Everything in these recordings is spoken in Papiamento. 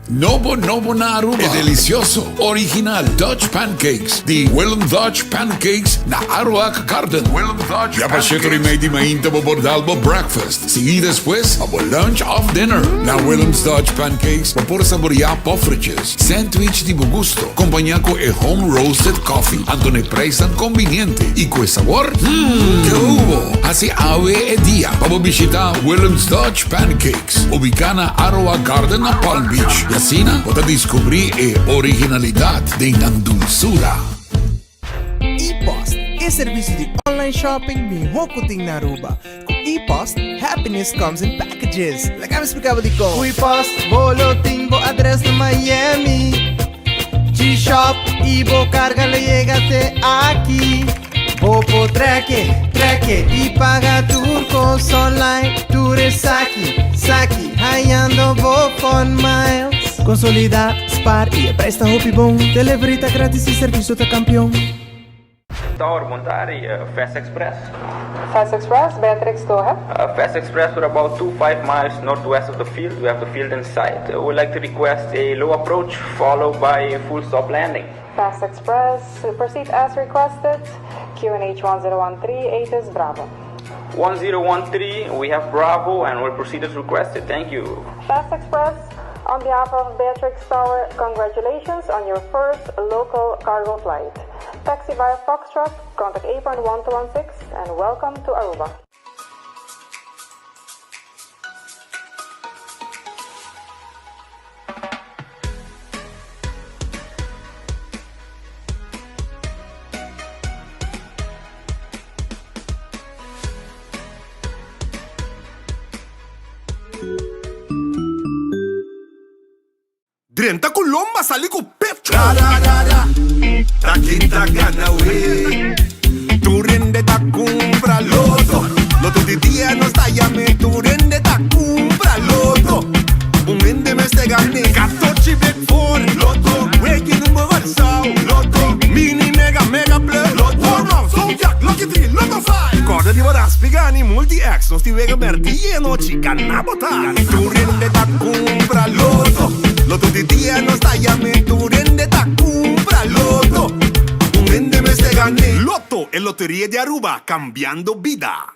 Nobo nobo na Aruba e delicioso, original Dutch Pancakes di Willem Dutch Pancakes na Aruac Garden. Ya pa shetor y mei di mainta bo por dal bo breakfast, sigui despues pa bo lunch of dinner. Na Willem's Dutch Pancakes bo por saborea poffertjes, sandwich di bo gusto, compaña cu e home roasted coffee, anto na e prijsnan conviniente y cu e sabor, hmm, ke hubo! Haci awe e dia pa bo bishita Willem's Dutch Pancakes. Ubiká na Aroa Garden na Palm Beach y asina bo ta descubrí e originalidad den nan dulzura. E-Post, e servicio di online shopping miho cu tin na Aruba. Cu E-Post, happiness comes in packages. Laga mi splica bo dicon. Cu E-Post, bo lo tin bo adres na Miami. G-Shop y bo carga lo yega te aki. Bo por trek-e, trek-e y paga tur cos online. Tur esaki, saki, hayando bo Fun Miles. Consolida, spaar y e prijs ta hopi bon. Delivery ta gratis y servicio ta campeon. Tower, bon tardi, Fast Express. Fast Express, Beatrix, go ahead. Fast Express, we're about two five miles northwest of the field. We have the field in sight. We would like to request a low approach followed by a full stop landing. Fast Express, proceed as requested. QNH 1013, ATIS Bravo. 1013, we have Bravo and we'll proceed as requested. Thank you. Fast Express, on behalf of Beatrix Tower, congratulations on your first local cargo flight. Taxi via Foxtrot, contact apron 1216 and welcome to Aruba. Drenta ku lomba sali ku pecho. Ra ra ra ra, ta kin ta gana we. Tur hende ta kumpra loto. Loto di dia nos ta yam'e. Tur hende ta kumpra loto. Un hende mester gan'e. Katochi bek for loto. Weki number Kòrsou loto. Mini mega mega plus loto. Warm-up, zodiac, lucky three, loto five. Kòrda di bo raspi gani multi X. Nos tin wega bèrdi i anochi gana bo ta. Tur hende ta kumpra loto. Loto di dia nos ta yam'e. Tur hende ta kumpra loto. Un hende mester gan'e. Lotto, e loteria di Aruba, cambiando bida.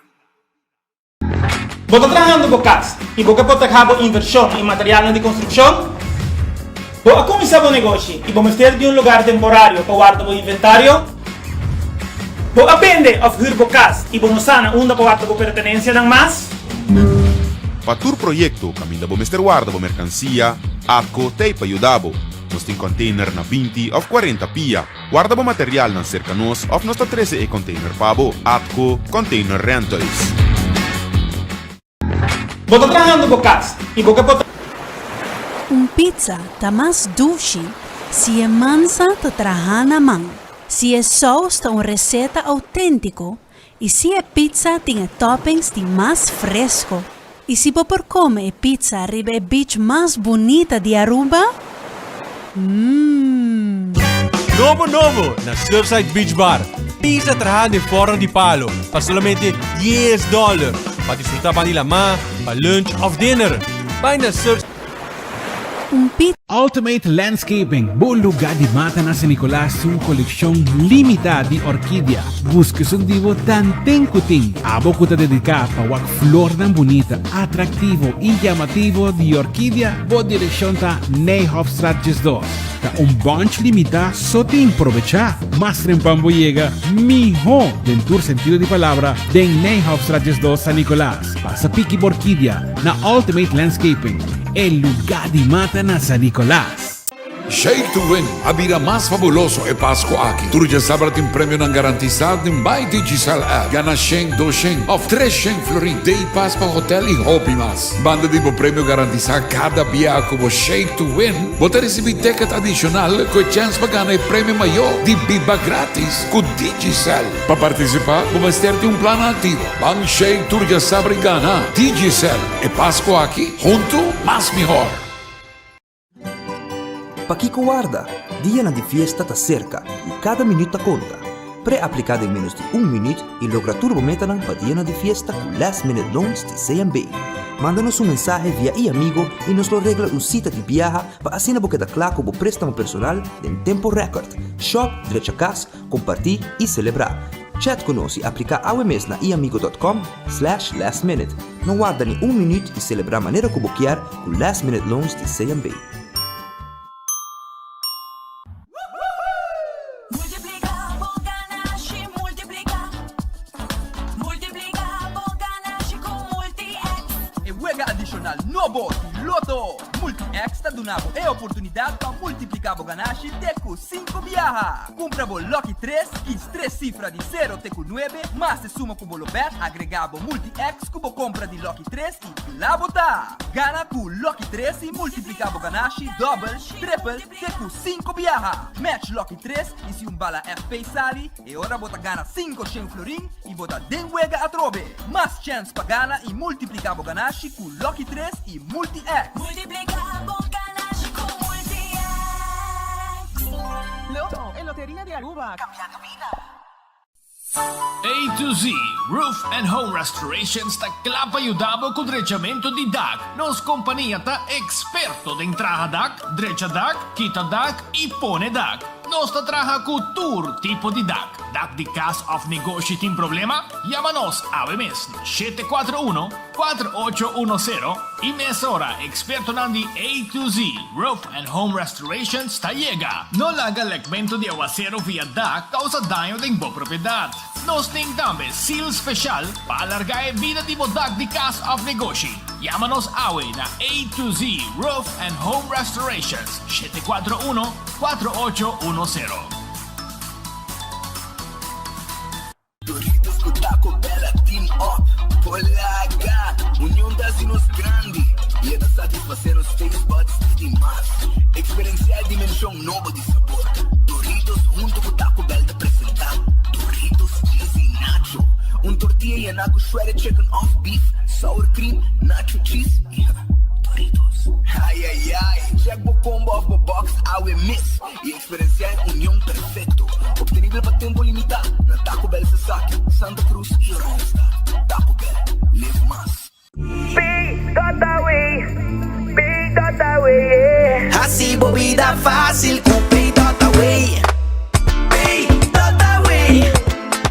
Bo ta trahando bo kas i bo ke protehá bo invershon i materialnan di konstrukshon? Bo a kuminsá bo negoshi i bo mester di un lugar temporario pa warda bo inventario? Bo a bende òf hür bo kas i bo no sa na unda pa warda bo pertenensianan mas? Pa tur proyekto kaminda bo mester warda bo merkansia, ATCO t'ei pa yuda bo. Nos tin kònteiner na 20 òf 40 pia. Warda bo materialnan serka nos òf nos ta trese e container pa bo. Atco Container Rentals. Bo ta trahando bo kas i bo ke por. Un pizza ta mas dushi si e mansa ta traha na man, si e sous ta un receta autentico y si e pizza tin e toppings di mas fresco. Y si bo por come e pizza riba e beach mas bunita di Aruba? Mmm. Nobo nobo na Surfside Beach Bar. Pizza traha den forno di palo pa solamente dies dollar. Pa disfruta ban di lamá, pa lunch of dinner. Bai na Surfside. Un pizza. Ultimate Landscaping, bo lugar di mata na San Nicolas tin un coleccion limita di orkidia. Busca esun di bo tanten cu tin. Abo cu ta dedica pa wak flornan bunita, atractivo y llamativo di orkidia, bo direccion ta Nijhofstraat 12. Ta un bunch limita so tin, probecha! Mas trempan bo yega, miho den tur sentido di palabra den Nijhofstraat 12 San Nicolas. Pasa piki bo orkidia na Ultimate Landscaping, e lugá di mata na San Nicolas. Shake to Win a bira mas fabuloso e Pasco aki. Tur djasabra tin premionan garantisa den My Digicel app. Gana shen, doshen of treshen florin, day pass pa hotel y hopi mas. Banda di bo premio garantisa cada bia cu bo Shake to Win, bo ta ricibi ticket adicional cu e chens pa gana e premio mayor di biba gratis cu Digicel. Pa participa, bo mester tin un plan activo. Ban Shake tur djasabra y gana Digicel e Pasco aki, hunto mas mihor! Pakiko warda? Dianan di fiesta ta serka i kada minüt ta konta. Pre-apliká den ménos di un minüt i logra tur bo metanan pa dianan di fiesta ku Last Minute Loans di CMB. Manda nos un mensahe via iAmigo y nos lo regla un cita di biaha pa asina bo keda cla cu bo prestamo personal den tempo record. Shop, drecha cas, comparti y celebra. Chat cu nos y aplica awe mes na iamigo.com slash lastminute. No warda ni un minuut y celebra manera cu bo kier cu Last Minute Loans di CMB. Multiplica bo ganashi, multiplica. Multiplica bo ganashi cu Multi-X. E wega adicional nobo di Lotto! Multi-X ta duna bo e oportunidad pa multiplica bo ganashi te cu cinco biaha. Cumpra bo Lucky tres, kies tres cifra di cero te cu nuebe, mas e suma cu bo lo bet, agrega bo Multi-X cu bo compra di Lucky tres y cla bo ta! Gana cu Lucky tres y multiplica bo ganashi dobel, triple, Te ku sinku biaha! Match Lucky tres i si un bala FP sali, e ora bo ta gana 500 florin i bo ta den wega atrobe! Mas chèns pa gana i multipliká bo ganashi ku Lucky tres i Multi-X! Multipliká bo ganashi ku Multi-X! Lotto, e loteria di Aruba, cambiando bida! A to Z Roof and Home Restorations ta kla pa yuda bo ku drechamentu di dak. Nos kompania ta eksperto den traha dak, drecha dak, kita dak i pone dak. Nos ta traha ku tur tipo di dak. Dak di kas òf negoshi tin problema? Yama nos awe mes na 741 4810 i mesora ekspertonan di A to Z Roof and Home Restorations ta yega. No laga lekmentu di awasero via dak kousa daño den bo propiedat. Nos tin tambe seal special pa alarga e bida di bo dak di kas òf negoshi. Yama nos awe na A to Z Roof and Home Restorations, 741 4810. Doritos ku Taco Bell a team up Polaga! Union ta hasi nos grandi i e ta satisfasé nos taste buds di mas. Eksperensiá e dimenshon nobo di sabor. Doritos huntu ku Taco Bell ta presentá Doritos Cheesy Nacho, un tortilla yená ku shredded chicken òf beef, sour cream, nacho cheese i Doritos. Ayayay! Check bo combo òf bo box awe mes i Eksperensiá e union perfekto, optenibel pa tempu limitá na Taco Bell Sasaki, Santa Cruz i Oranjestad. Taco Bell, live mas. Pay.away, Pay.away, yeah. Hasi bo bida fácil ku Pay.away. Pay.away,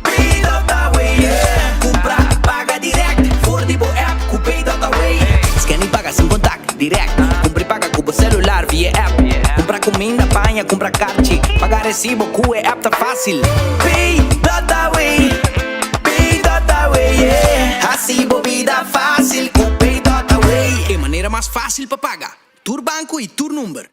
Pay.away, yeah. Kumpra, paga dirèkt for di bo app ku Pay.away. Scan i paga sin kontak, dirèkt. Kumpra i paga ku bo selular via app. Kumpra kuminda, paña, kumpra karchi. Paga resibo ku e app ta fásil. Pay.away, Pay.away, yeah. Hasi bo bida fásil ku Pay.away. E manera mas fásil pa paga. Tur banko i tur number.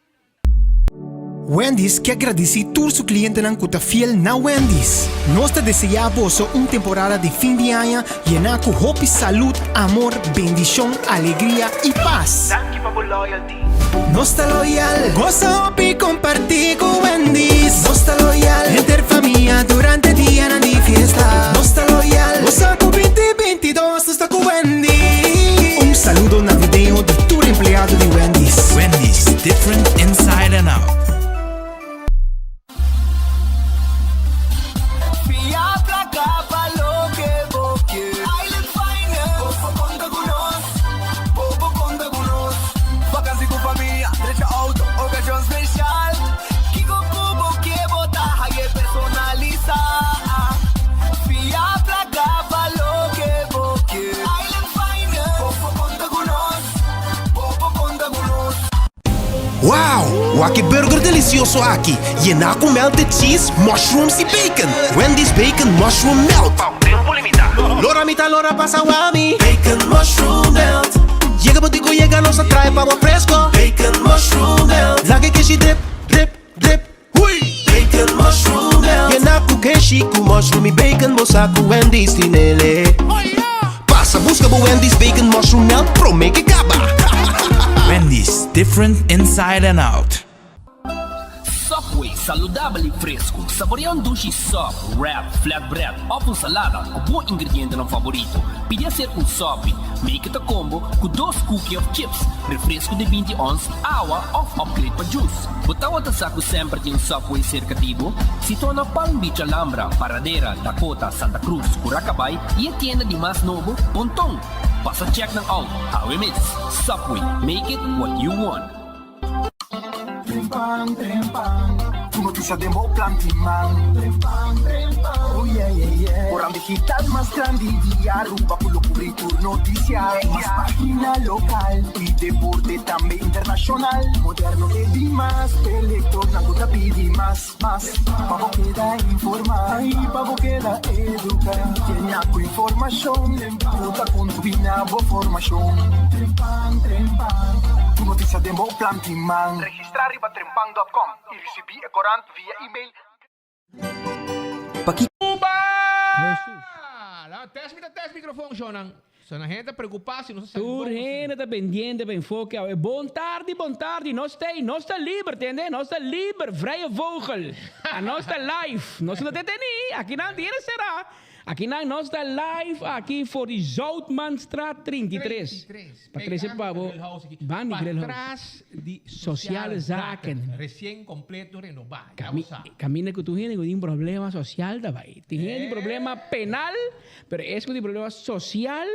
Wendy's ke gradisí tur su klientenan ku ta fiel na Wendy's. Nos ta deseá boso un temporada di fin di aña yená ku hopi salud, amor, bendishon, alegria i pas. Danki pa bo loyalty. Nos ta loyal. Gosa hopi kompartí ku Wendy's. Nos ta loyal. Henter famia durante dianan di fiesta. Nos ta loyal. Gosa ku 2022 nos ta ku Wendy's. Un saludo navideño di tur empleado di Wendy's. Wendy's, different inside and out. Fia placa pa loke bo kier. Island Finance. Bo por conta cu nos. Bo por conta cu nos. Vakantie cu famia, drecha auto, ocasion special. Kico cu bo kier bo ta haye personalisa. Fia placa pa loke bo kier. Island Finance. Bo por conta cu nos. Bo por conta cu nos. Wow! Wak e burger delicioso aki, yená cu melted cheese, mushrooms y bacon! Wendy's Bacon Mushroom Melt! Pa un tempo limita. Lora mi ta lora pasa wami. Bacon Mushroom Melt. Yega bo di cu yega nos a trae pa bo fresco. Bacon Mushroom Melt. Laga e keshi drip, drip, drip. Hui! Bacon Mushroom Melt. Yená cu keshi cu mushroom y bacon bo sa cu Wendy's tinele. Pasa busca bo Wendy's Bacon Mushroom Melt prome ke caba. Wendy's, different inside and out. Subway. Saludabel y fresco. Saborea un dushi sop, wrap, flatbread of un salada cu bo ingredientenan favorito. Pidi hacer un sopi. Make it a combo cu dos cookie of chips, refresco di 20 ons, awa of upgrade pa juice. Bo tawata sa cu semper tin un Subway cerca di bo? Situa na Palm Beach Alhambra, Paradera, Dakota, Santa Cruz, Curacabay y e tienda di mas nobo, Ponton. Pasa check nan out awe mes. Subway, make it what you want. Trempan, trempan, Tur noticia den bo plan tin man. Trempan, trempan, Oh yeah, yeah, yeah. Koran digital mas grandi di Aruba ku lo kubri tur noticia. Mas pagina lokal i deporte tambe internashonal. Moderno e di mas, e lektornan ku ta pidi mas, mas. Pa bo keda informá i pa bo keda eduká. Yena ku informashon ku ta kontribuí na bo formashon. Trempan, trempan, Tur noticia den bo plan tin man. Registrá riba trempan dòt kòm i risibí e korant via email. Cuba! Test mi ta test microfoon shonan. So na hende ta preocupa si nos a sali Tur bon. hende ta pendiente pa enfoke awe. Bon tardi, bon tardi. Nos ta ei, nos ta liber, tende? Nos ta liber, vrije vogel. A nos ta live. Nos no ta deteni. Akinan tiene sera. Akinan nos ta live aki for di Zoutmanstraat 33. 33. Pa trece pa bo ban di Grill House. Patras di Sociale Zaken. Recien completo renoba. Ya bo sa. Caminda cu tur hende cu tin problema social ta bay. Tin hende tin problema penal, pero es cu tin problema social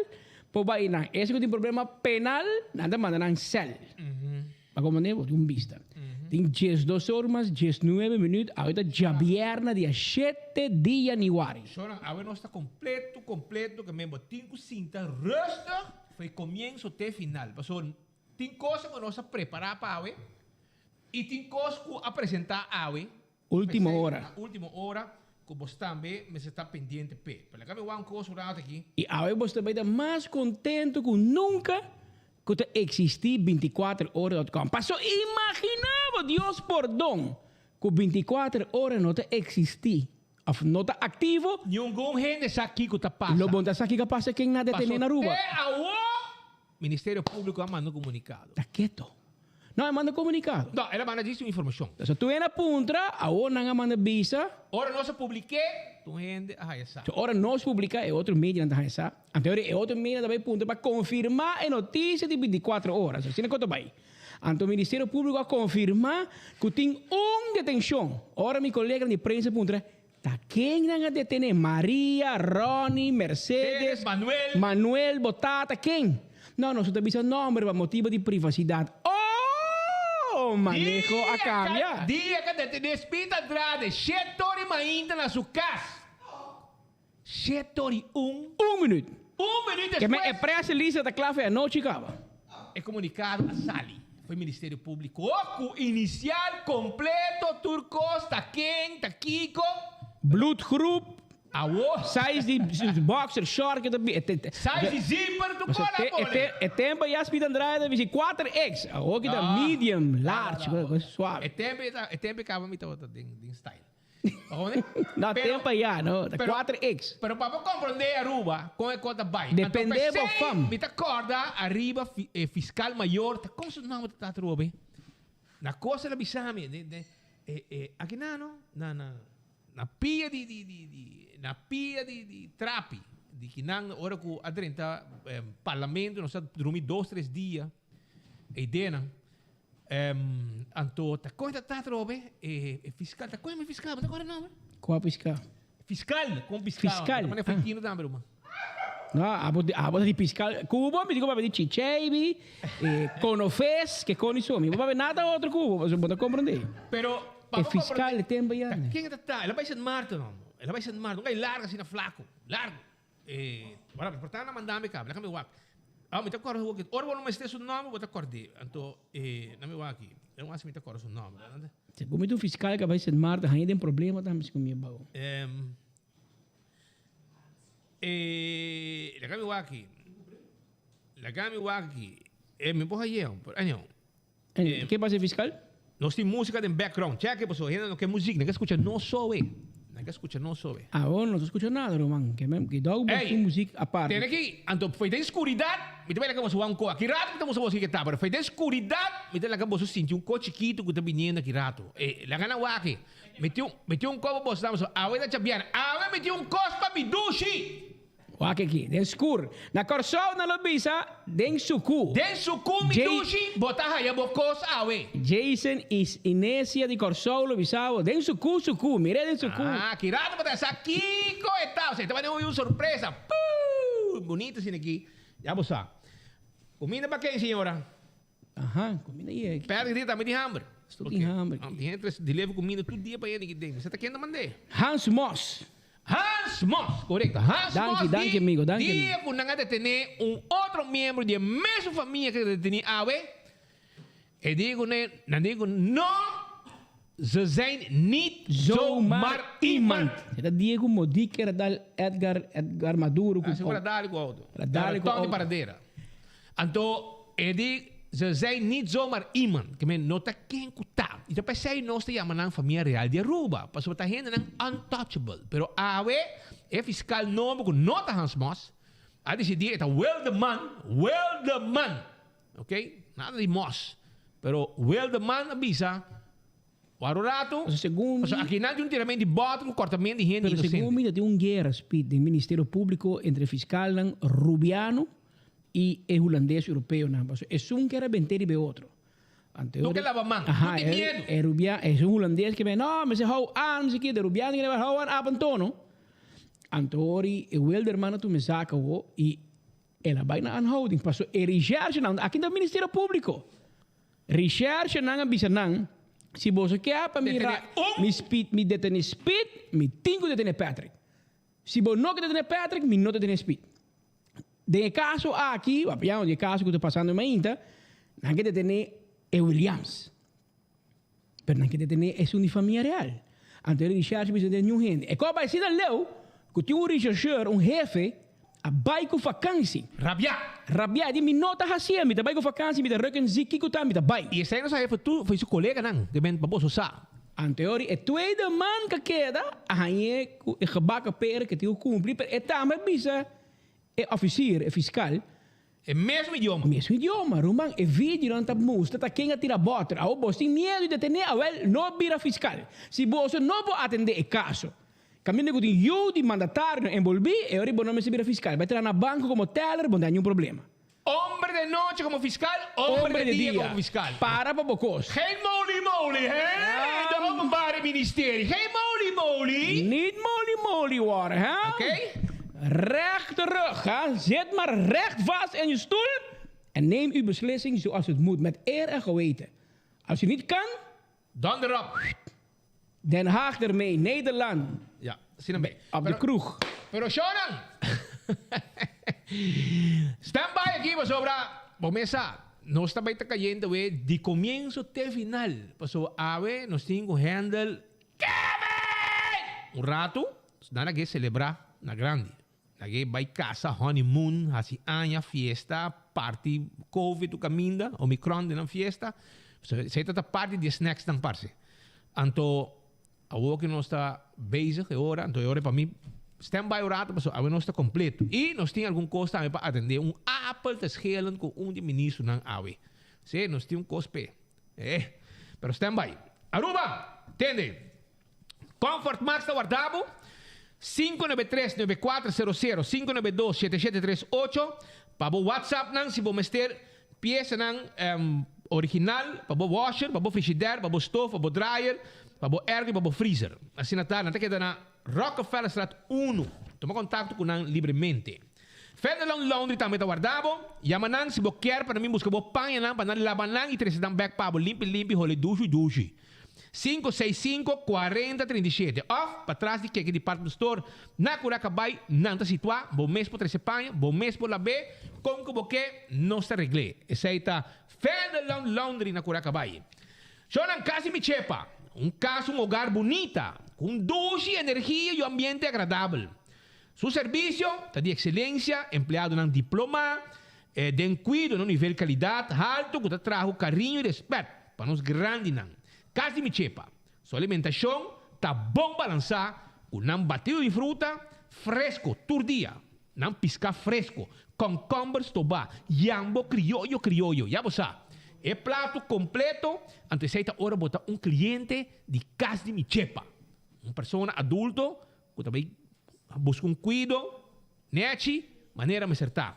por bay nan. Es cu tin problema penal, nan ta manda nan cel. Pa comprende bo tin un bista. Tin diesdos or mas diesnuebe minuut, awe ta djabièrnè dia shete di yanüari. Shornan, awe nos ta completo, completo, ke men bo tin cu sinta rustig for e comienzo te final. Pasobra tin cosa cu nos a prepara pa awe y tin cos cu a presenta awe. Ultimo ora. Na ultimo ora cu bos tambe mester ta pendiente p'e. Pero laga mi wak un cos un rato aki. Y awe bos ta bay ta mas contento cu nunca cu ta existi 24 ora dot com. Paso imagina bo, Dios pordon, cu 24 ora no ta existi of no ta activo. Ningun hende sa kico ta pasa. Lo bon ta sa kico a pasa ken na detene na Aruba. Paso te awo Ministerio Público a manda un comunicado. Ta keto. No, e manda un comunicado. No, el a manda djis un informacion. So tur hende a puntra, awor nan a manda bisa. Ora nos a publik'é, tur hende a haya sa. So ora nos publiká, e otro medianan ta haya sa. Anto ora e otro medianan ta bai puntra pa konfirmá e notisia di bintikuater ora. So asina ku ta bai. Anto Ministerio Público a konfirmá ku tin un detenshon. Ora mi koleganan di prensa puntra, Ta ken nan a detené? Maria, Ronnie, Mercedes, Manuel. Manuel, bo tata, ken? No, nos no ta bisa nomber pa motibo di privacidad. Oh! Maneho a cambia. Dia ka detené Speed Andrade, shete ora i mainta na su kas. Shete ora i un. Un minuut. Un minuut Ke men despues. e press release ta kla for e anochi kaba. E komunikado a sali for e Ministerio Públiko ku inisial kompleto tur kos ta ken, ta kiko. Bloedgroep, Awo. size di boxer short ke ta bi. Size di zipper tur kos a pone. E tempo ya Speed Andrade ta bisti 4X, awo ki ta medium, large, suave. E tempo e tempo e kaba mi tabata den style. No, tempo ya, no. Ta 4X. Pero pa bo comprende Aruba, con e cos ta bay. Depende bo fam. Mi ta corda ariba e fiscal mayor, ta con su nomber ta tata Aruba be? Na cosa el a bisa mi, de, de, e, e, aki na no, na, na, na pia di, di, di, di, na pia di, di trapi, di kinan ora cu a drenta parlamento, nos a drumi dos, tres dia, e ideanan. Anto ta koe ta ta atrobe e e fiscal ta koe mi fiscal bo ta kore nomber? Kua fiscal? Fiscal kon fiscal Fiscal ta pone fetino tambe ruman. No abo abo ta di fiscal cubo mi di ku papia di chichebi e konofes ke koni so mi bo papia nada otro cubo pasobra bo ta komprende. Pero E fiscal e tempo ya. Ta ken ta ta el a bai Sint Maarten hombre el a bai Sint Maarten un gai largo asina flaco largo. E, ora, por tanto, manda mi caba, mi wak. Ah, mi ta corda hoki. Ora bo no mester su nomber, bo ta cord'é. Anto, e, na mi wak aki. E un mi ta corda su nomber. Segun mi ta un fiscal cu a bay Sint Maarten, haña den problema tambe segun mi e bao. Ehm, e, laga mi wak aki. Laga mi wak aki. E, mi por hañ'é, pero anyhow. En, ke pasa e fiscal? Nos tin música den background. Check e pasobra hende no ke muziek, nan ke skucha nos so e. Nan ke skucha nos so e. Awor no ta skucha nada ruman. Ke men ke dòg bo Ey, tin muziek aparte. Tene aki, anto foi den skuridat. mi ta bai laga boso wak un ko. Aki rato mi ta mustra boso kiko ta, pero fe den skuridat mi ta laga boso sinti un ko chikitu ku ta biniendo aki rato. E, laga nan wak e. Mi tin un, mi tin un ko pa boso dama so. Awe ta djabièrnè. Awe mi tin un kos pa mi dushi! Wak aki, den skur. Na Kòrsou nan lo bisa den suku. Den suku mi dushi, bo ta haya bo kos awe. Jason i Inesia di Kòrsou lo bisa bo, den suku suku, mir'é den suku. Ah, ki rato bo ta sa kiko e ta. Osea, e ta bai un sorpresa. Puu! Bunito asina aki. Ya bo sa. Kuminda pa ken, señora? Aha, kuminda i aki. Patrick di tambe tin hamber. Tur tin hamber. Tin hende ta deliver kuminda tur dia pa hende aki den. Sa ta ken ta mand'é? Hans Mos. Hans Mos, korekto. Hans Danki, Mos danki, di amigo, danki, dia amigo. ku nan a detené un otro miembro di e mesun famia ku a detení awe, e di ku ne, nan di ku no, ze zijn niet zomaar iemand. E ta dia ku Modique era dal Edgar, Edgar Maduro ku. Así ora dal ku auto. Era dal ku Tòg di auto. paradera. Anto e di, Ze zijn niet zomaar iemand. Ke men no ta ken ku ta. I ta p'esei nos ta yama nan Famia Real di Aruba, pasobra ta hendenan untouchable. Pero awe e fiskal nobo ku no ta Hans Mos a disidí e ta Wildeman, Wildeman! Ok, nada di Mos, pero Wildeman a bisa Wak un rato, pasobra aki nan tin un tirament di bòt ku kòrtament di hende Pero inosente. segun mi ta tin un guera, Speed, den Ministerio Públiko entre fiskalnan rubiano i e hulandes europeonan. Pasobra esun kier a bent'é riba e otro. Anto No ke laba man, no Aha, tin miedu. e rubia, esun hulandes ke bini, no, mester hou aan, mester ki, de rubiano ke hou aan ap antono. Anto ori e Wilderman a tuma e zak awo i el a bai na aanhouding. Pasobra e recherchenan, aki ta Ministerio Públiko. Recherchenan a bisa nan, Si boso ke pa mi ra mi Speed, mi detene Speed, mi tin ku detene Patrick. Si bo no ke detene Patrick, mi no ta detene Speed. Den e kaso aki, papiando di e kaso ku ta pasando mainta, nan ke detene e Williams. Pero nan ke detene esun di famia real. Anto e recherche bisa den niun hende. E kos bai asina leu ku tin un rechercheur, un hefe, A bai ku fakansi. Rabiá. Rabiá. E di, Mi no ta hasié. Mi ta bai ku fakansi, mi ta ruk en zie kiko ta, mi ta bai. I esei nos a hefe tur for su koleganan, ke men pa boso sa. Anteori e tweede man ka keda a hañ'é ku e gebakken pera ke tin ku kumpli, pero e tambe a bisa e ofisier, e fiskal. E mesmo idioma. Mesmo idioma, ruman. E videonan ta mustra ta ken a tira bòter. Awor boso tin miedu di detené, awel no bira fiskal. Si boso no por atendé e kaso, Kaminda ku tin yu di mandatarionan enbolbí, e ora bo no mester bira fiskal. Bai traha na banko komo teller, bo no tin niun problema. Hombre de noche como fiscal, hombre de dia como fiscal. Para pa bo kos. Geen moly moly, hè? De openbare ministerie. Geen moly moly. Niet moly moly worden, hè? Oké. Recht terug, hè? Zit maar recht vast in je stoel en neem uw beslissing zoals het moet, met eer en geweten. Als u niet kan... Dan erop. Den Haag ermee, Nederland. Ja, asina bay. Op de kroeg. Pero shownan! Stand by aki pasobra bo mesa nos ta bay ta cayente we di comienzo te final. Pasobra awe nos tin cu handle Kevin! Un rato nan a ke celebra na grandi. Nan ke bay casa, honeymoon, haci aña, fiesta, party covid tu caminda, omicron den nan fiesta. Esey ta ta parti di e snacks nan parce. Anto awor ku nos ta bezig e ora, anto e ora pa mi stand by un rato pasobra awe nos ta kompleto. I nos tin algun kos tambe pa atendé. Un apel ta schelen ku un di e ministronan awe. Sí, nos tin un kos p'e. Eh, pero stand by. Aruba, tende! Comfort Max ta warda bo. 593 9400 592 7738 pa bo WhatsApp nan si bo mester Piesanan original pa bo washer, pa bo frigidaire, pa bo stoof, pa bo dryer, pa bo airco y pa bo freezer. Asina ta, nan ta keda na Rockefellerstraat unu. Tuma contacto cu nan libremente. Fenderland Laundry tambe ta warda bo. Yama nan si bo kier pa nan bin busca bo pañanan pa nan laba nan y trece nan bek pa bo limpi limpi hole dushi dushi. 565 40 37 òf patras di Keke Department Store na Curacabai nan ta situá. Bo mes por trese paña, bo mes por lab'é, kon ku bo ke, nos ta regl'é. Esei ta Fenderland Laundry na Curacabai. Shownan Kas di Mi Chepa, un kas, un hogar bunita, ku un dushi energia i un ambiente agradabel. Su servisio ta di ekselensia, empleadonan diplomá den kuido na un nivel kalidat haltu ku ta traha ku kariño i rèspèt. Pa nos grandinan, kas di mi chepa, su alimentashon ta bon balansá ku nan batido di fruta fresko tur dia. Nan piská fresco, kònkòmber stobá, yambo krioyo krioyo. Ya bo sa. E plato kompleto, anto esei ta ora bo ta un kliente di Kas di Mi Chepa. Un persona adulto ku ta bai buska un kuido nechi manera mester ta.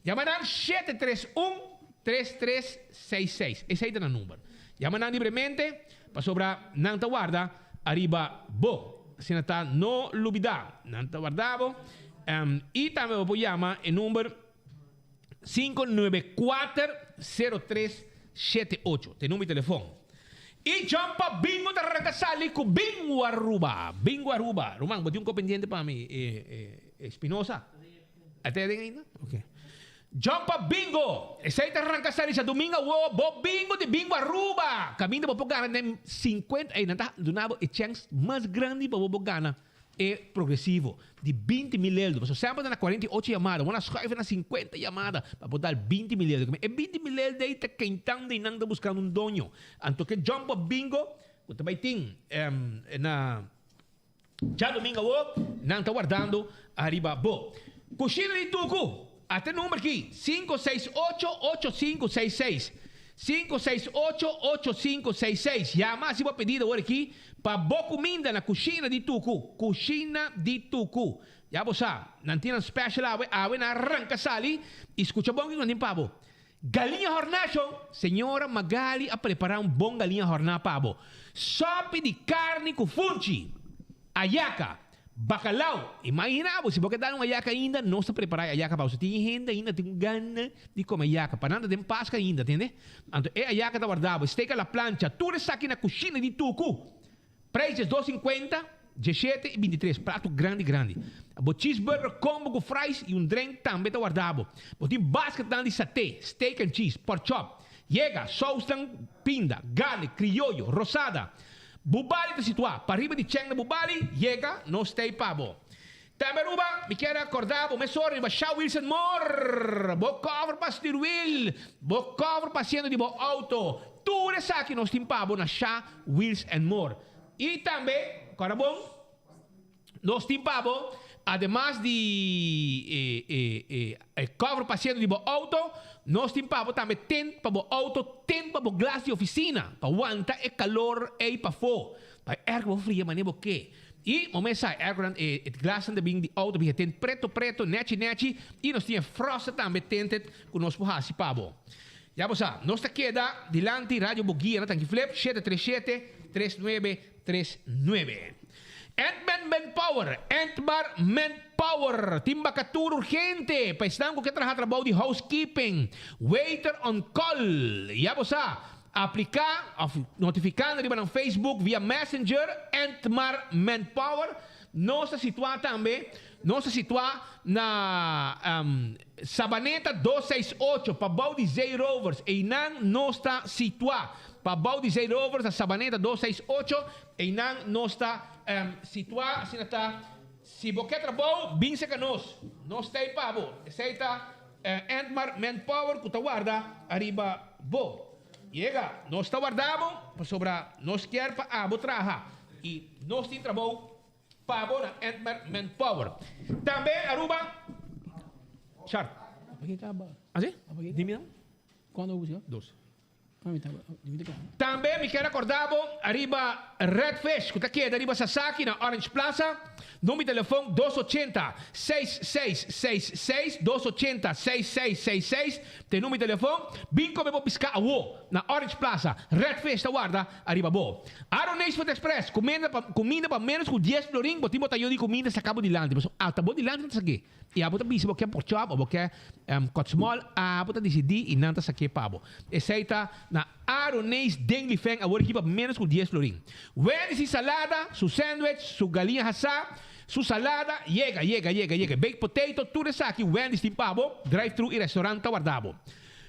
Yama nan 731 3366. Esei ta nan number. Yama nan libremente pasobra nan ta warda ariba bo. Asina ta no lubida. Nan ta warda bo. I tambe bo por yama e number 594 0378. Ta e number di telefon. I Jump Up Bingo ta ranka sali ku Bingo Aruba. Bingo Aruba. Ruman, bo tin un kos pendiente pa mi, Espinosa? A ta den ainda? Ok. Jump Up Bingo! Esei ta ranka sali djadumingu awo. Bo bingo di Bingo Aruba! Kaminda bo por gana den 50, ey nan ta duna bo e chèns mas grandi pa bo por gana e progresivo di 20 mil eldo. Pasobra semper ta na 48 yamada, bo na schuif na 50 yamada pa bo dal 20 mil eldo. E 20 mil eldo ey ta kentando y nan ta buskando un doño. Anto ke Jump Up Bingo ku ta bai tin na. Djadomingo awor nan ta wardando ariba bo. Kushina di Tuku, ata e number ki, 568-8566. 568-8566. Yama hasi bo pedido awor aki pa bo kuminda na Kushina di Tuku. Kushina di Tuku. Ya bo sa, nan tin nan special awe, awe nan a ranka sali i skucha bon kiko nan tin pa bo. Galiña horná shon! Señora Magali a prepará un bon galiña horná pa bo. Sòpi di karni ku funchi, ayaka, bakalau. Imaginá bo, si bo ke dal un ayaka ainda, nos ta prepará e ayaka pa bo. Si tin hende ainda tin un gana di kome ayaka, pa nan ta den Paska ainda, tende? Anto e ayaka ta wardá bo, steak a la plancha, tur esaki na kushina di Tuku. Prijs es dos sinkuenta, dieshete i bintitres, plato grandi grandi. Bo cheeseburger combo ku fries i un drink tambe ta warda bo. Bo tin basketnan di saté, steak and cheese, pork chop. Yega, sousnan pinda, garlic, krioyo, rosada. Bubali ta situá pariba di Cheng na Bubali, yega, nos t'ei pa bo. Tambe Aruba, mi kier a korda bo mesora riba Shaw Wilson Moore, bo cover pa stuurwiel, bo cover pa asiento di bo auto, tur esaki nos tin pa bo na Shaw Wheels and More. Y tambe, korda bon, nos tin pa bo, ademas di e e cover pa asiento di bo auto, nos tin pa bo tambe tent pa bo auto, tent pa bo glas di oficina, pa wanta e calor ey pafo, pa e airco bo fria mane bo ke. I momen sa e airco nan e glasnan ta bin di auto bin tint preto preto nechi nechi i nos tin e froster tambe tinted ku nos por hasi pa bo. Ya bo sa, nos ta keda dilanti Radio Boguia na Tanki Flip 737 3939. Antman Manpower, Antmar Manpower tin bakatura urgente pa esnan ku ke traha trabou di housekeeping, waiter on call. Ya bo sa, Apliká òf notifiká riba nan Facebook via Messenger Entmar Manpower. Nos ta situá tambe nos ta situá na Sabaneta 268 pabou di Zeerovers. Einan nos ta situá pabou di Zeerovers na Sabaneta 268. Einan nos ta situá asina ta si bo ke trabou bin serka nos. Nos ta ei pa bo. Esei ta Entmar Manpower ku ta warda ariba bo. Yega, nos ta warda bo pasobra nos kier pa abo traha i nos tin trabou pa bo na Entmar Manpower. Tambe Aruba Char. Asi? Dimi nan. Dos. Tambe mi kier a korda bo ariba Red Fish ku ta keda riba Sasaki na Orange Plaza. Number di telefon 280 6666, 280 6666 ta e number di telefon. Bin kome bo piská awo na Orange Plaza. Red Fish ta warda ariba bo. Aroneis Food Express, kumenda pa kuminda pa menos ku dies florin bo tin bo tayo di kuminda saka bo dilanti. Pasobra ata bo dilanti nan ta sak'é. I abo ta bisa bo ke pork chop o bo ke cut small, abo ta disidí i nan ta sak'é pa bo. Esei ta na Aroneis den Lifeng awor aki pa ménos ku dies florin. Wendy si salada, su sandwich, su galiña hasá, su salada, yega, yega, yega, yega. Baked potato, tur esaki Wendy's tin pa bo, drive thru i restaurant ta warda bo.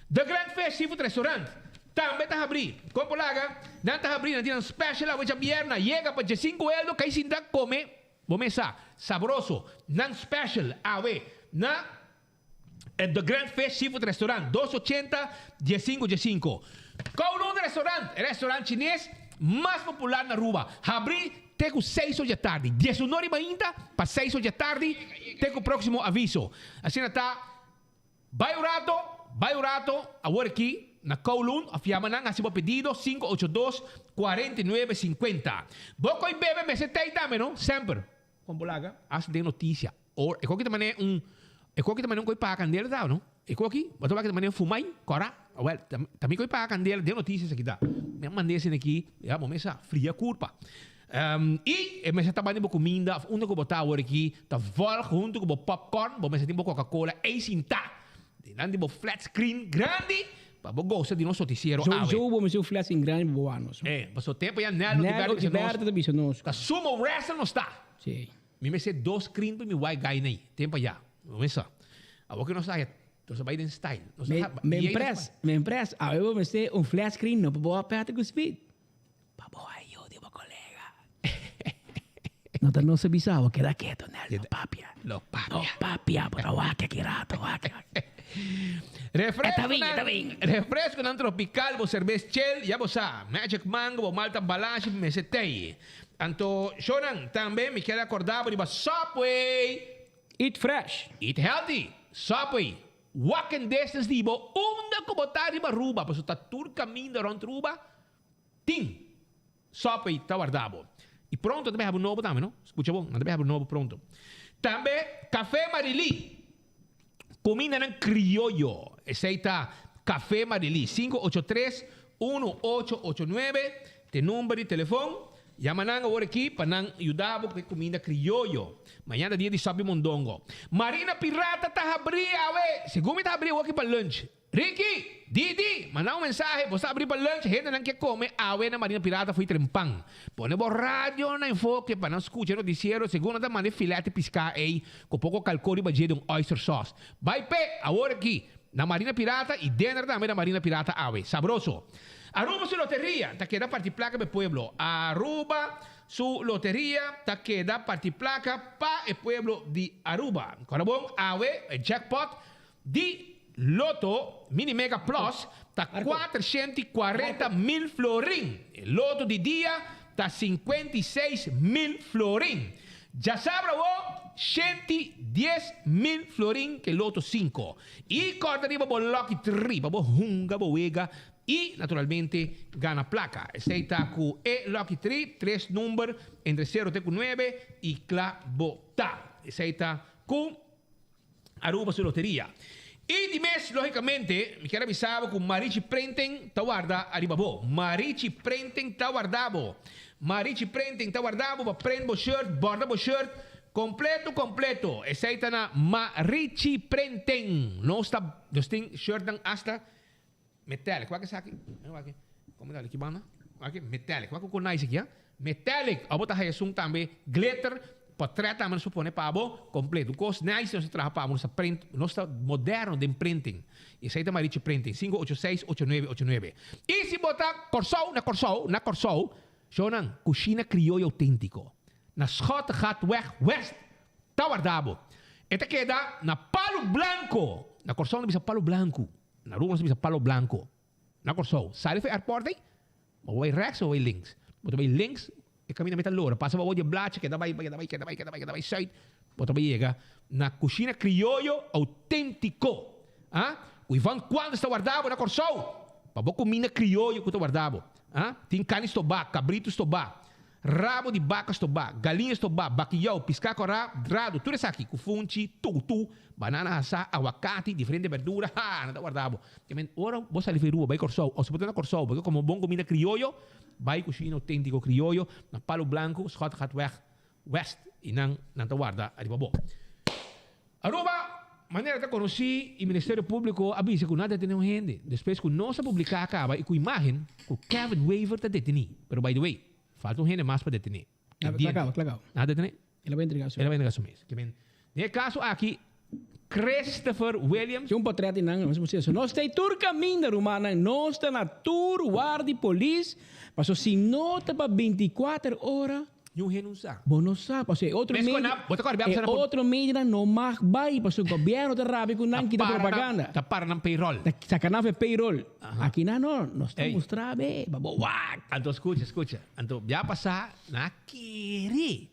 The Grand Fish Seafood Restaurant tambe ta habrí. Kon por laga? Nan ta habrí, nan tin nan special awe djabièrna. Yega pa djesinku eldo, kai sinta kome. Bo mesa sabroso, nan special awe na The Grand Fish Seafood Restaurant, 280 15 15. Kowloon Restaurant, e restaurant chines mas popular na Aruba, habri. te ku 6 or di atardi. 11 or di mainta pa 6 or di atardi te ku próksimo aviso. Asina ta, bai un rato, bai un rato, awor aki na Kowloon òf yama nan hasi bo pedido 582 49 50. Bo koi bebe mester tei tambe no, semper. Kon bo laga hasi den notisia. Or e koki ta manera un e koki ta manera un koi paga kandela ta no? E koki bo ta wak ta manera un fumai kora awel ta mi koi paga kandela den notisia esaki ta. Mi a manda esei aki ya bo mesa fria kurpa. I e mester ta banda bo kuminda of unda ku bo ta awor aki ta volg huntu ku bo popcorn bo mester tin bo coca cola ei sinta dilanti bo flat screen grandi pa bo gosa di nos notisiero awe. Sowieso bo mester un flat screen grandi pa bo wak nos. E pasobra tempo ya Nel Nel Otiberto ta bisa nos. Ta sumo wrestler nos ta. Si. Mi mester dos screen pa mi white guy nei. Ten pa ya. Bo mester sa. Awor cu nos a haya, nos a bay den style. Nos a Me, ha, me yey nos impress, me impress. Awe bo mester un flat screen no pa bo apeta cu speed. Pa bo ayo di bo colega. No ta nos a bisa bo keda keto Nel, no papia. No papia. No papia, bo ta wak aki rato, wak. Refresco Eta bin, nan, eta bin. refresco nan tropical, bo cerbes chel, ya bo sa. Magic mango, bo malta balashi, mester tey. Anto, shownan, tambe mi kier acorda bo riba Subway! Eat fresh! Eat healthy! Subway, walking distance di bo unda cu bo ta riba Aruba, pasobra ta tur caminda rond Aruba tin Subway ta warda bo. Y pronto nan ta bay habri nobo tambe, no? Scucha bon, nan ta bay habri nobo pronto. Tambe Café Marily, cumindanan crioyo, esey ta Café Marily, 583 1889 t'e number di telefon. Yama nan awor aki pa nan yuda bo ku e kuminda krioyo. Mañana ta dia di Sopi Mondongo. Marina Pirata ta habrí awe! Segun mi ta habrí awoki pa lunch. Ricky! Didi! Manda un mensahe, bo sa habrí pa lunch, hendenan ke kome awe na Marina Pirata fo'i trempan. Pone bo radio na enfoke pa nan skucha e notisiero segun nan ta manda e filete piská ei ku poko kalkó riba dje den un oyster sauce. Bai p'e awor aki! Na Marina Pirata y dinner tambe na Marina Pirata awe. Sabroso. Aruba su loteria ta keda parti placa pa e pueblo. Aruba su loteria ta keda parti placa pa e pueblo di Aruba. Kora bon, awe e jackpot di Lotto Mini Mega Plus ta 440 mil florin. E loto di dia ta 56 mil florin. Djasabra awo, 110 mil florin ke loto 5. I kòrda riba bo lucky tree pa bo hunga bo wega i naturalmente gana plaka. Esei ta ku e lucky tree, tres number entre sero te ku nuebe i kla bo ta. Esei ta ku Aruba su loteria. I di mes, logicamente, mi kier a bisa bo cu Marichi Printing ta warda ariba bo. Marichi Printing ta warda bo. Marichi Printing ta warda bo pa print bo shirt, borda bo shirt, completo completo. Esey ta na Marichi Printing. Nos ta, nos tin shirtnan hasta metallic. Wak esaki. Wak. Como ta? Ki banda? Wak metallic. Wak cu nice aki, ha? Metallic. Abo ta haya esun tambe glitter. Portret tambe nos por pone pa bo completo. Un cos nice nos ta traha pa bo. Nos ta print, nos ta moderno den printing. Y esey ta Marichi Printing. 586 8989. Y si bo ta Corsou, na Corsou, na Corsou, shownan, Cushina Crioyo Autentico. Na Schottegatweg West. Ta warda bo. E ta keda na Palo Blanco. Na Corsou nos bisa Palo Blanco. Na Aruba nos bisa Palo Blanco. Na Corsou. Sali for airport ey, bo bay rechts of bo bay links? Bo ta bay links, e caminda meta lora. Pasa bo di e blachi, keda bay, keda bay, keda bay, keda bay, keda bay zuid. Bo ta bay yega na Cushina Crioyo Autentico. Ah, cu Ivan Cuandes ta warda bo na Corsou. Pa bo cuminda crioyo cu ta warda bo. Ah, tin cani stobá, cabrito stobá, rabo di baca stobá, galiña stobá, bakiyou, piská korá, drado, tur esaki cu funchi, tutu, banana hasá, aguacati, diferente berdura, ha, nan ta warda bo. Te men ora bo sali for Aruba bai Corsou, of si bo ta na Corsou bo ke come bon comida crioyo, bai Cushina Autentico Crioyo na Palo Blanco, Schottegatweg West, y nan nan ta warda ariba bo. Aruba, manera ta conoci y Ministerio Publico a bisa cu nan a detene un hende despues cu nos a publica caba y cu imagen cu Kevin Wever ta deteni. Pero by the way, falta un hende mas pa detene. Ah, Claro, claro. Nan a detene? El a bay entrega su. El a bay entrega su mes. Ke men, den e caso aki, Christopher Williams. Tin un portret di nan, nos por Nos ta tur caminda, rumannan. Nos ta na tur wardi polis. Paso si no ta pa 24 ora. Niun hende no sa. Bo no sa, pasobra e otro Mes media, ku nan, bo ta kòrda e bia otro medianan no mag bai, pasobra gobièrnu ta rabia ku nan kita propaganda. Ta para nan payroll. Ta saka nan for e payroll. Aki nan no, nos ta Ey. mustra be, pa bo wak. Anto skucha, skucha. Anto bia pasá nan a kere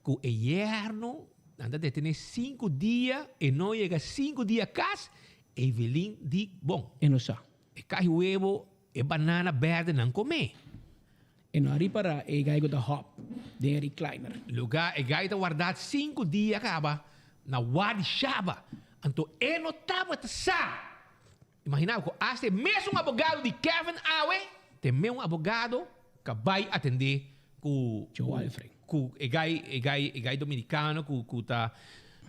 ku e yerno nan ta detené sinku dia, e no yega sinku dia kas, Evelyn di bon. E no sa. E kahi webo, e banana bèrdè nan komé. E no a ripará e gai ku ta hòp den e recliner. Lugá e gai ta wardá sinku dia kaba na Wadi Shaba. Anto e no tabata sa. Imaginá bo ku asta e mesun abogado di Kevin awe ta e meun abogado ku a bai atendé ku Joe Alfred. Ku e gai e gai e gai dominikano ku ku ta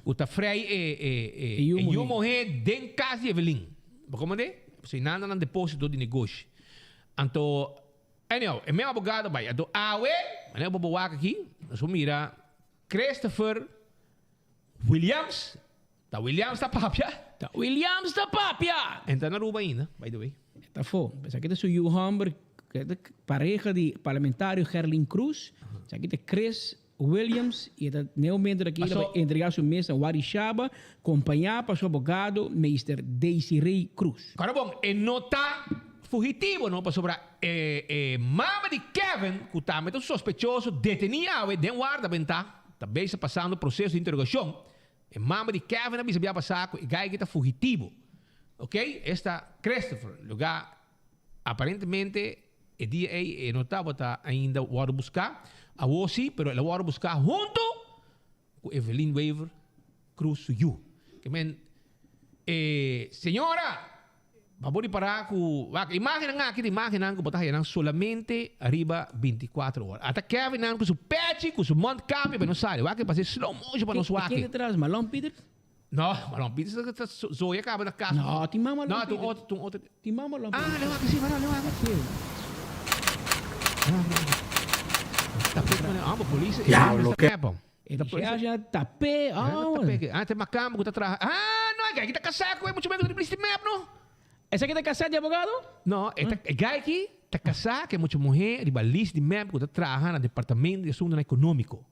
ku ta frei e e e E yu e yu muhé. muhé den kas di Evelyn. Bo komprendé? Pasobra nan ta nan depósito di negoshi. Anto Anyhow, e meu abogado bai. Anto awe, manera bo por wak aki, nos por mira Christopher Williams. Ta Williams ta papia. Ta Williams ta papia! En ta na Aruba ainda, by the way. E ta fo. Esaki ta su yu homber, pareha di parlamentario Gerlin Cruz. Esaki ta Chris Williams y e ta n'e momento aki el a bai entrega su mes na Wadi Shaba, compaña pa su abogado meester Desiree Cruz. Kòrda bon, e no ta fugitivo no, pasobra e e mama di Kevin, ku tambe ta un sospechoso detení awe den warda bentá, ta bezig pasando proseso di interogashon. E mama di Kevin a bisa bia pasá ku e gai aki ta fugitivo. Ok, esta Christopher, lugá Aparentemente e dia ei e no tabata ainda wòrdu buská. Awor sí, pero el a wòrdu buská huntu ku Evelyn Wever Croes su yu. Ke men, e señora, pa bo ripará ku, wak, imágennan aki ta imágennan ku bo ta haña nan solamente riba bintikuater ora. Ata Kevin nan ku su pèchi, ku su mondkapje, pa e no sali. Wak, e pasa e slow motion pa nos wak. Ken ta tras? Malon Peters? No, Malon Peters ta ta zoya caba na casa. No, tin mas Malon No, Peters. tin otro, tin otro. Tin mas Malon Peters. Ah, lewak si, Malon, lewak. Sí. Tapé con ah, polis. Ya, lo que. E ta polis. Ya, tapé, ah. Tapé, ah, te macambo que ta traha. Ah, no, e ta casá cu mucho menos di map, no? Esaki ta casá di abogado? No, e ta, e guy aki ta casá cu mucho muher riba list di map cu ta traha na departamento di asuntonan economico.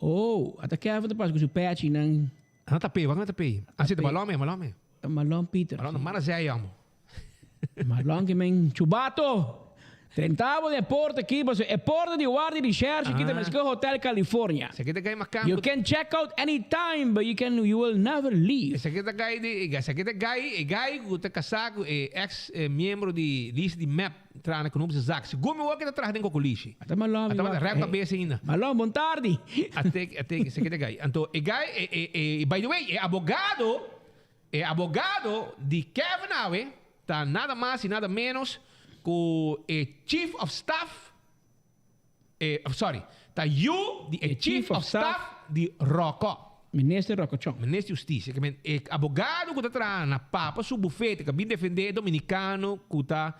Oh, ata Kevin ta pasa cu su pechinan. Nan ta pei, wak nan ta pei? Ah, si, ta Malon me, Malon me. Malon Peter. Malon, mara zei amo. Malon ke men chubato. Trentabo den e porta aki, pasobra e porta di guardia di recherche aki ta meskos Hotel California. Esaki ta gai makan. You can check out anytime, but you can, you will never leave. Esaki ta gai di, esaki ta gai, e gai ku ta kasá ku e ex miembro di lista di mep. Traha na Economische Zaak. Segun mi wou ke ta traha den Kokolishi. Ata Malon. Ata manda rep kabes ainda. Malon, bon tardi. Ate, ate, esaki ta e gai. Anto e gai, e, e, e, by the way, e abogado, e abogado di Kevin awe ta nada mas y nada menos ku e Chief of Staff, e, sorry, ta yu di e Chief of Staff di Rocco. Minister Rocco Chong. Minister di Husticia. Ke men e abogado ku ta traha na Papa su bufete ku a bin defende e dominicano ku ta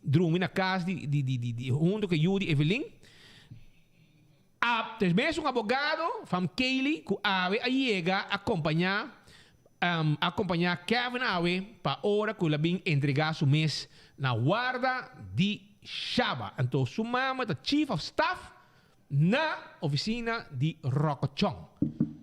drumi na kas di di di di hunto ku e yu di Evelyn. A ta mes un abogado van Kaylee ku awe a yega a kompaña a kompaña Kevin awe pa ora ku el a bin entrega su mes na warda di Shaba. Anto su mama ta chief of staff na oficina di Rocco Chong.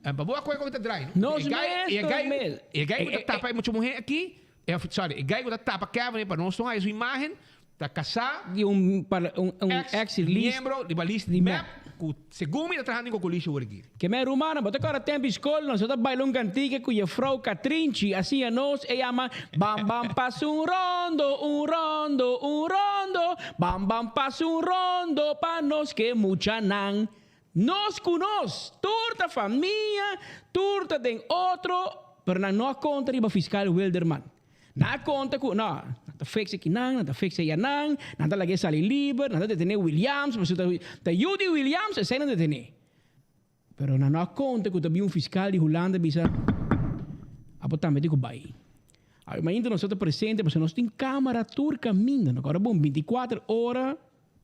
En pa bo a koe kon ta draai, no? Nos E gai, mes, e gai, nos mes. e gai ku ta tapa e mucha muher aki, e, sorry, e gai ku ta tapa Kevin pa nos no haya su imagen, ta kasá Di un, parla- un, un ex ex list miembro di ba list di mep mep. ku segun mi ta trahando den Cocolisho awor aki. Ke men rumannan, bo ta kòrda tempu di skol nos ta baila un kantika ku jefrou Katrinchi a siña nos, e yama, Bam bam pasa un rondo, un rondo, un rondo, bam bam pasa un rondo pa nos ke muchanan. Nos ku nos, tur ta famia, tur ta den otro, pero nan no a konta riba fiskal Wilderman. Nan a konta ku, no, nan ta fix ekinan, nan ta fix eyanan, nan ta lag'é sali liber, nan ta detené Williams, pasobra ta yu di Williams, esei nan detené. Pero nan no a konta ku ta bin un fiskal di Hulanda bisa, Abo tambe tin ku bai. Awe mainta nos ta presente pasobra nos tin kamera tur kaminda. No kòrda bon, bintikuater ora,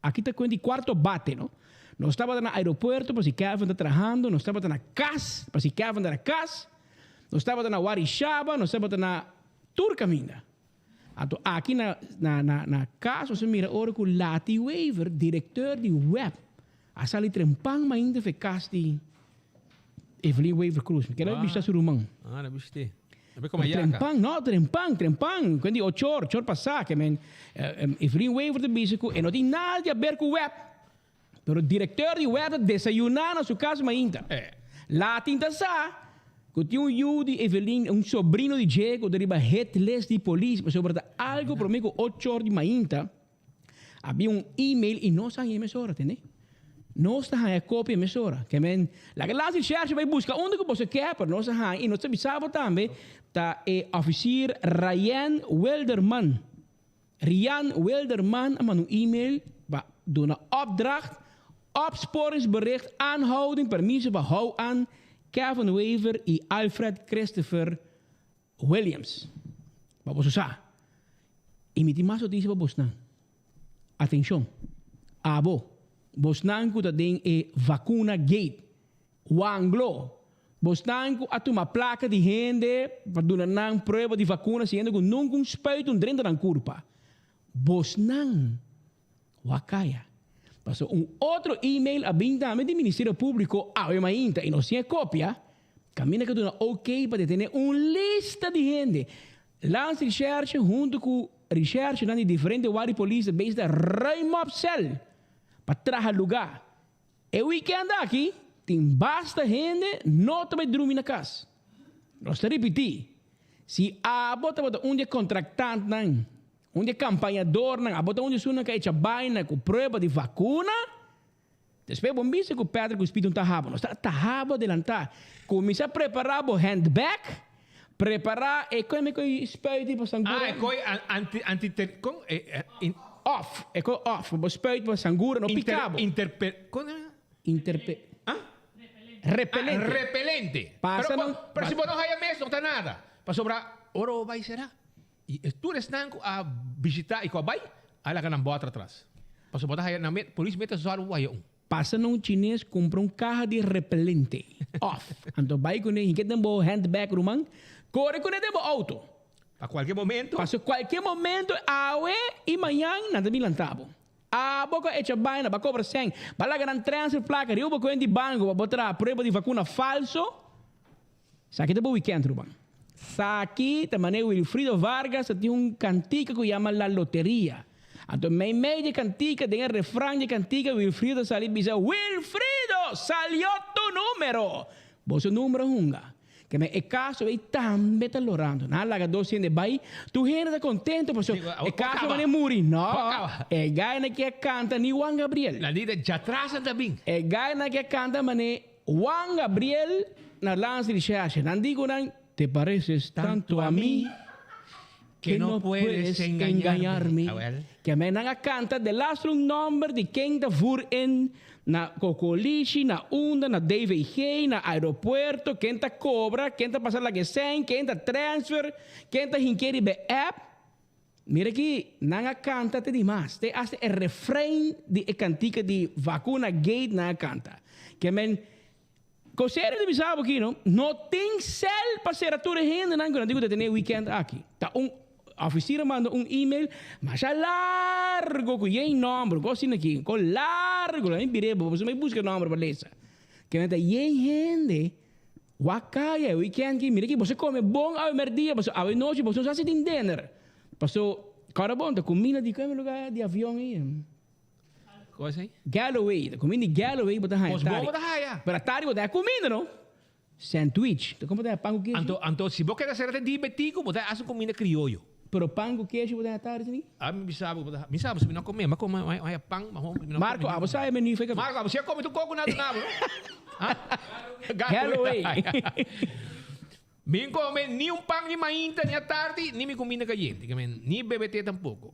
aki ta kuenta di kuarto bate, no. Nos tabata na aeropuerto pa si Kevin ta trahando, nos tabata na kas pa si Kevin ta na kas, nos tabata na Warishaba, nos tabata na tur kaminda. Anto aki na na na na kas nos a mira ora ku Lati Wever, direkteur di web. A sali trempan mainta fe cas di Evelyn Wever Croes. Mi keda bishita su ruman. Ah, na bishite. Trempan, no, trempan, trempan. Kwen di ochor, ochor pasá. Ke men, Evelyn Wever ta bisa ku e no tin nada di haber ku web. Pero direkteur di web ta desayuná na su kas mainta. Latin ta sa ku tin un yu di Evelyn, un sobrino di dje ku ta riba hit list di polis pasobra ta algu promé ku ochor di mainta. Habia un email y nos a haña mesora, tende? Nos ta haña copia mesora. Ke men, laga las di cherche bai busca unda cu boso ke, pero nos a haña y nos ta bisa bo tambe ta e officier Ryan Wilderman. Ryan Wilderman a manda un email pa duna opdracht, opsporingsbericht, aanhouding, permiso pa hou aan Kevin Wever y Alfred Christopher Williams, pa boso sa, i mi tin mas notisia pa bosnan. Atenshon, abo, bosnan ku ta den e vakuna gate, wanglo, bosnan ku a tuma plaka di hende pa duna nan prueba di vakuna siendo ku nunka un spuit un drenta nan kurpa, bosnan wak kaya. Pasobra un otro email a bin tambe di Ministerio Públiko awe mainta i nos tin e kopia. Caminda cu duna ok pa detene un lista di hende. Lands Recherche hunto cu recherchenan di diferente wardi polis ta bezig ta ruim op cel pa traha luga. E weekend aki tin basta hende no ta bay drumi na cas. Nos ta ripiti, si abo tabata un di e contractantnan, un di e campañadornan, abo ta un di esunnan cu a echa baina cu prueba di vacuna, Despues bo bisa ku Pedro ku Spiritu ta habo. Nos ta tahabo adelantá. Kuminsá prepará bo handbag, prepará e koi mi koi spuit di pa sangura. Ah, e koi anti anti kon e in. Off, e koi off, bo spuit pa sangura no pika bo. Inter kon. Interpe. Ah? Repelente. Ah, repelente. Pasa pero, no. Pero si bo no haya mes no ta nada. Pasobra ora bo bai sera. I e tur esnan ku a bishitá i ku a bai, a laga nan bòter atras. Pasobra bo ta haya nan met, polis mete zòrg bo haya un. Pasa na un chines kumpra un kaha di repelente, òf. Anto bai kuné, hinka den bo handbag ruman, kore kuné den bo outo. Pa kualke momento. Pasobra kualke momento, awe i mañan, nan ta bin lanta bo. Abo ku a echa baina, bo a kobra sèn, bo a laga nan transfer plaka riba bo kuenta di banko pa bo traha prueba di vakuna falso. Saki ta bo weekend ruman. Saki ta manera Wilfrido Vargas ta tin un kantika ku yama La Loteria. Anto meimei di e kantika, den e refran di e kantika Wilfrido ta sali bisa, Wilfrido, salió tu numero! Boso numero a hunga. Keme e kaso ei tambe ta lorando. Nan a laga dos hende bai, tur hende ta kontento pasobra e kaso manera muri. No, e gainan ke a kanta ni Juan Gabriel. Nan di ta djatrás nan ta bin. E gainan ke a kanta manera Juan Gabriel na Lands Recherche nan di ku nan te pareces tanto a mi que no puedes engañarme. Ke men nan a kanta delastro un nomber di ken ta voer in na Cocolishi, na unda, na DVG, na aeropuerto, ken ta kobra, ken ta pasa laga e sèn, ken ta transfer, ken ta hink'é riba e app. Mira aki, nan a kanta te dimas, te hasta e refrein di e kantika di Vakuna Gate nan a kanta. Ke men, koserio ta bisa bo aki no, no tin sèl pa sera tur e hendenan ku nan tin ku detené weekend aki. Ta un ofisir a manda un email masha largo ku yen nòmber, ku asina aki, ku largo, laga mi bira bo, pasobra mi buska nòmber pa lesa. Ke men ta yen hende Wak kaya e weekend ki mira ki boso come bon awe merdia paso awe nochi boso no sa si tin dinner paso kòrda bon ta cuminda di kue lugar di avion ei Kos ei? Galloway ta cuminda di Galloway bo ta haya Kos bon tari bo ta haya. pero atari bo ta haya cuminda no sandwich ta como bo ta haya pan ku keshi Anto anto si bo keda sera te di betico bo ta hasi un cuminda crioyo. Pero pan ku keshi bo ta haya atari si? Ah mi bisa bo bo ta mi sa bo si mi no come mi a come mi a haya pan ma mi no come Marco abo sa e menu fe Marco abo si a come tur koko na duna bo no. Galloway. Mi no come ni un pan ni mainta ni atardi ni mi cuminda cayente ke men ni bebe te tampoco.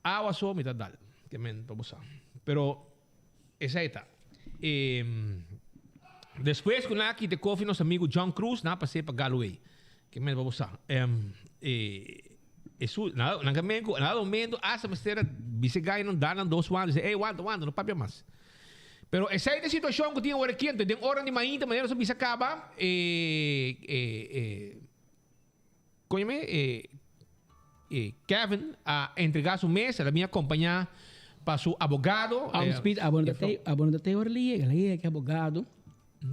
Awa so mi ta dal ke men pa bo sa. Pero esey ta. E despues cu nan a kita e kofi nos amigo John Cruz nan a pase pa Galloway ke men pa bo sa. E esu nan ke men cu na dado momento hasta mester a bisa e gainan da nan dos wanta bisa ey wanta wanta no papia mas. Pero esei ta e situacion cu tin awor aki, anto den ora di mainta manera nos a bisa caba, e, e, e, con yama e, e, Kevin a entrega su mes, el a bin acompaña. Pa su abogado. Am speed abo no ta abo no ta te ora el a yega, el a yega ki abogado.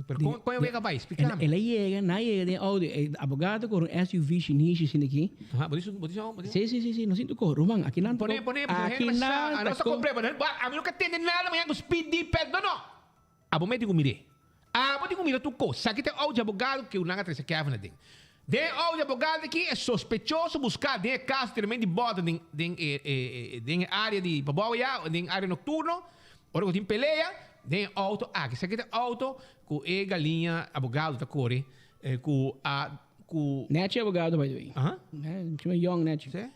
Pero kon kon e wega bai? Splikami. El a yega, nan a yega den auto, e abogado kore un SUV shinishi asina aki. Aha, bo di su, bo di su, bo di su. Si, si, si, si, no sintu kore, ruman, aki nan ta Pone, pone, pasobra aki hende sa, nan a nos ta ta ko. komple, a mi no ka tende nada mañana ku speed di pet, no, no. Abo me tin ku mir'é. Abo tin ku mira tur kos. Sa ki ta e outo di abogado ku nan a trese Kevin aden. Den e outo di abogado aki e sospechoso buská den e kas tremendo di bòta den den e e den e área di pabou ayá, den área nokturno, ora ku tin pelea, den e outo aki. Sa ki ta e outo ku e galiña abogado ta kore ku a ku. Nechi abogado by the way. Aha. Chuma yong nechi. Sí.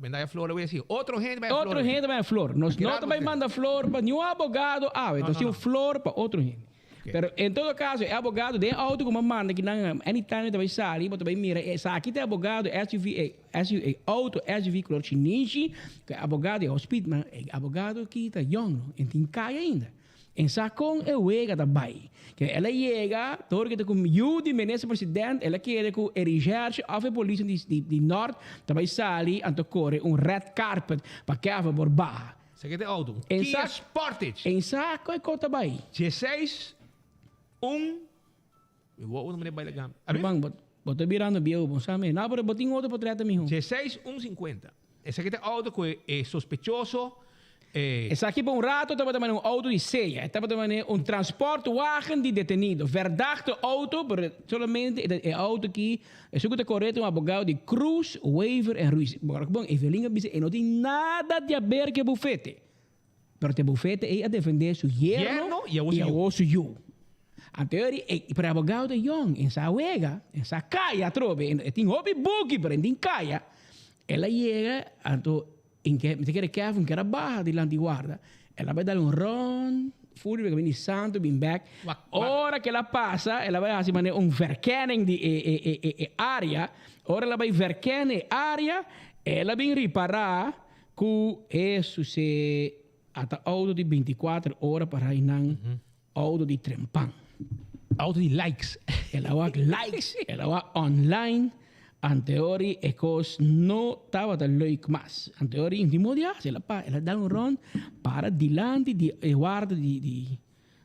Bai a flor awor si. Otro hende bai a flor. Otro hende bai a flor. Nos no ta bai manda flor pa niun abogado awe. Nos tin un flor pa otro hende. Pero en todo caso e abogado den auto ku bo manda kinan anytime ta bai sali bo ta bai mira esaki ta e abogado SUV e auto SUV color chinishi ku e abogado e hospit ma e abogado aki ta yong no e tin kaya ainda. En sa kon e wega ta bai. Ke el a yega, dor ke ta ku yu di minister president, el a kere ku e recherche of e politie di di di Noord ta bai sali anto kore un red carpet pa Kevin por baha. Sa ke ta e auto? Un En Kia sa Sportage. En sa kon e kos ta bai. Dieseis, un, mi wou un manera bai laga mi. Ruman, bo bo ta birando bieu, bo sa mi. No, pero bo tin otro potret miho. Dieseis, un sinkuenta. Esaki ta e auto ku e sospechoso e. Esaki pa un rato tabata manera un auto di seya. E tabata manera un transportwagen di detenido. Verdachte auto, pero solamente e auto aki, esun ku ta kore ta un abogado di Cruz, Wever en Ruiz. Bo bon, Evelyn a bisa e no tin nada di haber ku e bufete. Pero ta e bufete ei a defende su yerno Yerno i awor su yu. Anto e pero e abogado ta yong, en sa wega, en sa kaya atrobe, e tin hopi buki pero en tin kaya. El a yega, anto en ke, mi ta kere Kevin ker a baha dilanti guarda, el a bai dal un rond, furi bek a bini santo bin bek. Ora ku el a pasa, el a bai hasi manera un verkenning di e e e e e area, ora el a bai verken e area, el a bin ripará ku e suse ata auto di bintikuater ora pa rai nan auto di trempan. Auto di likes. El a wak likes, el a wak online. Anteori e kos no tabata leuk mas. Anteori in di modo ya, el a pa, el a dal un rond para dilanti di e warda di di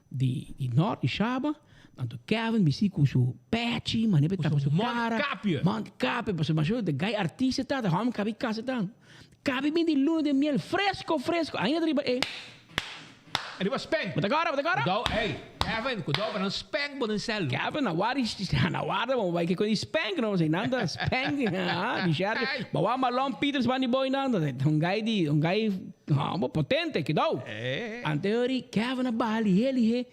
di di Noord, di Shaba. Anto Kevin bisti ku su pechi, manera pe tapa su kara. Mondkapje. Mondkapje, pasobra masho de guy artista ta, ta hòmber kabi kasa ta. Kabi bin di luna de miel fresco fresco ainda ta riba e. Riba spank. Bo ta kòrda bo ta kòrda? Kudou ey Kevin kudou pa nan spank bo den sèl. Kevin na wari na warda bo bai ke kon di spank no si nan ta spank ah di sherry bo wak Marlon Peters ban di boy nan ta un guy di un guy homber potente kudou. Ante ori Kevin a baha lihe lihe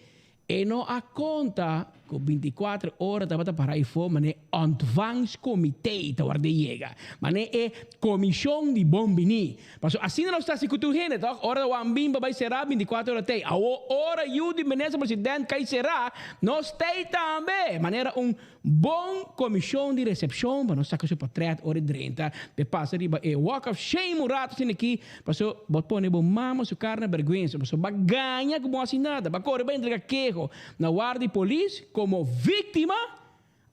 E no a konta ku bintikuater ora tabata para ifó manera ontvangstcomité ta wòrdu yega, manera e komishon di bon biní. Pasobra asina nos ta hasi ku tur hende, tòg? Ora wan bin pa bai será bintikuater ora t'ei. Awor ora yu di minister president kai será, nos t'ei tambe, manera un Bon komishon di resepshon pa nos saka su portret ora e drenta pe pasa riba e walk of shame un rato asina aki paso bo pone bo mama su kar na bergwensa paso ba gaña ku bo hasi nada ba kore ba entrega keho na warda di polis komo viktima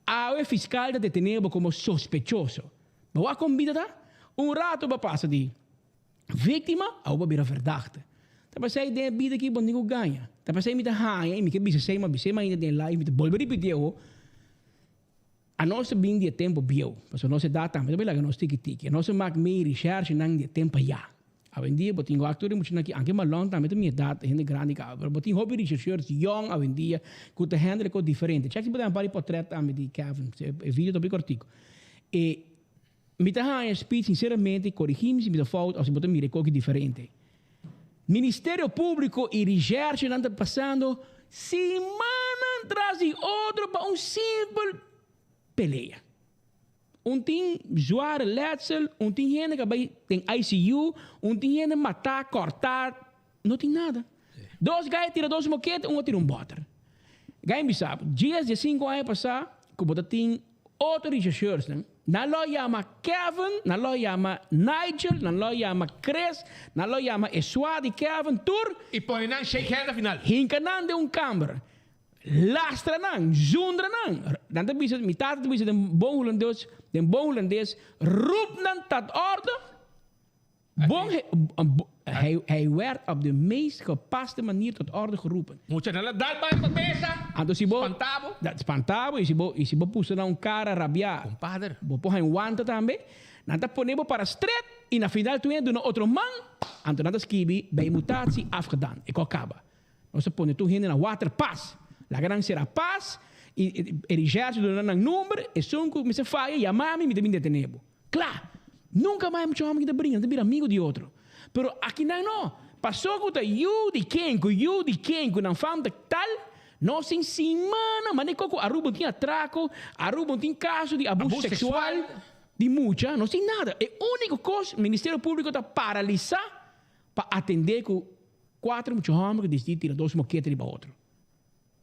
awe fiskal ta detene bo komo sospechoso bo wak kon bida ta un rato ba pasa di Víktima awo pa bira verdachte. Ta pasei den e bida aki bo no tin ku gaña. Ta pasei mi ta haña i mi ke bisa esei, ma bisei mainta den e live, mi ta bolbe ripití awo, anos ta bin di e tempu bieu, pasobra nos edat tambe ta bai laga nos tiki tiki. Anos a mak mei rishershenan di e tempu ayá. Awendia bo tin wak tur e muchanan aki, anke Marlon tambe ta mi edat, hende grandi kaba, pero bo tin hopi rishershers yòn awendia ku ta handle e kos diferente. Chèk si bo ta haña un par di pòtrèt tambe di Kevin, e video ta hopi kòrtiku. E. Mi ta haña speed sinceramente, corigi mi si mi ta fout of si bo ta mira e koki diferente. Ministerio Publico y Recherchenan ta pasando simannan tras di otro pa un simpel pelea. Un tin zware letsel, un tin hende ka bay den ICU, un tin hende mata, corta, no tin nada. Dos guy a tira dos mokete, un a tira un boter. Guy bisa, dies, diesinco aña pasa cu bo ta tin Otro rechercheursnan, nan lo yama Kevin, nan lo yama Nigel, nan lo yama Chris, nan lo yama e swa di Kevin, tur. I pone nan shake hand na final. Hinka nan den un kamber, lastra nan, zundra nan. Nan ta bisa, mi tata ta bisa den bon hulandes, den bon hulandes, roep nan tot orde. Bon, hij, hij werd op de meest gepaste manier tot orde geroepen. Mucha nan la dal bai pa mesa. Anto si bo Spantabo. Dat spantabo y si bo y si bo puso na un cara rabiá. Compadre. Bo por haña un wanta tambe. Nan ta pone bo para stret y na final tu hende duna otro man. Anto nan ta skibi bij mutatie afgedaan. E kò kaba. Nos ta pone tur hende na water pas. Laga nan sera pas y e recherche duna nan number. Esun ku mester faya yama mi, mi ta bin detene bo. Kla! Nunka mas e mucha hòmber ki ta bringa, nan ta bira amigu di otro. Pero akinan no. Pasó ku ta yu di ken ku yu di ken ku nan fam ta tal, nos tin simana manera ku Aruba no tin atrako, Aruba no tin kaso di abuso seksual di mucha, nos tin nada. E úniko kos Ministerio Públiko ta paralisá pa atendé ku kuater mucha hòmber ku disidí tira dos mokete riba otro.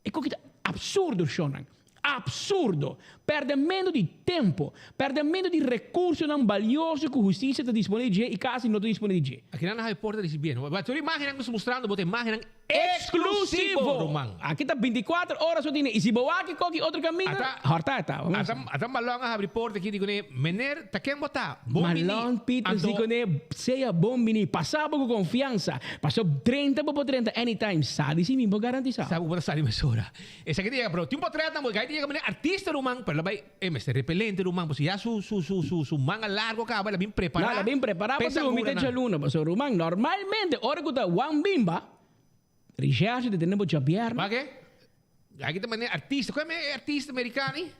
E koki ta absurdo shonnan. Absurdo! Pèrdèmentu di tempu, pèrdèmentu di rekursonan balioso ku hustisia ta disponé di dje i kasi no ta disponé di dje. Akinan nan habi porta risibié no. Tur imágennan ku nos ta mustrando bo ta imágennan eksklusivo, ruman. Aki ta bintikuater ora so tine i si bo wak e koki otro kaminda, hòrta e ta. Ata Malon a habri porta aki di kuné, Mener, ta ken bo ta? Bon bini. Malon Pieters di kuné, Sea bon bini, pasa bo ku konfiansa. Paso drenta bo por drenta anytime, sa di si mi por garantisa. Sa bo por sali mesora. Esaki ta yega pero tin potretnan bo kai ta yega manera artista ruman pero la bai e mester repelente ruman pasobra ya su su su su su manga largo caba el a bin prepara. No, el a bin prepara pa drumi te djaluna pasobra ruman normalmente ora cu ta wan bimba recherche ta tene bo djabièrnè. Wak e aki ta manera artista cu e artista americano ei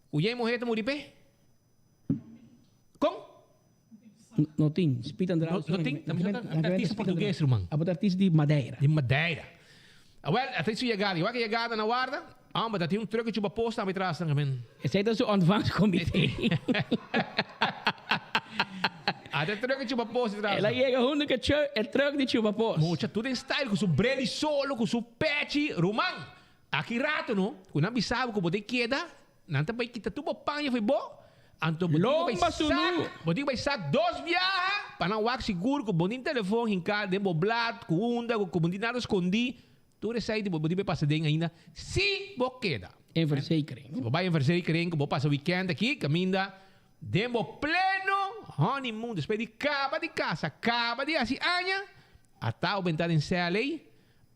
cu yei muher ta muri p'e? Con? No tin. Speed Andrade. No tin. Artista portugues, ruman. Abo ta artista di Madeira. Di Madeira. Awel, a tin su yegada. Igual ke yegada na warda, hombre, ta tin un truck chupa posta tambe tras nan, men. Esei ta su ontvangstcomité. A ta truck chupa posta tras. El a yega hunto ku e truck di chupa post. Mucha tur den style ku su bril di solo, ku su pechi, ruman. Aki rato no, ku nan bisa bo ku bo ta keda. Nan ta bai kita tur bo paña fo'i bo, anto bo tin ku bai sak, bo tin ku bai sak dos biaha pa nan wak sigur ku bo tin telefon hinká den bo blat, ku unda, ku bo no tin nada skondí. Tur esei bo tin bai pasa den ainda si bo keda. En verzekering. Si bo bai en verzekering ku bo pasa wikènt aki kaminda den bo pleno honeymoon despues di kaba di kasa, kaba di hasi aña, ata bo benta den sèl ei.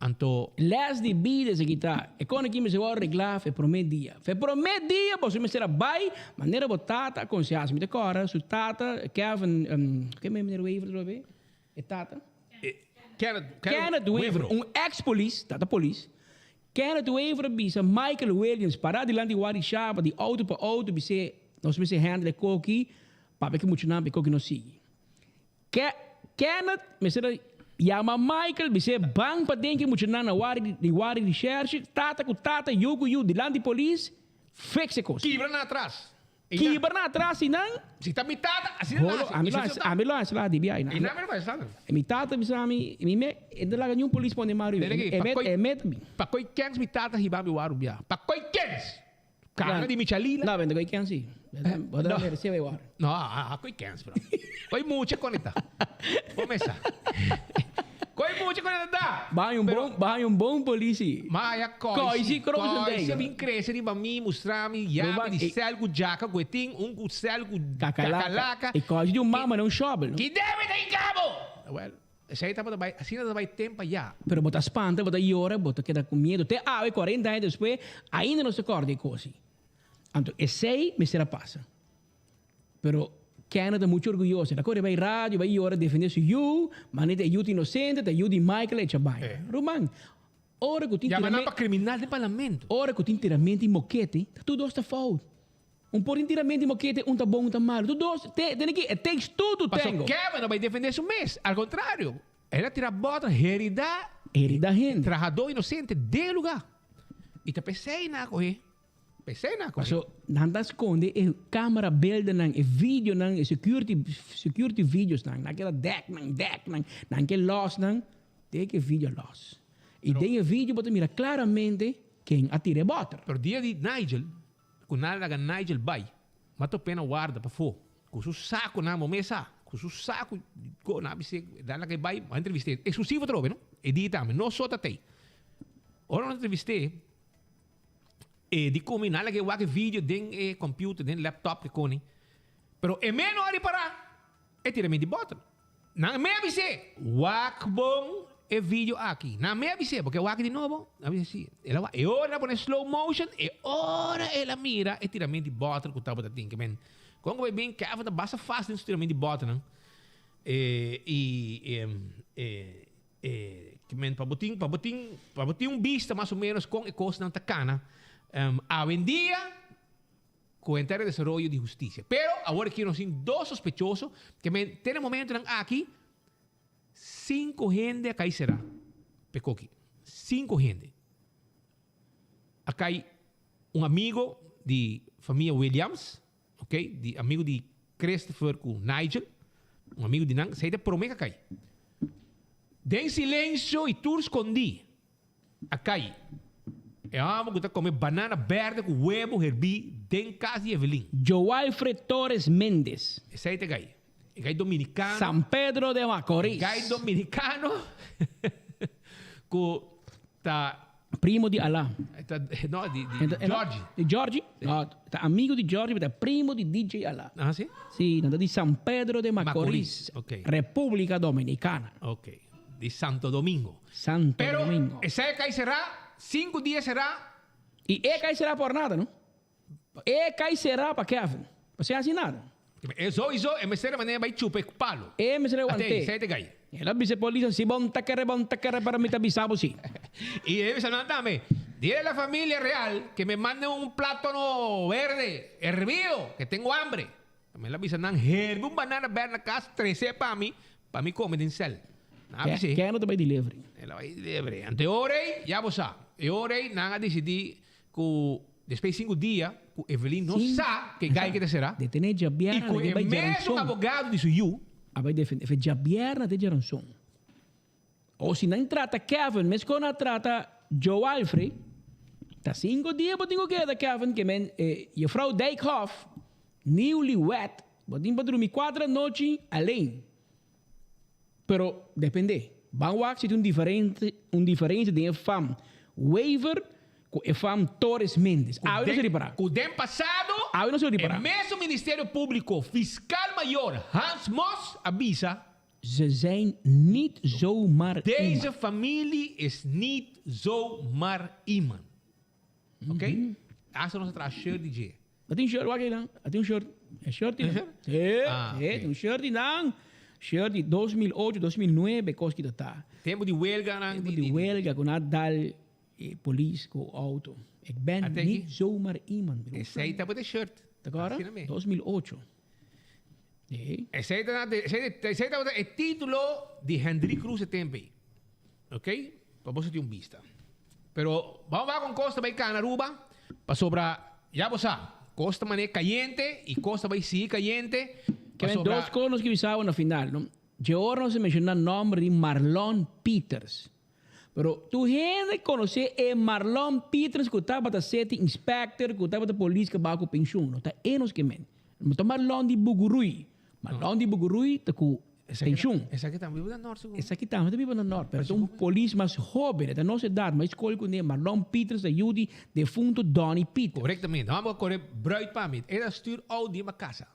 Anto. Les di bida esaki ta, e kòne ki mester wòrdu reglá fe promé dia. Fe promé dia boso mester a bai manera bo tata a konsehá. Si mi ta kòrda su tata, Kevin, ke meneer Wever ta lobe? E tata? Kenneth, Kenneth Wever, un ex polis, tata polis. Kenneth Wever a bisa Michael Williams pará dilanti wari shaba di outo pa outo bis'é nos mester handle e koki papia ki muchanan pa e koki no sigui. Ke Kenneth mester a yama Michael bis'é ban paden ki muchanan na wari di wari recherche, tata ku tata, yu ku yu dilanti polis, fix e kos. Kibra nan atras. Kibra nan atras i nan. Si ta mi tata, asina nan hasi. Ami lo hasi, ami lo hasi la di biaha i nan. Mi lo hasi. Mi tata bisa mi, mi me, e no laga niun polis pone man riba. E met, e met mi. Pa koi kens mi tata hiba mi waru biaha. Pa koi kens! Cara di Michalina. No, bento koi kens si. Bo ta merece bai waru. No, a koi kens bro. Koi mucha conecta. Comesa. Koi mucha conecta da. Ba un bon, ba un bon polici. Ma ya koi. Koi si kroos Koi si bin crece riba mi, mustra mi, yabi di sel ku jaka ku e tin, un ku sel ku kakalaka. E koi si di un mama na un shovel. Ki debe ta hincabo? Well, esei tabata bai, asina ta bai tempo aya. Pero bo ta spanta, bo ta yora, bo ta keda ku miedo. Te awe, 40 aña despues, ainda nos ta kòrda e kos ei. Anto esei mester a pasa. Pero Kenneth ta mucho orguyoso. El a kore bai radio, bai yora defende su yu, manera ta e yu ta inosente, ta e yu di Michael a echa baña. Ruman, ora ku tin Yama nan pa kriminal den parlamento. Ora ku tin tiramento i mokete, ta tur dos ta fout. Un por tin tiramento i mokete, un ta bon, un ta malu. Tur dos, te, tene ki, it takes two to Paso tango. Kevin a bai defende su mes. Al kontrario, el a tira bòter, herida. Herida hende. Trahadó inosente den e lugá. I ta p'esei nan a kohe. P'esei nan a kohe. Paso nan ta skonde e kamera beldennan, e videonan, e security, security videosnan. Nan keda dèk nan, dèk nan. Nan ke lòs nan, te ke video lòs. I den e video bo ta mira klaramente ken a tira e bòter. Pero dia di Nigel, Ku nan laga Nigel bai, ma top'é na warda pafó ku su sakunan, bo mes sa, ku su saku go nan a bis'é, nan laga e bai, a entrevist'é, eksklusivo atrobe no, e dia tambe, no so ta tei. Ora nos entrevist'é, e di komo nan laga e wak e video den e computer, den laptop ke koni, pero e mes no a ripará e tira mi di bòter. Nan me a bis'é, Wak bon e video aki. Nan me a bis'é, Bo ke wak di nobo? Nan a bis'é, Si. El a wak. E ora el a pone slow motion, e ora el a mira e tiramento di bòter ku tabata tin. Ke men, kon ku bai bin, Kevin ta basta fásil den su tiramento di bòternan. E, i, e, e, e, ke men, pa bo tin, pa bo tin, pa bo tin un bista mas o ménos kon e kosnan ta kana awendia. Cu henter e desaroyo di husticia. Pero awor aki nos tin dos sospechoso ke men te na momentonan aki cinco hende a cay cera p'e koki. Cinco hende. A cay un amigo di famia Williams, ok, di amigo di Christopher cu Nigel, un amigo di nan, esey ta e prome cu a cay. Den silencio y tur scondi. A kai. E hòmber ku ta kome banana bèrdè ku webo herbí den kas di Evelyn. Joalfred Torres Méndez. Esei ta e gai. E gai dominikano. San Pedro de Macorís. Gai dominikano ku ta. Primo di Alá. Ta, no, di, di Georgie. Di Georgie? No, ta amigo di Georgie, pero ta primo di DJ Alá. Ah, si? Si, nan ta di San Pedro de Macorís. Macorís, ok. República Dominicana. Ok. Di Santo Domingo. Santo Pero Domingo. esei a kai será, sinku dia será. I e kai será por nada, no? E kai será pa Kevin. Pasobra e hasi nada. E souiso e mester manera bai chupa e palo. E mester Ate, want'é. esei ta gai. El a bisa e polis, si bon ta kere, bon ta kere, pero mi ta bisa bo si. I e bisa nan tambe, Dile a la familia real ke me manden un platono berde hervido, ke tengo hambre. El a bisa nan, Herbi un banana berde na kas, tres'é pa mi, Pa mi come den cel. Nan a bis'é. Ken no ta bai delivery? El a bai delivery. Anto e ora ei, ya bo sa, e ora ei nan a disidí ku despues di sinku dia ku Evelyn no sa ke gai ke ta será. Detené djabièrnè I ku e e bai mesun djaranson. abogado di su yu. A bai defendé. Efe djabièrnè te djaranson. O si nan trata Kevin mes kon a trata Joe Alfrey, ta sinku dia bo tin ku keda Kevin ke men juffrouw Dijkhoff, newly wed, Bo tin pa drumi cuater anochi alleen. Pero depende. Ban wak si tin un diferente un diferencia den e fam Wever cu e fam Torres Mendez. Awe no se ripara. Cu den pasado Awe no se ripara. e mesun Ministerio Publico, Fiscal Mayor Hans Mos a bisa. Ze zijn niet zomaar Deze iemand. familie is niet zomaar iemand. Ok? Hasta nos a traha shirt di dje. A tin shirt, wak einan. A tin un shirt. E shirt di nan. Sí, Ah, sí, ok. tin un shirt di nan. Shirt di 2008, 2009 kos ki ta ta. Tempo di huelga nan. Tempo di huelga ku nan a dal e polis ku auto. Ik ben A teki? niet zomaar iemand. Esei tabata e shirt. Ta kòrda? Asina mi. 2008. Sí. Esei ta esei esei tabata e titulo di Hendrik Cruz e tempo ei. Ok? Pa boso tin un bista. Pero bamo wak con cos ta bay cana Aruba, pasobra ya bo sa, cos ta mane cayente y cos ta bay sigui cayente, Kende pasobra. dos cos nos ke bisa awe na final, no? Dje ora nos a menciona nomber di Marlon Pieters. Pero tur hende conoce e Marlon Pieters cu tabata city inspector, cu tabata polis cu a baha cu pensioen. No ta e nos ke men. No ta Marlon di Bugurui. Marlon di Bugurui ta cu Penshun. Esaki tambe biba na nort segun. Esaki tambe ta biba na nort, pero ta un polis mas hoben, e ta nos edad, mas skol ku ne, Marlon Pieters ta yu di defunto Donny Pieters. Korektamente. Hòmber a kore bruid pa mi. E ta stuur Audi pa kasa.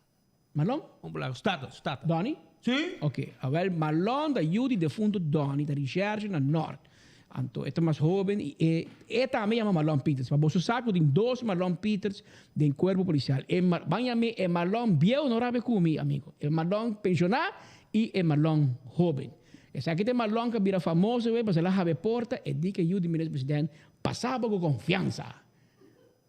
Marlon? Un bla, su tata, su tata. Donny? Si. Oké, awel Marlon ta yu di defunto Donny, ta recherche na nort. Anto e ta mas hoben y e e tambe yama Marlon Pieters. Pa boso sa cu tin dos Marlon Pieters den cuerpo policial. E Mar ban yam'e e Marlon bieu no rabia cu mi amigo. E Marlon pensiona y e Marlon hoben. Esaki ta e Marlon cu a bira famoso wey pasobra el a hab'e porta e di cu e yu di minister president pasaba cu confiansa.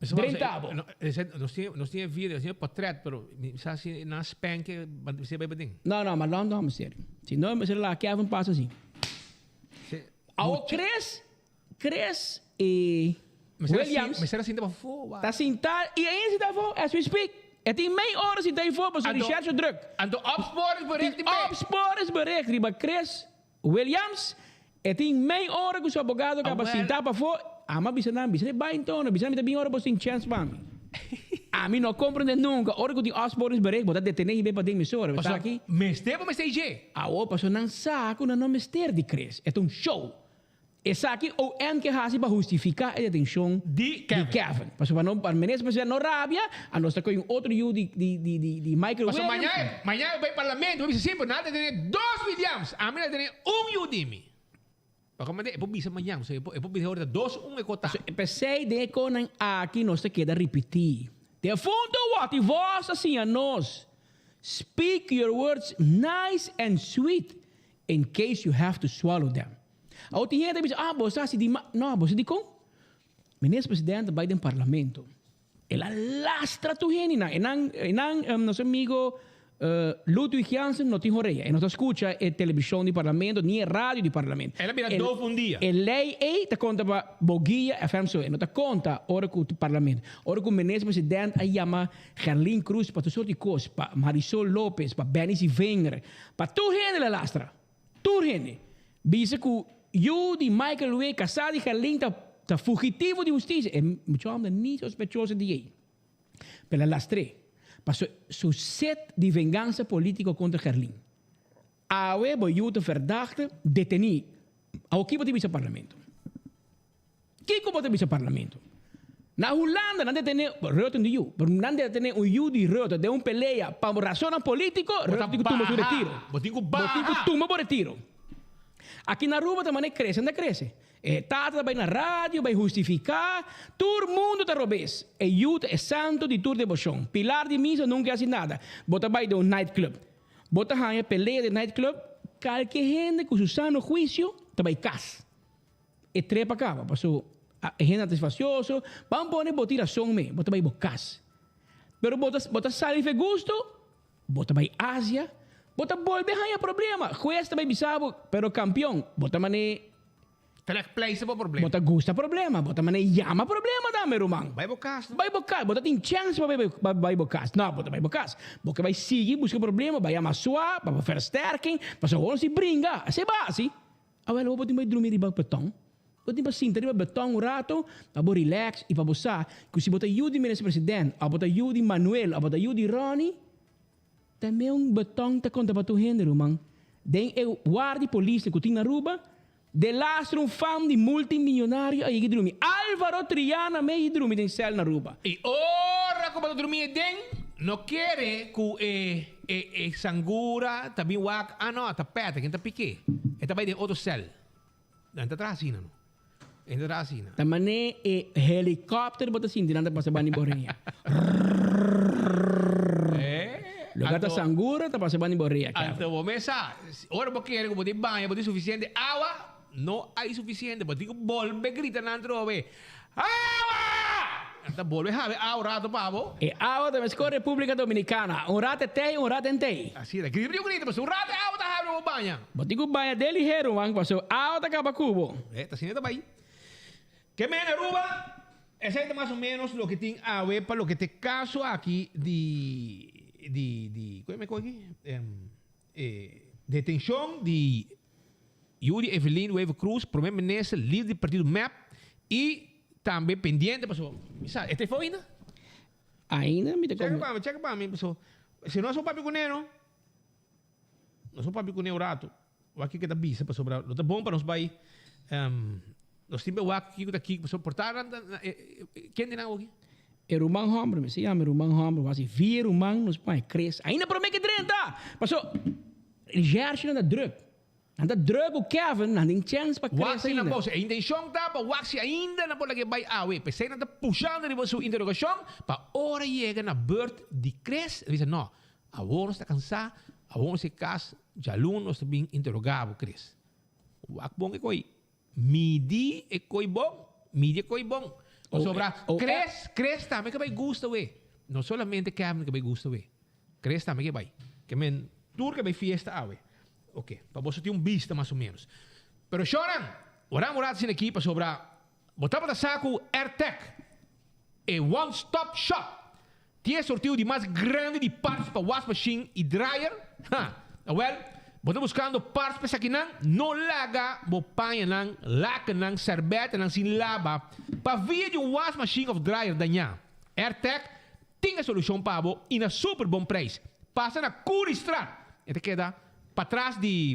Drenta bo. Nos tin nos tin e video, nos tin e portret pero mi sa si nan spank e ban bay baden. No no Marlon no mister. Si no mester laga Kevin pasa si. Awo Chris, Chris y Williams. Mester a sinta pafó wak. Ta sinta y ainda sinta afó as we speak. E tin mei ora sinta afó pasobra recherche druk. Anto opsporingsbericht Tin opsporingsbericht riba Chris Williams. E tin mei ora cu su abogado caba sinta pafó. Ami a bisa nan, bisa e bai enton, bisa mi ta bin ora bo tin chance pa mi. Ami no comprende nunca, ora cu tin opsporingsbericht bo ta detene hib'e paden mesora, bo ta aki. Mester bo mester dje. Awo pasobra nan sa cu nan no mester di Chris, e ta un show. Esaki OM ke hasi pa hustifiká e detenshon di Kevin. Pasobra pa no pa minister presidente no rabia, a nos ta kohe un otro yu di di di di di Michael Pasobra Williams. mañana mañana e bai parlamento, e bisa si, pero nan ta tene dos Williams, ami ta tene un yu di mi. Pa komende e por bisa mañana, pasobra e por e por bisa ora ta dos un e kota. P'esei den e konan aki nos ta keda ripití. Defunto wòrdu i vòs a siña nos, Speak your words nice and sweet in case you have to swallow them. Awor tin hende ta bisa, ah, bo sa si di ma. No, bo sa dikon? Minister Presidente bai den Parlamento. El a lastra tur hendenan. E nan, e nan, nos amigo Ludwig Jansen no tin horea. E no ta skucha e televishon di Parlamento ni e radio di Parlamento. El a bira doof un dia. E lei ei ta konta pa Boguia FM so. E no ta konta ora ku Parlamento. Ora ku Minister President a yama Gerlin Croes pa tur sort di kos, pa Marisol Lopez, pa Benny Sivinger, pa tur hende el a lastra. Tur hende bisa ku yu di Michael Wee kasá di Gerlin ta ta fugitivo di hustisia. E mucha hòmber ni sospechoso di ei. Pero el a lastr'é paso su set di vengansa polítiko kontra Gerlin. Awe bo yu ta verdachte, detení. Awo ki bo ta bisa parlamento? Kiko bo ta bisa parlamento? Na Hulanda nan detené Rutte di yu, pero nan detené un yu di Rutte den un pelea pa rasonnan polítiko, Rutte tin ku tuma su retiro. Bo tin ku Bo tin ku baha. tuma bo retiro. Aki na Aruba ta manera krese nan ta krese. E tata ta bai na radio bai hustifiká, tur mundu ta robes. E yu ta e santu di tur deboshon. Pilar di misa nunka a hasi nada. Bo ta bai den un nightclub. Bo ta haña pelea den nightclub, kalke hende ku su sano huisio ta bai kas. E trepa kaba, paso e hende ta spacioso, ban pone bo tin rason me, bo ta bai bo kas. Pero bo ta bo ta sali fe gusto, bo ta bai Asia, bo ta bolbe haña problema. Hues ta bai bisa bo, pero kampion, bo ta mane. Trek pleister bo problema. Bo ta gusta problema, bo ta mane yama problema tambe ruman. Bai bo kas no. Bai bo kas, bo ta tin chèns pa bai bai bo kas. No, bo ta bai bo kas. Bo ke bai sigui buska problema, bai yama swa, pa bo versterking, pasobra bo no si bringa. Asei ba si. Awel bo tin bai drumi riba beton. Bo tin pa sinta riba beton un rato pa bo relax y pa bo sa cu si bo ta yu di Minister President of bo ta yu di Manuel of bo ta yu di Ronnie, ta me un beton ta conta pa tur hende ruman. Den e war di polisnan cu tin na Aruba, delastro un fam di multimillonario a yega drumi. Alvaro Triana me y drumi den cel na Aruba. Y ora cu bo ta drumi eden, no kere cu e E e sangura ta bin wak, ah no, ta Patrick, e ta Piqué. E ta bai den otro cel. Nan ta traha asina no. E ta traha asina. Ta mane e helicopter bo ta sinti nan ta pasa banda di borea. Loke ta sangura ta pasa banda di borea. Anto bo mes sa, ora bo kere ku bo tin baña, bo tin suficiente awa, no hay suficiente. Bo tin ku bolbe grita nan atrobe, Awa! Nan ta bolbe habi awa un rato pa bo. E awa ta meskor Republica Dominicana. Un rato e tei, un rato en tei. Asina, grita di un grita, pasobra un rato e awa ta habri pa bo baña. Bo tin ku baña de ligero, man, pasobra awa ta kaba ku bo. E ta asina ta bai. Ke men Aruba, esei ta mas o menos loke tin awe pa loke ta e kaso aki di, di, di, koe me koe aki? E detencion di Yuri Evelyn Wever Croes, Prome Minister, lider di partido mep y tambe pendiente pasobra mi sa, e ta efo ainda? Ainda mi ta Cheka pa mi, cheka pa mi pasobra si nos por papia cune no, nos por papia cune un rato, wak kiko e ta bisa pasobra lo ta bon pa nos bay nos tin bay wak kiko ta kiko pasobra por ta nan ta ken di nan awoki? E ruman homber, mi sa yama e ruman homber, wasi vi e ruman nos pon e kres. Ainda prome ke drenta! Paso, recherche nan ta druk. Nan ta druk ku Kevin, nan tin chens pa kres Waxi nan ainda. por, e intencion ta pa waxi ainda nan por laga e bai awe. P'esei nan ta pushando riba su interrogacion pa ora yega na beurt di kres, nan bisa no, awor nos ta kansa, awor nos e kas, djalun nos ta bin interroga bo kres. Wak bon e koi. Midi e koi bon, midi e koi bon. Pasobra Chris, Chris tambe ke bai gusta we. No solamente Kevin ke bai gusta we. Chris tambe ke bai. Ke men tur ke bai fiesta awe. Ok, pa boso tin un bista mas o menos. Pero shornan, ora un rato asina aki pasobra bo tabata sa ku Airtec, e one stop shop, Tin e sorteo di mas grandi di parts pa wasmachine y dryer? Ha! Awel, bo ta buscando parts pa esakinan? No laga bo pañanan, lakennan, serbetenan sin laba pa via di un wasmachine of dryer dañá. Airtec tin e solucion pa bo y na super bon prijs. Pasa na Curiestraat. E ta keda patras di.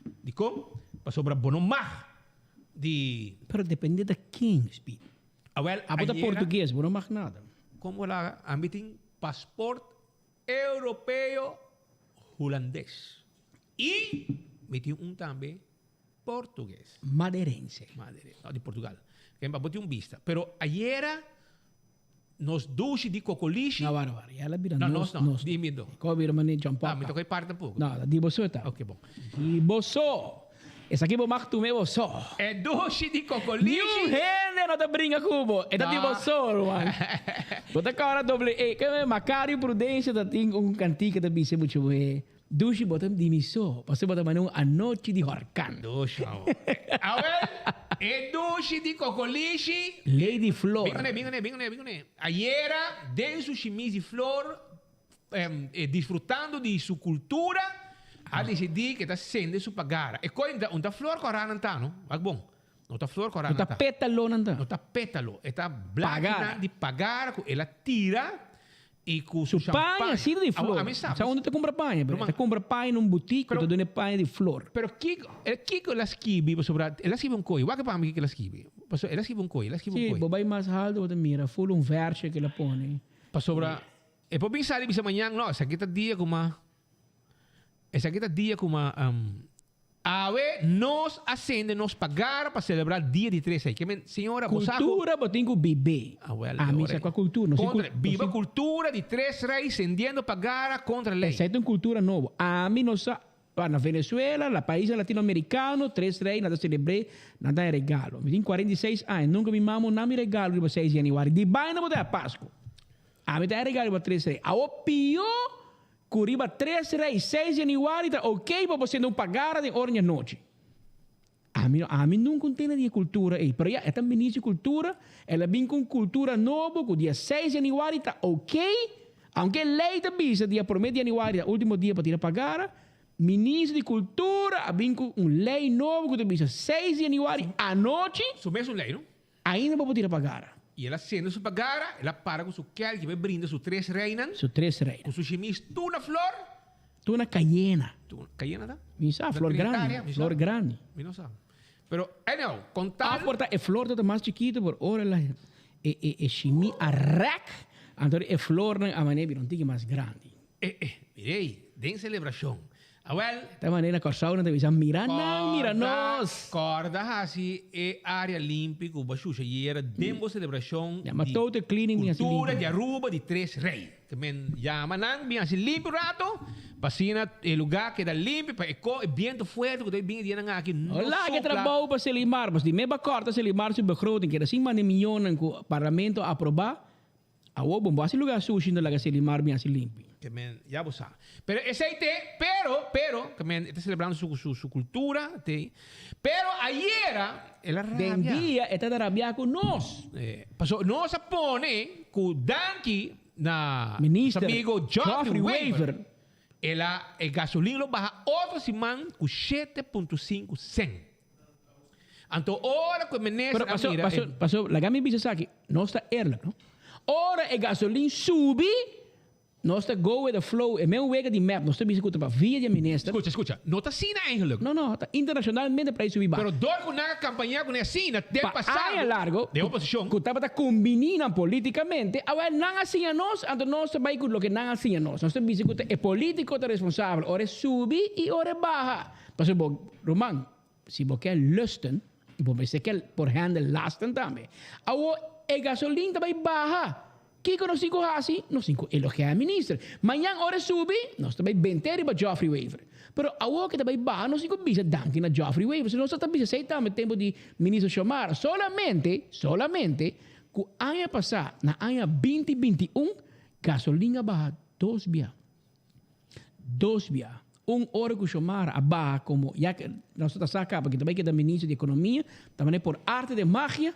Dikon? Pasobra bo no mag di. Pero depende ta ken, Speed. Awel, Abo ta ayera- portugues, bo no mag nada. Como la ami tin paspoort europeo hulandes. Y mi tin un tambe portugues. Madeirense. Madeirense, no, di Portugal. Ken pa bo tin un bista. Pero ayera. Nos dushi di kokolishi. No, wara, wara. Ya la bira No, nos, nos no. nos. Di mi do. Ko bira mane John Papa. Ah, mi toca parte tampoco. No, di boso ta. Ok, bon. Di boso. Esaki bo mag tume boso. E dushi di kokolishi. Niun hende no ta bringa ku bo. E ta di No. boso, ruman. Bo ta kora doble E. Ke Macario Prudencio ta tin un kantika ta bisa muchu bo e dushi bo ta di mi so. Pasobra bo ta mane un anochi di horkan. Dushi, awor. Awel, e dushi di kokolishi. Lady Flor. Bin kuné, bin kuné, bin kuné, bin kuné. Ayera, den su shimis di flor, disfrutando di su cultura, a dicidí ke ta sende su pagara. E koi un ta flor kòrá nan ta, no? Wak bon. No ta flor kòrá No nan ta ta. pétalo nan ta. No ta pétalo. E ta blakinan di pagara ku el a tira i ku su Su paña champaña. asina di Awor, flor. ami sa. Sa unda ta kumpra paña, pero ta kumpra paña na un butik ku ta duna e paña di flor. Pero kiko, kiko el a skibi pasobra el a skibi un koi. Wak pa mi kiko el a skibi. Pasobra el a skibi un koi, el a skibi un Sí, koi. bo bai mas alto bo ta mira ful un vèrsje ku el a pone. Pasobra e por bin sali bisa mañan, no, esaki ta dia ku ma, esaki ta dia ku ma, awe nos a sende nos pagar pa celebra dia di tres ei. Ke men, señora, bo sa ku. Kultura bo tin ku bibé. Awel, Ami sa kua kultura. No si Kontra, kul- biba no si- kultura di tres rei sendiendo pagara kontra lei. Esei ta un kultura nobo. Ami no sa, pa na Venezuela, la paisnan latinoamericano, tres rei nan ta celebr'é, nan ta haña regalo. Mi tin 46 aña, nunka mi mama no na mi regalo riba seis januari. Di baina bo ta haña Pasku. Ami ta haña regalo riba tres rei. Awor pió ku riba tres rei, seis januari ta ok pa bo sende un pagara den ora di anochi. Ami no, ami nunka un tende di e kultura ei. Pero ya, e ta minister di kultura, el a bin ku un kultura nobo ku dia seis januari ta ok, aunke lei ta bisa dia prome di januari ta ultimo dia pa tira pagara, minister di kultura a bin ku un lei nobo ku ta bisa seis januari anochi. Su mesun lei, no? Ainda bo por tira pagara. I el a sende su pagara, el a para ku su kelki pa e brinda su tres reinan. Su tres reinan. Ku su shimis tur na flor. Tur na kayena. Tur kayena ta? Mi sa, flor grandi. Flor grandi. Mi no sa. Pero anyhow, kon tal. Af por ta e flor ta mas chikitu, por ora la e e e shimi a rek, anto e flornan a manera bira un tiki mas grandi. Eh eh, mirei, den selebrashon. Awel. Ta manera na Kòrsou nan ta bisa mira nan, mira nos. Kòrda hasi e área limpi ku bo a shusha yera den bo selebrashon Yama di Total Cleaning bin hasi kultura limpi. di Aruba di Tres Rei. Ke men yama nan bin hasi limpi un rato pa asina e lugá keda limpi pa e ko e biento fuerte ku ta bin e dianan aki no Hola ke sopla. trabou pa Selimar. Pasobra di me ba kòrta Selimar su begroting keda sin manda e miyonan ku parlamento a aprobá. Awor bon bo hasi lugar sushi no laga Selimar bin hasi limpi. Ke men ya bo sa. Pero esei te, pero, pero, ke men e ta celebrando su su su cultura te, pero ayera el a rabia. Den dia e ta ta rabia ku nos. Eh, paso nos a pone ku danki na Minister nos amigo Geoffrey Geoffrey Wever, Wever. el a e gasolin lo baha otro siman ku 7.5 cent. Anto ora ku e minister Pero a paso, mira paso, e. paso, laga mi bisa esaki, nos ta eerlijk, no? Ora e gasolin subi, nos ta go with the flow, e men wega di mep, nos ta bisa ku ta pa via di e minister. Skucha, skucha, no ta asina eigenlijk. No, no, ta internacionalmente prijs subi baha. Pero dor ku nan a kampañá ku nan asina den Pa pasado, aña largo, den oposishon. ku tabata kumbiní nan polítikamente, awel nan a siña nos, anto nos ta bai ku loke nan a siña nos. Nos ta bisa ku ta e polítiko ta responsabel ora e subi i ora e baha. Pasobra bo, ruman, Si bo ke lusten, bo mester ke por hende lasten tambe. Awor e gasolin ta bai baha. Kiko nos tin ku hasi? Nos tin ku elogia e minister. Mañan ora e subi, nos ta bai bent'é riba Geoffrey Wever. Pero awor ke ta bai baha, nos tin ku bisa danki na Geoffrey Wever. Si nos ta bisa esei tambe tempu di minister Xiomara. Solamente, solamente, ku aña pasá, na aña binti 21, gasolin a baha dos bia. Dos bia. Un ora ku Xiomara a baha komo, ya ke nos ta sa kaba ke ta bai keda minister di ekonomia, ta manera por arte de magia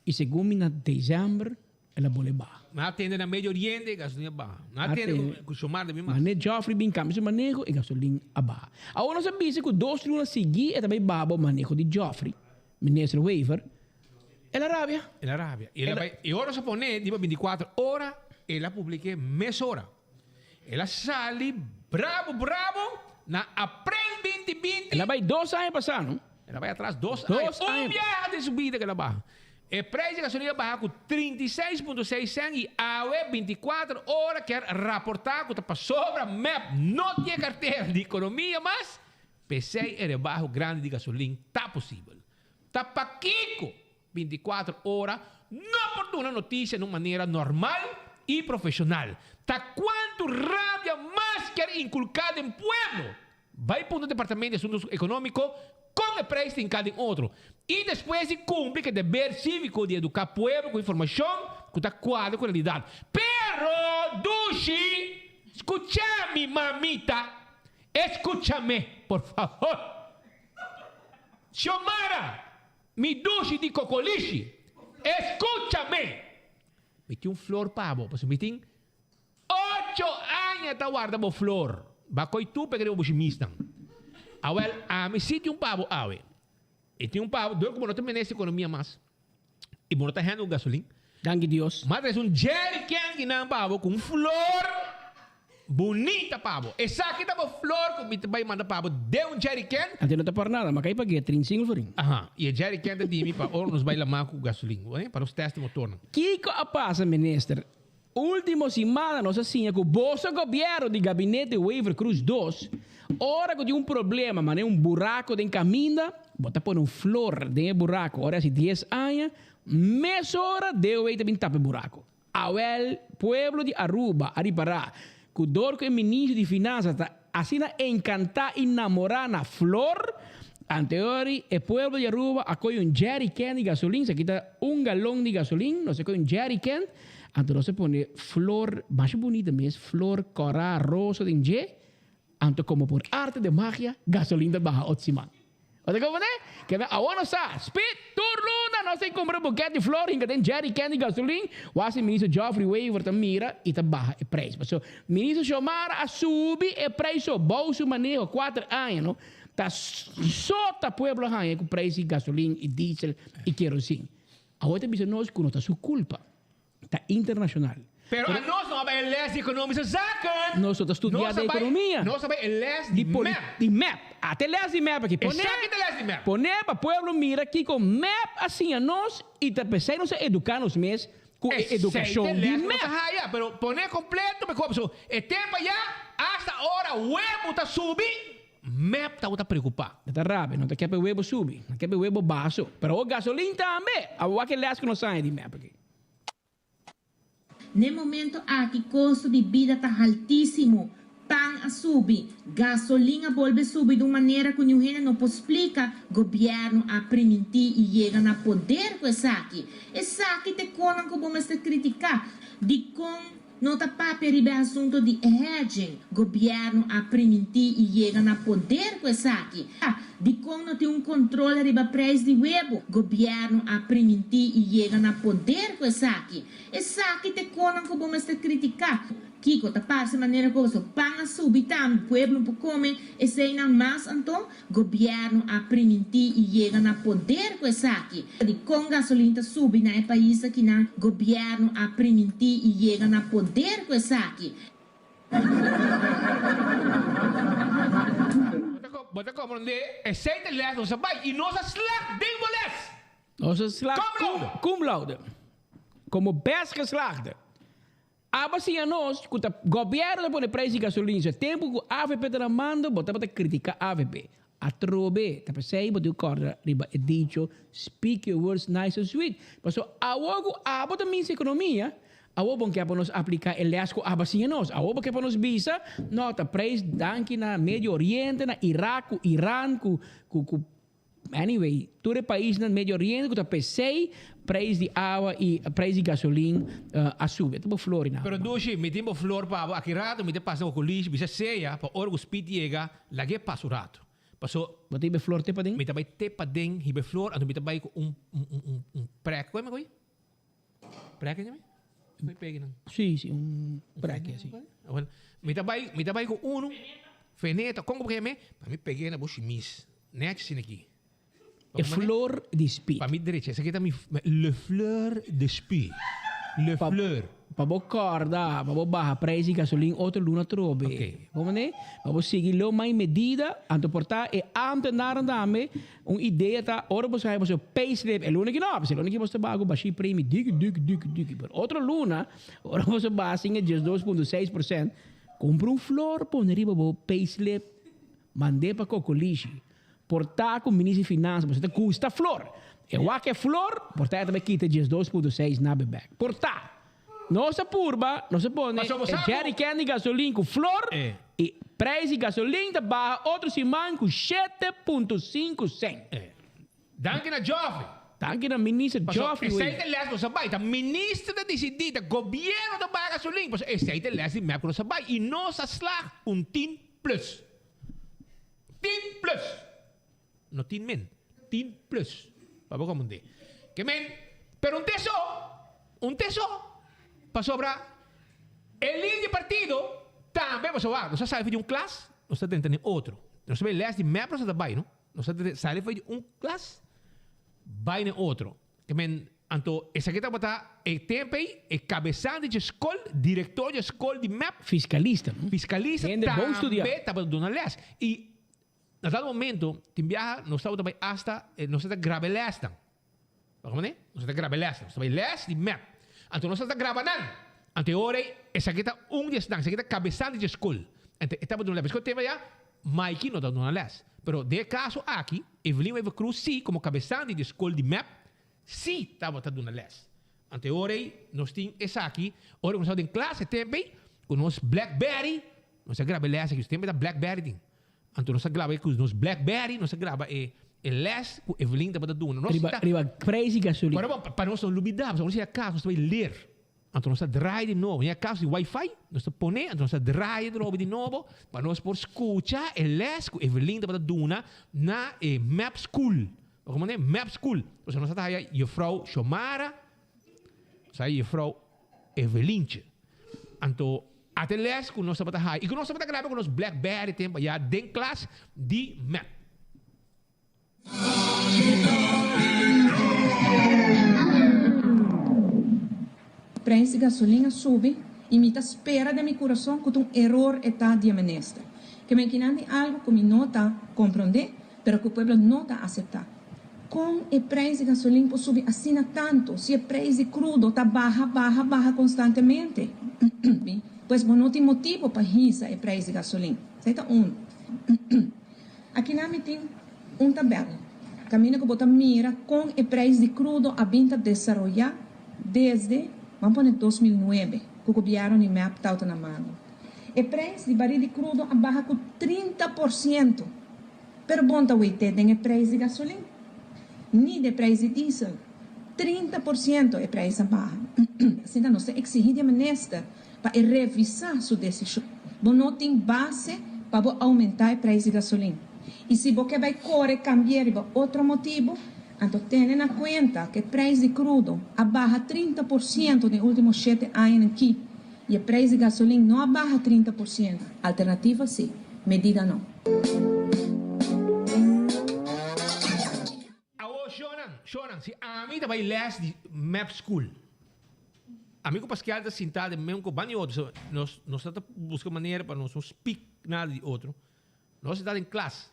i segun mi na december el a bole baha. Nan a tende na Medio Oriente e gasolin a baha. Nan a tende ku Xiomara ta bin mas. Mane Geoffrey bin kambia su maneho e gasolin a baha. Awor nos a bisa ku dos luna sigui e ta bai baha bo maneho di Geoffrey, minister Wever, el a rabia. El a rabia. I el a bai, i ora nos a pone riba 24 ora el a publike mesora. El a sali brabo brabo na aprel binti binti. El a bai dos aña pasá, no? El a bai atras dos Dos aña. aña. Un biaha den su bida ku el a baha. E prijs di gasolina a baha ku 36.6 cent i awe 24 ora kier raportá ku ta pasobra mep no tin e kartera di ekonomia mas, p'esei e rebaho grandi di gasolin ta posibel. Ta pakiko? 24 ora no por duna noticia na un manera normal y profesional. Ta cuanto rabia mas kier inculca den pueblo? Bay punta Departamento di Asuntos Economico con e prijs tin cada den otro. Y despues di cumpli cu e deber civico di educa pueblo cu informacion cu ta cuadra cu realidad. Pero Dushi, scucha mi mamita, escuchame por favor. Xiomara, mi dushi di cocolishi, escuchame. Mi tin un flor pa bo, pasobra mi tin Ocho aña ta warda bo flor. Ba koy tur pega riba bo shimisnan. Awel, ami si tin un pabo awe. E tin un pabo, dor ku bo no ta menester ekonomia mas i bo no ta hende ku gasolin. Danki Dios. M'a trese un jerrycan kinan pa bo ku un flor bunita pa bo. Esaki ta bo flor ku mi ta bai manda pa bo den un jerrycan. Antes no ta por nada, m'a kai pag'é trinsingu florin. Aha, i e jerrycan ta di mi pa ora nos bai lamá ku gasolin, pa nos tèst e motornan. Kiko a pasa, minister? Ultimo simana nos a siña cu boso gobierno di Gabinete Wever Croes dos, ora cu tin un problema manera un buraco den caminda, bo ta pone un flor den e buraco, ora haci dies aña, mesora DOW ta bin tapa e buraco. Awel, pueblo di Aruba a ripara cu dor cu e ministro di Finanzas ta asina encanta y namora na flor, anteori e pueblo di Aruba a coge un jerrycan di gasolin, esaki ta un galon di gasolin, nos a coge un jerrycan, Anto nos a pone flor masha bunita mes, flor kòrá, rosa den dje. Anto komo por arte de magia, gasolin ta baha ot siman. Bo ta komprendé? Kende awor nos sa, spit, tur luna nos tin kumpra un buket di flor hinka den jerrycan di gasolin, wasi Minister Geoffrey Wever ta mira i ta baha e prijs. Pasobra Minister Xiomara a subi e prijs so bou su maneho kuater aña no, ta sota pueblo haña ku prijs di gasolin i diesel i kerosin. Awor ta bisa nos ku no ta su kulpa. Ta internashonal. Pero anos no a bai e les di economische zaken. Nos no ta studia di economia. Nos a bai e les di mep. Di mep. Ata e les di mep aki. Pone. Esaki ta les di mep. Pone pa pueblo mira kiko mep a siña nos i ta p'esei nos a eduká nos mes ku e edukashon di mep. Esei ta les ku nos a haya. Pero pone kompleto mehor. Pasobra e tempu ayá asta ora webu ta subi. Mep tabata preocupa. E ta rabia, no ta ke pa e webo subi, no ke pa e webo baha so. Pero awor gasolin tambe! Awor wak e les ku nos haña di mep aki. N'e momento aki kosto di bida ta haltísimo, pan a subi, gasolin a bolbe subi di un manera ku niun hende no por splika, gobièrnu a primintí i yega na poder ku esaki. Esaki ta e konan ku bo mester kritiká. Dikon No ta papia riba e asunto di hedging. Gobierno a priminti y yega na poder cu esaki. Dicon no tin un control riba prijs di webo? Gobierno a priminti y yega na poder cu esaki. Esaki t'e conan cu bo mester critica. Kico ta parce manera cu so pan a subi tambe, pueblo no por come eseynan mas anto? Gobierno a priminti y yega na poder cu esaki. Di con gasolin ta subi na e pais akinan? Gobierno a priminti y yega na poder cu esaki. Bo ta comprende? Esey ta les nos a bay y nos a slag den bo les! Nos a slag cum laude. Como best geslaagde. Aba siña nos cu ta gobierno ta pone prijs di gasolin. So e tempo cu avp ta na mando bo tabata critica avp. Atrobe ta pesey bo tin cu corda riba e dicho speak your words nice and sweet. Paso awor cu abo ta minsa economia, awor bon ke pa nos aplica e les cu aba siña nos. Awor bo ke pa nos bisa, no ta prijs danki na Medio Oriente, na Irak cu Iran cu cu cu Anyway, tur e paisnan Medio Oriente ku ta pesei prijs di awa i prijs di gasolin a subi. Ta bo flor i nan. Pero Dushi, mi tin bo flor pa bo. Aki rato mi ta pasa bo kulishi, bisa sea pa ora ku Speed yega, lag'é pasa un rato. Paso. Bo ta hiba e flor te paden? Mi ta bai te paden hiba e flor, anto mi ta bai ku un un un prek. Koe mi koe? Prek mi? Koe pegi nan? Si, si, un prek, si. Awel, mi ta bai, mi ta bai ku unu, feneta, kon ku bo keme? Pa mi peg'é na bo shimis. Nèchi asina aki. E flor di spi. Pa mi drecha, esaki ta mi le fleur de spi. Le fleur. Pa bo kòrda, pa bo baha prijs di gasolin otro luna atrobe. Bo mane? Pa bo sigui lo mai medida, anto por ta e ámtenaren tambe, un idea ta ora bo sa bo payslip, e luna aki no, pasobra e luna aki bo ta baha ku bashí premi diki diki diki diki, pero otro luna ora bo sa baha sin e 12.6%, kumpra un flor pone riba bo payslip. Mand'é pa Kokolishi. Por ta ku Minister di Finansa bo ta gusta flor. E wak e flor, por ta e ta bai kita 12.6 na bebek. Por ta. Nos a purba, nos a pone Pasobra bo e sa ku- jerrycan di gasolin ku flor i prijs di gasolin ta baha otro siman ku 7.5 cent. Danki na Geoffrey. Danki na Minister Paso, Geoffrey esei wey. ta les ku nos a bai. Ta minister ta disidí, ta gobierno ta baha gasolin. Paso, esei ta les di mep ku nos a bai. I nos a slag un tin plus. Tin plus. No tin min. Tin plus. Pa bo komprendé. Ke men, pero un te so, un te so. Pasobra e lider di partido tambe, pasobra wak, nos a sali for di un klas, nos ta drenta den otro. Nos ta bai les di mep nos ta bai, no? Nos ta sali for di un klas bai den otro. Ke men, anto esaki tabata e tempo ei, e kabesante dje skol, direktor dje skol di mep. Fiskalista, no? Fiskalista Hende bon studiá. tambe tabata duna les. I na tal momento, tin biaha nos tabata bai asta, nos tabata graba e lesnan. Bo komo ne? Nos tabata graba e lesnan. Nos tabata bai les di mep. Anto nos tabata graba nan. Anto e ora ei, esaki ta un di esnan, esaki ta kabesante dje skol. Anto e tabata duna les. Pasobra e tempo ya, Mikey no tabata duna les. Pero den e kaso aki, Evelyn Wever Croes sí, komo kabesante di skol di mep, sí tabata duna les. Anto e ora ei nos tin esaki, ora ku nos tabata den klas e tempu ei, ku nos Blackberry, nos a graba e les aki, nos tempu ta Blackberry tin. Anto nos a graba ku nos Blackberry, nos a graba e e les ku Evelyn tabata duna. Nos Riba ta riba prijs di gasolina. Ora bo pa nos no lubida, pasobra nos a yega kas nos ta bai leer. Anto nos ta draai di nobo. Ña cas di wifi, nos ta pone, anto nos ta draai atrobe di nobo pa nos por scucha e les cu Evelyn tabata duna na e map school. Bo como ne? Map school. Pasobra nos ta haya juffrouw Xiomara, nos ta haya juffrouw Evelyntje. Anto ata e les cu nos tabata haya y cu nos tabata graba cu nos blackberry tempo aya den klas di map. Prijs di gasolin a subi y mi ta spera den mi curason cu ta un eror e ta di e minister. Ke men kinan di algo cu mi no ta compronde, pero cu pueblo no ta acepta. Con e prijs di gasolin por subi asina tanto si e prijs di crudo ta baha, baha, baha constantemente? Pues bo no tin motibo pa hisa e prijs di gasolin. Esey ta uno. Akinan mi tin un tabèl kaminda ku bo ta mira kon e preis di krudo a bin ta desaroyá desde, ban pone 2009, ku gobièrnu di mep tawata na mando. E preis di baril di krudo a baha ku 30 por siento, pero bon ta weit'é den e preis di gasolin, ni den e preis di diesel. 30 por siento e preis a baha. Asina nos ta eksihí di e minister pa e revisá su desishon. Bo no tin base pa bo oumentá e preis di gasolin. I si bo ke bai kore kambi'é riba otro motibu, anto tene na kuenta ku e preis di krudo a baha 30 por siento den último shete añanan ki i e preis di gasolin no a baha 30 por siento. Alternativa sí, medida no. Awor shonan, shonan, si ami ta bai les di mep school, ami ku Pascal ta sinta den meun koban di otro, so nos nos ta buska manera pa nos no speak nada di otro, nos ta den klas,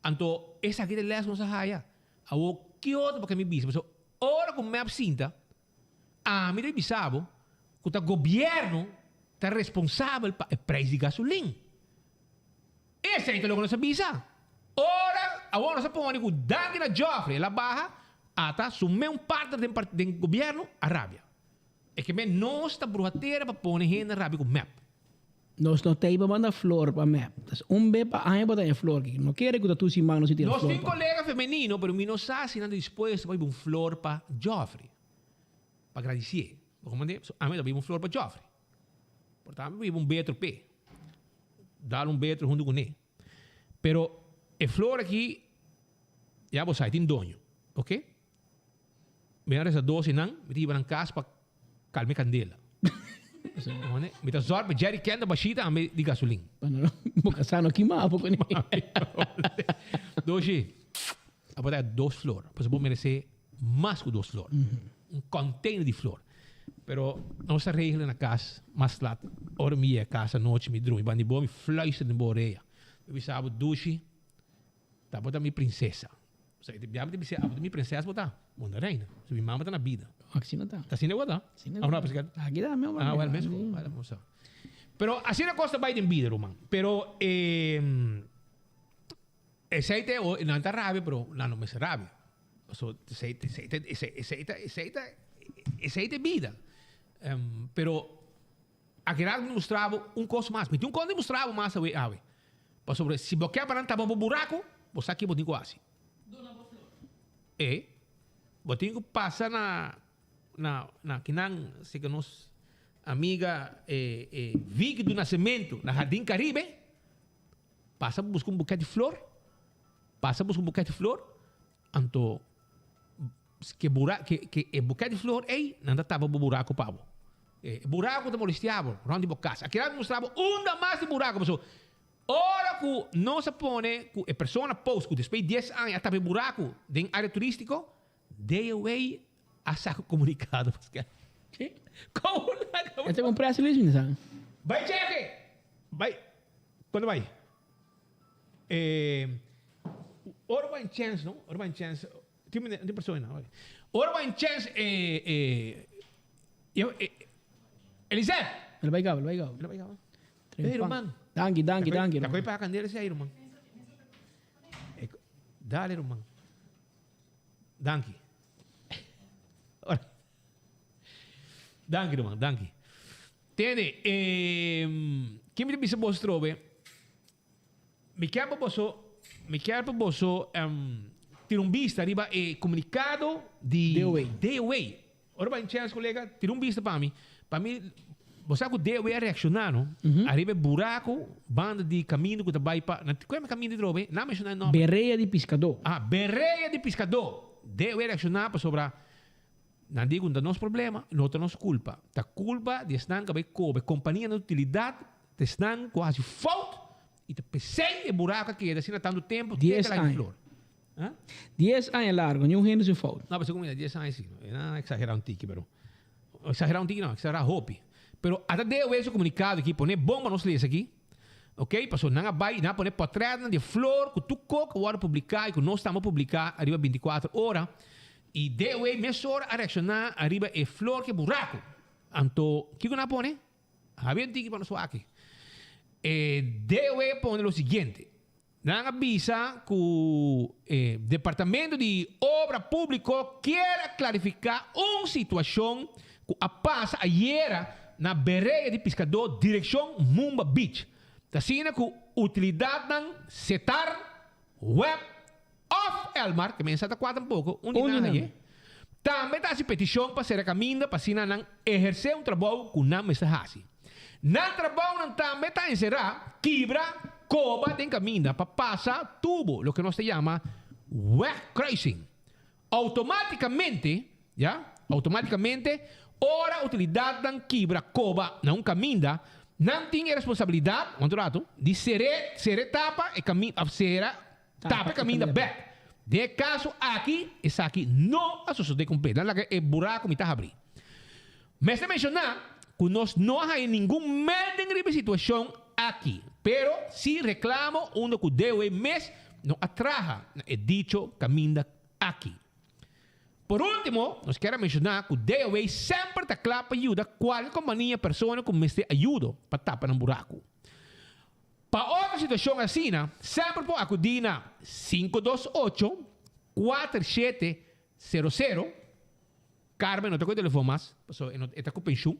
anto esaki ta e les ku nos a haya, awor ki otro pa ke mi bisa, pasobra ora ku mep sinta, ami ta bisa bo ku ta gobierno ta responsabel pa e prijs di gasolin. Esei ta loke nos a bisa. Ora awor nos a pone ku danki na Geoffrey el a baha ata su meun partner den den gobierno a rabia. E ke men nos ta bruha tera pa pone hende rabia ku mep. Nos no ta iba manda flor pa mep. Tas un be pa aña bo ta haña flor aki. No kere ku ta tur siman nos a tira Nos flor tin pa. kolega femenino pero mi no sa si nan ta dispuesto pa hiba un flor pa Geoffrey. Pa gradisié. Bo komprende? So ami ta biba un flor pa Geoffrey. Por ta mi biba un betro p'e. Dal un betro huntu kuné. Pero e flor aki ya bo sa e tin doño. Ok? Mi a resa dos einan, mi ta hiba nan kas pa kalma e kandela. Mi ta zòrg pa jerry can ta bashí tambe di gasolin. Bo kasá no kima bo kuné. Doshi, a bo ta dos flor. Pasobra bo meresé mas ku dos flor. Un container di flor. Pero nos ta regla na cas mas lat. Ora mi yega cas anochi mi drumi banda di bo mi fluister den bo orea. Mi bisa bo dushi ta bo ta mi princesa. Osea ya mi ta bisa abo ta mi princesa bo ta? Bo no ta reina. Pasobra mi mama ta na bida. Asina ta. Ta asina bo ta? Asina ta. Aki ta mi homber. Ah, well, mes cosa. Pero asina cos ta bay den bida ruman. Pero eh. Esei ta e nan ta rabia pero nan no mester rabia. Paso esei esei ta esei esei ta esei ta esei ta e bida. Pero akinan mi mustra bo un kos mas. Mi tin un kos di mustra bo mas awe awe. Pasobra si bo ke pa nan tapa bo buraku, bo sa ki bo tin ku hasi. E bo tin ku pasa na na na kinan si ke nos amiga e e Vicky do Nascimento na Jardin Caribe. Pasa busca un buket di flor, pasa busca un buket di flor, anto ke bura ke ke e buket di flor ei nan ta tapa bo buraco pa bo. E buraco ta molestia bo rond di bo cas. Aki mi mustra bo unda mas di buraco pasobra ora cu nos a pone cu e persona post cu despues di dies aña a tapa e buraco den area turistico, DOW a saca comunicado Pascal. Sí. Como laga Esta un press release mi sa. Bai cheque. Bai. Cuando bai? Eh, ora bai chance, no? Ora bai chance. Tin mene, tin persona, oi. Ora bai chance eh eh yo eh Elisette. El bai gaba, el bai gaba. El bai gaba. Hey, ruman. Danki, danki, danki. Ta koi pa candela si ruman. Dale, ruman. Danki. Danki ruman, danki. Tene, eh, kin mi ta bisa boso trobe? Mi kier pa boso, mi kier pa boso um, tira un bista riba e comunicado di DOA. DOA. Ora ba in chance, colega, tira un bista pa mi. Pa mi, bo sa cu DOA a reacciona, no? Ariba e buraco, banda di camino cu ta bay pa, na, cu e camino di trobe? Na menciona e nomber. Berea di Piscadó. Ah, Berea di Piscadó. DOA a reacciona pasobra nan di cu no ta nos problema, no ta nos culpa. Ta culpa di esnan cu a bay cobe compania di utilidad, ta esnan cu a haci fout y ta pesey e buraco a keda asina tanto tempo te Dies ta laga aña. flor. Dies aña largo, niun hende su fout. No, pasobra mira, dies aña si. E nan a exagera un tiki, pero. Exagera un tiki no, exagera hopi. Pero ata DOW su comunicado aki pone bon pa nos lesa aki. Ok, pasobra nan a bai, nan a pone potretnan di e flor cu tur kok a wordo publica y cu nos tambe a publica ariba binticuater ora. Y DOW mesora a reacciona ariba e flor cu e buraco. Anto, kico nan a pone? Habia un tiki pa nos wak aki. E DOW a pone lo siguiente. Nan a bisa ku e Departamento di Obra Públiko kier a klarifiká un situashon ku a pasa ayera na Berea di Piskadó direkshon Mumba Beach. Ta asina ku utilidatnan Setar, Web òf Elmar, ke men sa ta kua tampoko, un di nan haye, tambe ta hasi petishon pa sera kaminda pa asina nan ehersé un trabou ku nan mester hasi. Nan trabounan tambe ta enserá kibra koba den kaminda pa pasa tubo, loke nos ta yama wegkruising. Outomátikamente, ya, outomátikamente, ora utilidatnan kibra koba na un kaminda, nan tin e responsabilidat, wanta un ratu, di ser'é, ser'é tapa e kaminda, òf sera tapa e kaminda bèk. Den e kaso aki, esaki no a sosodé kompleto. Nan laga e buraku mitá habrí. Mester menshoná ku nos no a haña ningun melding riba e situashon aki, pero sí reklamo unda ku DOE mes no a traha na e dicho kaminda aki. Por último, nos kier a menshoná ku DOE semper ta kla pa yuda kualke kompania, persona ku mester ayudo pa tapa nan buraku. Pa otro situashon asina, semper por akudí na 528 4700. Carmen no ta ku e telefon mas, pasobra e no e ta ku penshun,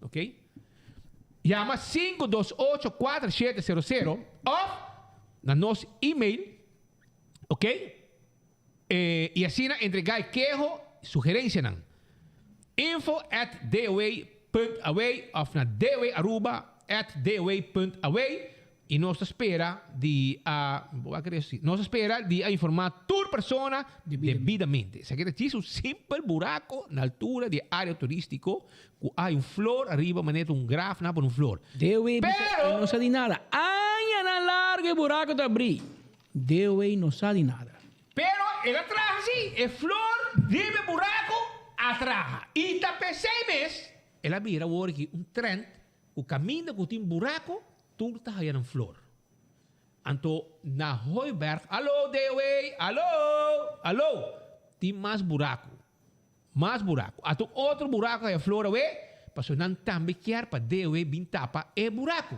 ok. Yama 528 4700 òf na nos email, ok, e i asina entregá e keho, sugerensianan. Info at dow punt aw òf na dowaruba at dow punt aw i nos ta spera di a bo a kere si nos ta spera di a informá tur persona debidamente. Esaki ta djis un simpel buraco na altura di e area turístiko ku hay un flor ariba manera ta un graf nan a pone un flor. Dewe bisa e no sa di nada. Añanan largo e buraco ta abrí. Dewe no sa di nada. Pero el a traha sí, e flor riba e buraco a traha. I ta p'esei mes el a bira awor aki un trend ku kaminda ku tin buraco tur ta haya nan flor. Anto na Hooiberg, alo DOA, alo, alo, tin mas buraco, mas buraco. Anto otro buraco haya flor awe, pasobra nan tambe kier pa DOA bin tapa e buraco.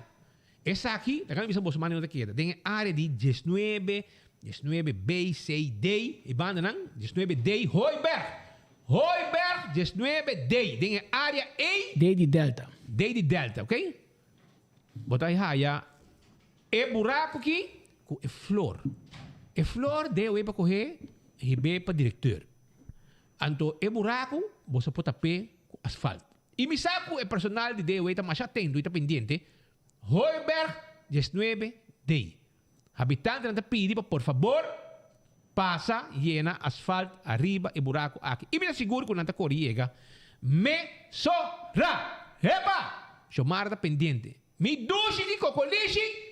Esaki, ta kende bisa boso mane no ta keda, den e area di diesnuebe. 19 B, C, D, e bandanan, 19 D, Hooiberg. Hooiberg, 19 D, den e área E. D di Delta. D di Delta, ok? Bo ta haya e buraco aki cu e flor. E flor DOW pa coge hib'é pa directeur. Anto e buraco bo sa por tap'é cu asfalt. Y mi sa cu e personal di DOW ta masha atento y ta pendiente. Hooiberg 19 D. Habitantenan ta pidi pa por fabor pasa yena asfalt ariba e buraco aki y mi ta sigur cu nan ta core yega mesora! Hepa! Xiomara ta pendiente. Mi dushi di cocolishi!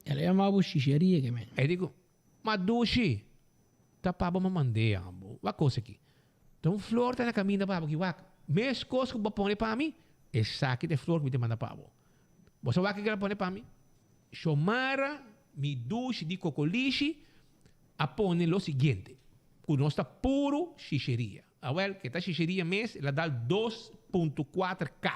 El a yama bo shisheria ke men. E dico, Ma dushi, ta pa bo mand'é amo. Wak cos aki. Ta un flor ta na caminda pa bo aki, wak. Mes cos cu bo a pone pa mi, esaki ta e flor cu mi ta manda pa bo. Bo sa wak kico el a pone pa mi? Xiomara, mi dushi di cocolishi, a pone lo siguiente, cu nos ta puro shisheria. Awel, ke ta shisheria mes, el a dal 2.4 K.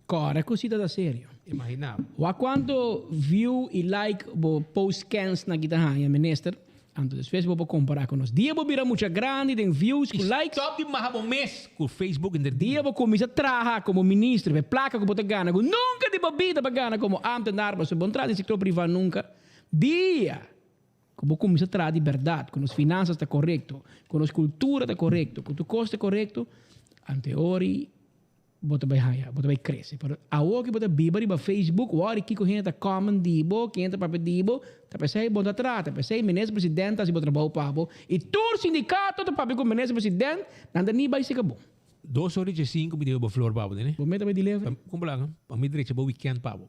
Kòrda ku si ta ta serio. Imagina bo. Wak kuantu view i like bo post kens nan ki ta haña, minister. Anto despues bo por kompará ku nos. Dia bo bira mucha grandi den views ku likes. Stop di maha bo mes ku Facebook henter dia. Dia bo kuminsá traha komo minister pa e plaka ku bo ta gana ku nunka di bo bida bo a gana komo ámtenar pasobra bo no traha den sektor privá nunka. Dia ku bo kuminsá traha di bèrdat ku nos finansas ta korekto, ku nos kultura ta korekto, ku tur kos ta korekto, anto e ora Bo ta bai haña, bo ta bai krese. Pero awor ku bo ta biba riba Facebook, wòrdu kiko hende ta comment di bo, ken ta papia di bo, ta p'esei bo no ta trata. P'esei minister president ta hasi bo trabou pa bo. I tur sindikato ta papia ku minister president, nan ta ni bai seka bo. Dos ora i diesinco mi debe bo flor pa bo, tene? Bo meta bai deliver? Kon bo laga? Pa mi drecha bo weekend pa bo.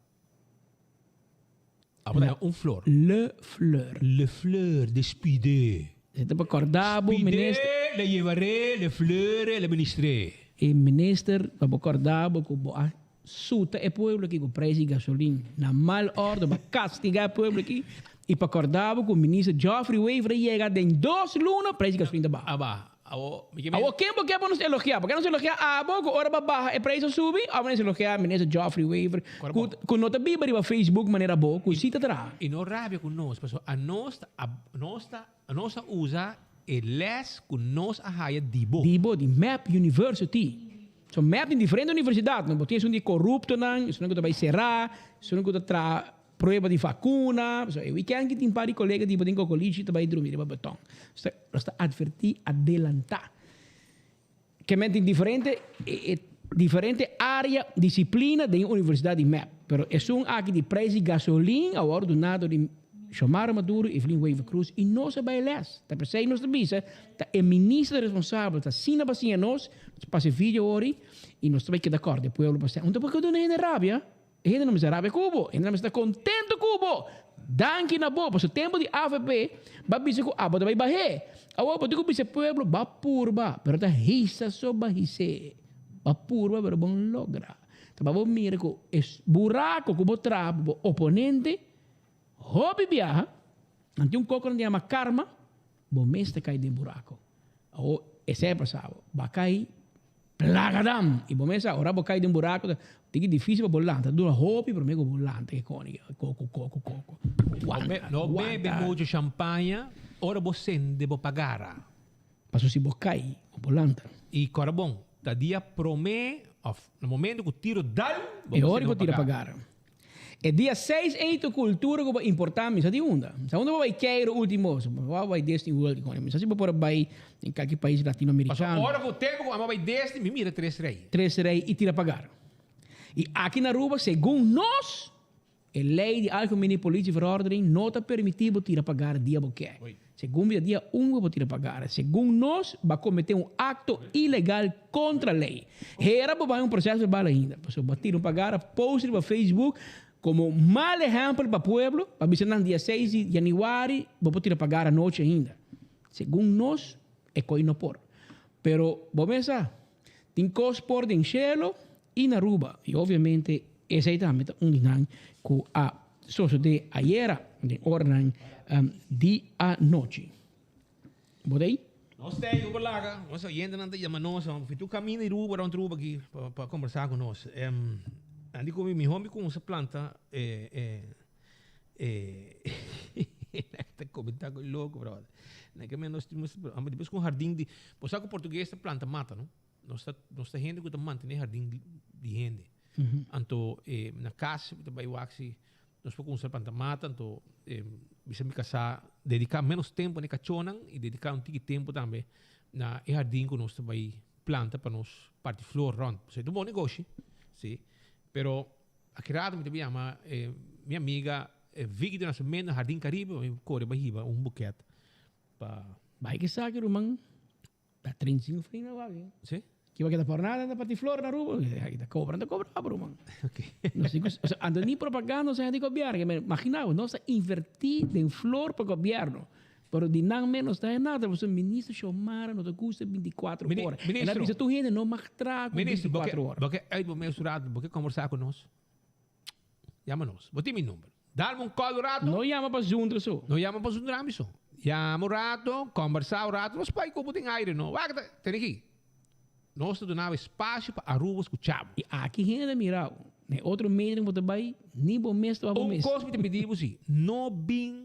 Abo ta un flor. Le fleur. Le fleur de Spidé. E ta pa corda bo minister. Spidé le llevaré le fleure le ministré. E minister pa bo corda bo cu bo a suta e pueblo aki cu prijs di gasolin na mal orde bo a castiga e pueblo aki y pa corda bo cu minister Geoffrey Wever a yega den dos luna prijs di gasolin ta baha. A baha. Awo, mi ke men. Awo, ken bo ke pa nos elogiá? Bo ke nos elogiá abo ku ora bo baha e prijs a subi? Òf nos elogiá minister Geoffrey Wever ku ku no ta biba riba Facebook manera bo ku si ta traha? I no rabia ku nos, pasobra anos ta nos ta nos ta usa e les ku nos a haya di bo. Di bo, di mep University. So mep tin diferente universidatnan. Bo tin esun di koruptonan, esunnan ku ta bai será, esunnan ku ta traha Prueba di vacuna, pasobra e weekend ki tin par di colega di bo den cocolichi ta bay drumi riba beton. Nos ta adverti adelanta. Ke men tin diferente diferente area, disciplina den e universidad di mep. Pero esun aki di prijs di gasolin a wordo duna dor di Xiomara Maduro, Evelyn Wever Croes y nos a bay les. Ta p'esey nos ta bisa ta e minister responsabel ta asina pa siña nos, nos pasa e video ori y nos ta bay keda corda e pueblo pa esey. Unda por ke duna hende rabia? E hende no mester rabia ku bo, e hende no mester ta kontento ku bo. Danki na bo, pasobra tempu di avp bo a bisa ku abo ta bai bah'é. Awor bo tin ku bisa e pueblo, bo a purba, pero ta hisa so bo a his'é. Bo a purba, pero bo no logra. Ta pa bo mira ku e buraku ku bo traha pa bo oponente, hopi biaha, nan tin un koko nan ta yama karma, bo mes ta kai den buraku. Awor, esei a pasa bo. Bo a kai Plagadam! I bo mes sa, ora bo kai den buraku ta tiki difisil pa bo lanta. Ta dura hopi prome ku bo lanta e koni koko koko koko. Wanta, No bebe wanta. mucho champaña ora bo sende bo pagara. Paso si bo kai, bo por lanta. I kòrda bon, ta dia prome òf na momento ku tiro dal bo E por ora sende bo bo tira pagara. pagara. E dia seis ei ta cultura cu bo importa mi sa di unda. Mi sa unda bo bay keiro ultimo. So bo bay Disney World con mi sa si bo por a bay den calke pais latinoamericano. Pasobra ora cu tempo cu amo bay Disney mi mira tres rey. Tres rey y tira pagar. Y aki na Aruba segun nos e ley di Algemene Politie Verordening no ta permiti bo tira pagar dia bo ke. Segun mi ta dia un bo por tira pagar. Segun nos bo a comete un acto ilegal contra ley. Hera bo bay un proces verbal ainda. Pasobra bo a tira un pagar a post riba Facebook como mal ehempel pa pueblo pa bisa nan dia seis di januari bo por tira pagar anochi ainda. Segun nos e coy no por. Pero bo mesa tin cos por den cielo y na Aruba. Y obviamente esey tambe ta un di nan cu a sosode ayera den oranan di anochi. Bo ta ey? Nos ta ey, bo laga. Nos oyentenan ta yama nos. Fi tur caminda di Aruba rond Aruba aki pa combersa cu nos. Nan di cu mi miho mi cuminsa planta e. Ta comenta cu loco, brother. Na que menos nos amo depois com jardim de, bo sa cu português ta planta mata, no? Nos ta nos ta hende cu ta mantene jardin di, di hende. Anto eh, na cas ta bay wak si nos por cuminsa planta mata, anto eh, bisa mi casa dedica menos tempo na e cachonan y dedica un tiki tempo tambe na e jardin cu nos ta bay planta pa nos parti flor rond. Pasobra ta un bon negoshi, si. Pero Aki rato mi ta yama mi amiga Vicky de Nascimento na Jardín Caribe pa mi kore bai hiba un buket pa. Bai ke saki ruman ta 35 florin na wak. Si? Ki wak ta por nada ta parti flor na Aruba aki ta cobra ta cobra bo ruman. No si osea anto ni propaganda nos a di gobierno ke imagina bo nos a inverti den flor pa gobierno pero di nan mes no ta haña nada pasobra minister Xiomara no ta gusta 24 ora el a bisa tur hende no mag traha ku 24 ora. Bo ke uit bo mes un rato bo ke kombersa ku nos yama nos bo tin mi number dalme un call un rato. No yama pa zundra so. No yama pa zundra mi so yama un rato kombersa un rato nos pai ku bo tin aire no wak ta tene aki nos ta duna bo espasio pa Aruba skucha bo. I aki hende ta mira bo na e otro medio bo ta bai ni bo mes ta wak bo Un mes. kos mi ta pidi bo si no bin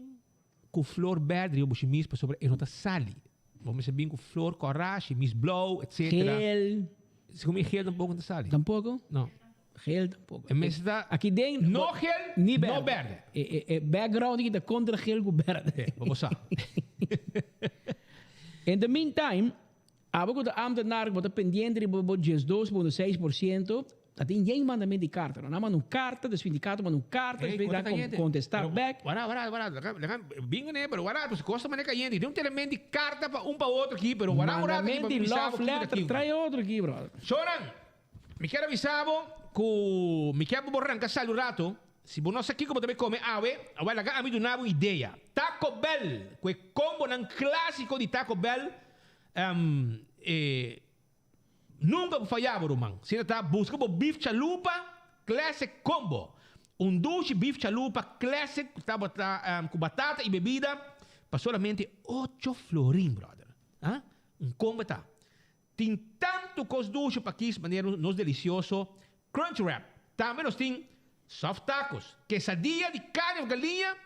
Ku flor berde riba bo shimis pasobra e no ta sali. Bo mester bin ku flor kòrá, shimis blou, etcetera. Geel. Segun mi geel tampoko no ta sali. Tampoko? No. Geel tampoko. E mester ta Aki den no geel, ni berde. no berde. E background aki ta kontra geel ku berde. E, bo bo sa. In the meantime, Abo ku ta ambtenaar ku bo ta pendiente riba bo 12.6%, ta tin yen mandament di karta. Nan a manda un karta, de sindikato manda un karta, Ey, despues kos ta nan kayente. kontestá Pero, bèk. Wara, wara, wara, laga, laga, bingo ne, pero wara, pues kos ta manera kayente. Tin un telemento di karta pa un pa otro aki, pero wara un rato aki Mandament pa di mi bisa bo love kiko ta letter, kiko. trae otro aki, brother. Shonan, mi kier a bisa bo ku mi kier pa bo ranka sali un rato. Si bo no sa kiko bo ta bay kome awe, awor laga ami duna bo un idea. Taco Bell, ku e kombonan klasiko di Taco Bell, E nunca bo faya bo ruman. Sina ta busca bo beef chalupa classic combo. Un dushi beef chalupa classic cu tabata cu batata y bebida pa solamente ocho florin brother. Ha? Un combo ta. Tin tanto cos dushi pa kis manera nos delicioso crunch wrap. Tambe nos tin soft tacos, quesadilla di carne of galiña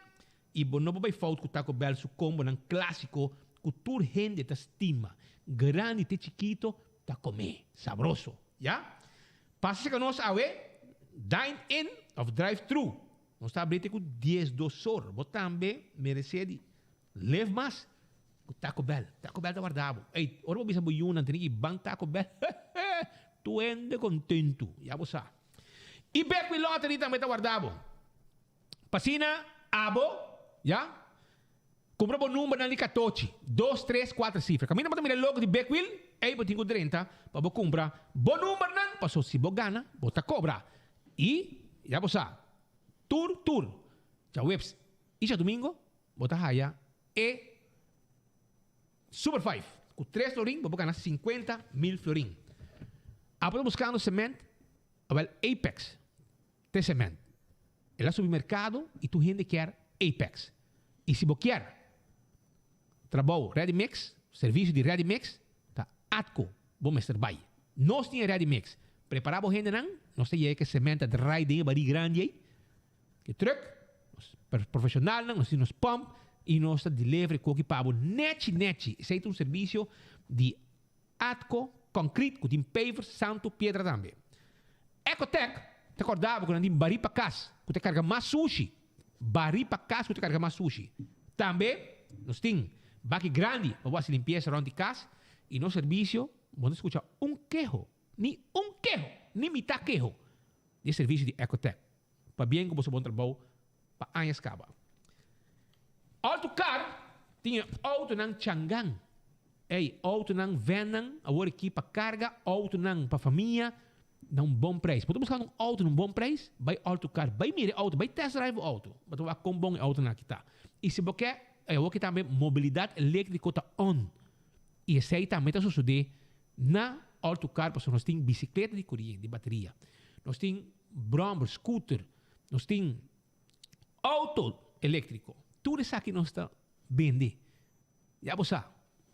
I bo no por bai fout ku Taco Bell su kombonan klásiko ku tur hende ta stima, grandi te chikito ta komé. Sabroso, ya? Pasa serka nos awe, dine in òf drive thru. Nos ta abrí te ku diesdos or. Bo tambe meresé di live mas ku Taco Bell. Taco Bell ta warda bo. Ey, ora bo bisa bo yunan tene ki ban Taco Bell, tur hende kontentu, ya bo sa. I Bekwin Lottery tambe ta warda bo. P'asina abo, ya, kumpra bo numbernan di katochi, dos, tres, kuater sifra. Kaminda bo ta mira e logo di Big Wheel, ei bo tin ku drenta pa bo kumpra bo numbernan, paso si bo gana, bo ta kobra. I, ya bo sa, tur tur djaweps i djadumingo bo ta haya e Super Five. Ku tres florin bo por gana 50,000 florin. Abo ta buskando sement? Awel Apex Te cement. El a subi mercado y tur hende kier Apex. Y si bo kier trabou ready mix, servicio di ready mix, ta Atco bo mester bay. Nos tin e ready mix. Prepara bo hendenan, nos ta yega ke cement ta draai den e bari grandi ey. Ke truck, nos profesionalnan, nos tin nos pump y nos ta deliver e koki pa bo nechi nechi. Esey ta un servicio di Atco Concrete cu tin pavers, santo, piedra tambe. Ecotec ta corda bo cu nan tin bari pa cas cu ta carga mas sushi. Bari pa cas cu ta carga mas sushi. Tambe nos tin baki grandi pa bo haci limpieza rond di cas y nos servicio bo no scucha un keho, ni un keho, ni mitad keho di e servicio di Ecotec. Pabien cu boso bon trabou pa añas caba. Autocar tin e autonan Changan. Ey, autonan, vannan, awor aki pa carga, autonan pa famia, na un bon prijs. Bo ta buscando un auto na un bon prijs? Bay Autocar, bay mira e auto, bay test drive bo auto. Bo ta wak con bon e autonan aki ta. Y si bo ke, awor aki tambe mobilidad electrico ta on. Y esey tambe ta sosode na Autocar pasobra nos tin bicicleta di coriente, di bateria. Nos tin brommer, scooter, nos tin auto electrico. Tur esaki nos ta bende. Ya bo sa.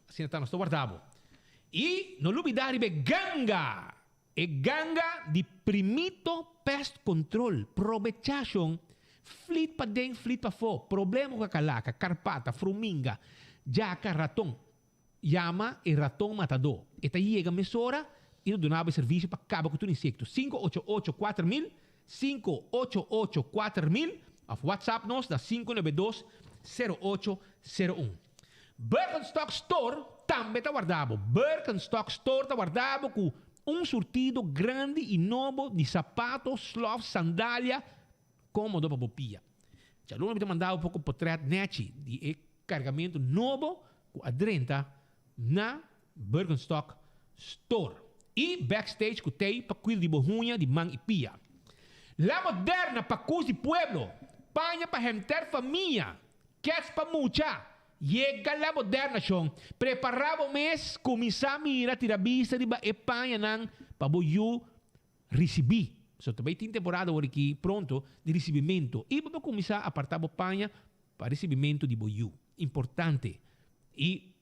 Asina ta nos ta warda bo. Y no lubida riba e ganga. E ganga di Primito Pest Control. Probecha shon. Flit paden, flit pafó, problema ku kakalaka, karpata, fruminga, djaka, raton. Yama e raton matadó. E ta yega mesora i ta duna bo e servisio pa kaba ku tur insekto. 588 4000, 588 4000, òf WhatsApp nos na 592 0801. Birkenstock Store tambe ta warda bo. Birkenstock Store ta warda bo ku un surtido grandi i nobo di sapato, slof, sandalia kómodo pa bo pia. Djaluna mi ta manda bo poko potrèt nèchi di e kargamentu nobo ku a drenta na Birkenstock Store i Backstage ku tei pa kuida di bo huña di man i pia. La Moderna pa kus di pueblo, paña pa henter famia, kèts pa mucha. Yega La Moderna shon, prepará bo mes, kuminsá mira tira bista riba e pañanan pa bo yu risibí. So ta bai tin temporada awor aki pronto di risibimentu i bo por kuminsá apartá bo paña pa risibimentu di bo yu. Importante. I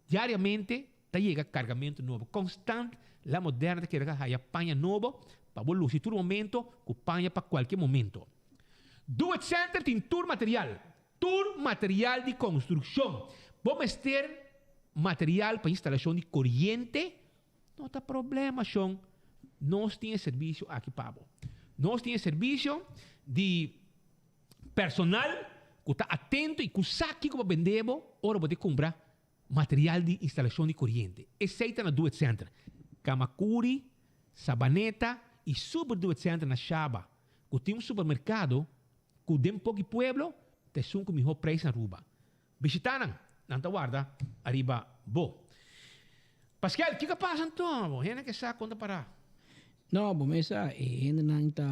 diariamente ta yega kargamentu nobo. Konstant La Moderna ta kere haya paña nobo pa bo lusi tur momento ku paña pa kualke momento. Do It Center tin tur material. Tur material di konstrukshon. Bo mester material pa instalashon di koriente? No ta problema shon. Nos tin e servisio aki pa bo. Nos tin e servisio di personal ku ta atento i ku sa kiko pa bende bo ora bo ta kumpra material di instalashon di koriente. Esei ta na Do It Center, Kamakuri, Sabaneta i Super Do It Center na Shaba ku tin un supermerkado ku den poki pueblo ta esun ku mihó preis na Aruba. Bishita nan, nan ta warda ariba bo. Paskel, kiko a pasa anto? Bo hende ke sa kon ta pará. No, bo mes sa, e hendenan ta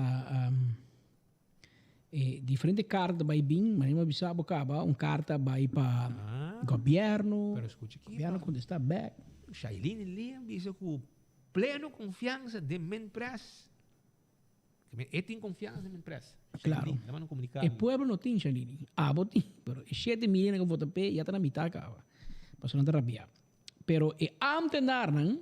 E diferente karta bai bin, manera mi a bisa bo kaba, un karta bai pa gobierno, Pero escucha aki, gobierno kontesta bek. Shailene Lee a bisa ku pleno konfiansa den Minpres. E tin konfiansa den Minpres. Claro. Shailene, manda un komunikado. E pueblo no tin Shailene, abo tin, pero e shete milionan ku vota p'e ya ta na mitad kaba, pasobra nan ta rabia. Pero e ambtenarnan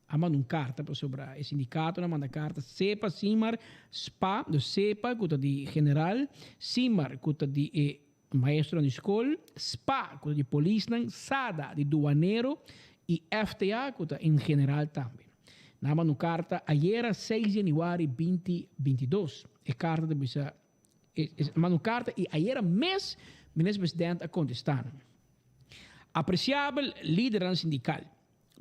a manda un karta pasobra e sindikatonan a manda karta sepa Simar spa, dus sepa ku ta di general, Simar ku ta di e maestronan di skol, spa ku ta di polisnan, sada di duanero i FTA ku ta en general tambe. Nan a manda un karta ayera seis januari binti 22. E karta ta bisa e a manda un karta i ayera mes minister president a kontestá nan. Apresiabel lidernan sindikal.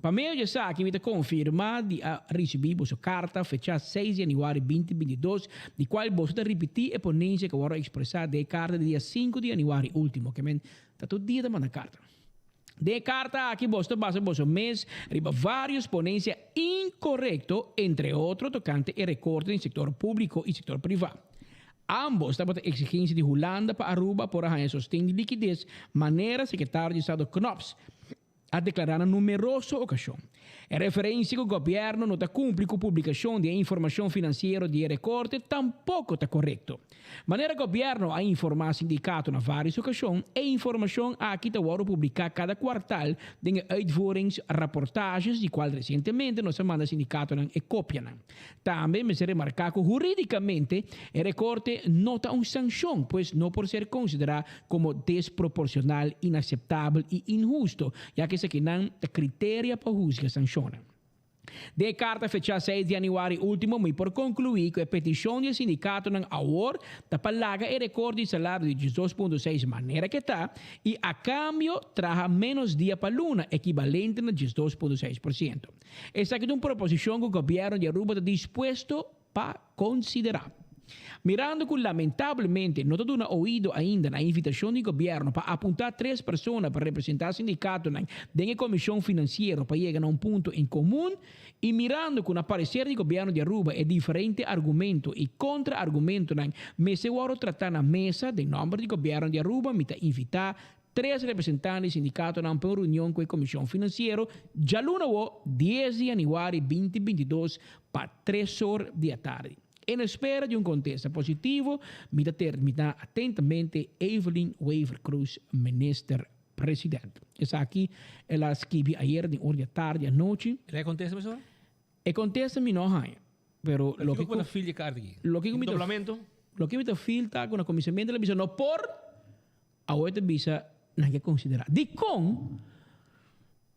Pa medio di esaki mi ta konfirmá di a risibí boso karta fechá seis di yanüari binti 22, di kual boso ta ripití e ponensia ku a wòrdu ekspresá den e karta di dia sinku di yanüari último. Ke men ta tur dia ta manda karta. Den e karta aki boso ta basa boso mes riba vários ponensia inkorekto, entre otro tokante e rekorte den sektor públiko i sektor privá. Ambos tabata eksigensia di Hulanda pa Aruba por a haña sosten di likides, manera sekretario di Estado Knops a deklará na numeroso okashon. E referensia ku gobièrnu no ta kumpli ku publikashon di e informashon finansiero di e rekorte tampoko ta korekto. Manera gobièrnu a informá sindikato na vários okashon, e informashon aki ta wòrdu publiká kada kuartal den e uitvoeringsrapportages di kual resientemente nos a manda sindikatonan e kopianan. Tambe mester remarká ku hurídikamente e rekorte no ta un sanshon, pues no por ser konsiderá komo desproporshonal, inaseptabel i inhusto, ya ku esakinan ta kriteria pa husga sanshonnan. Den e karta fechá seis di yanüari último mi por konkluí ku e petishon di e sindikatonan awor ta pa laga e rekorte di salario di 12.6 manera ke ta i a kambio traha ménos dia pa luna, ekibalente na 12.6%. Esaki ta un proposishon ku gobièrnu di Aruba ta dispuesto pa konsiderá. Mirando ku lamentablemente no ta duna oido ainda na e invitashon di gobièrnu pa apuntá tres persona pa representá sindikatonan den e komishon finansiero pa yega na un punto en komun i mirando ku na pareser di gobièrnu di Aruba e diferente argumento i kontra argumentonan mester wòrdu tratá na mesa den nòmber di gobièrnu di Aruba mi ta invitá Tres representante di sindikatonan pa un reunion ku e Komishon Finansiero djaluna awo dies di yanüari binti 22 pa tres or di atardi. En espera di un kontesta positivo, mi ta terminá atentamente Evelyn Wever-Croes, Minister President. Esaki el a skibi ayer den or di atardi anochi. El a kontesta mesora? E kontesta mi no haña, pero loke ku. Kiko ku ta fil di e karta aki? Loke ku mi ta. Doblamento? Loke mi ta feel ta ku na kuminsamentu el a bisa no por, awor e ta bisa nan ke konsiderá. Dikon?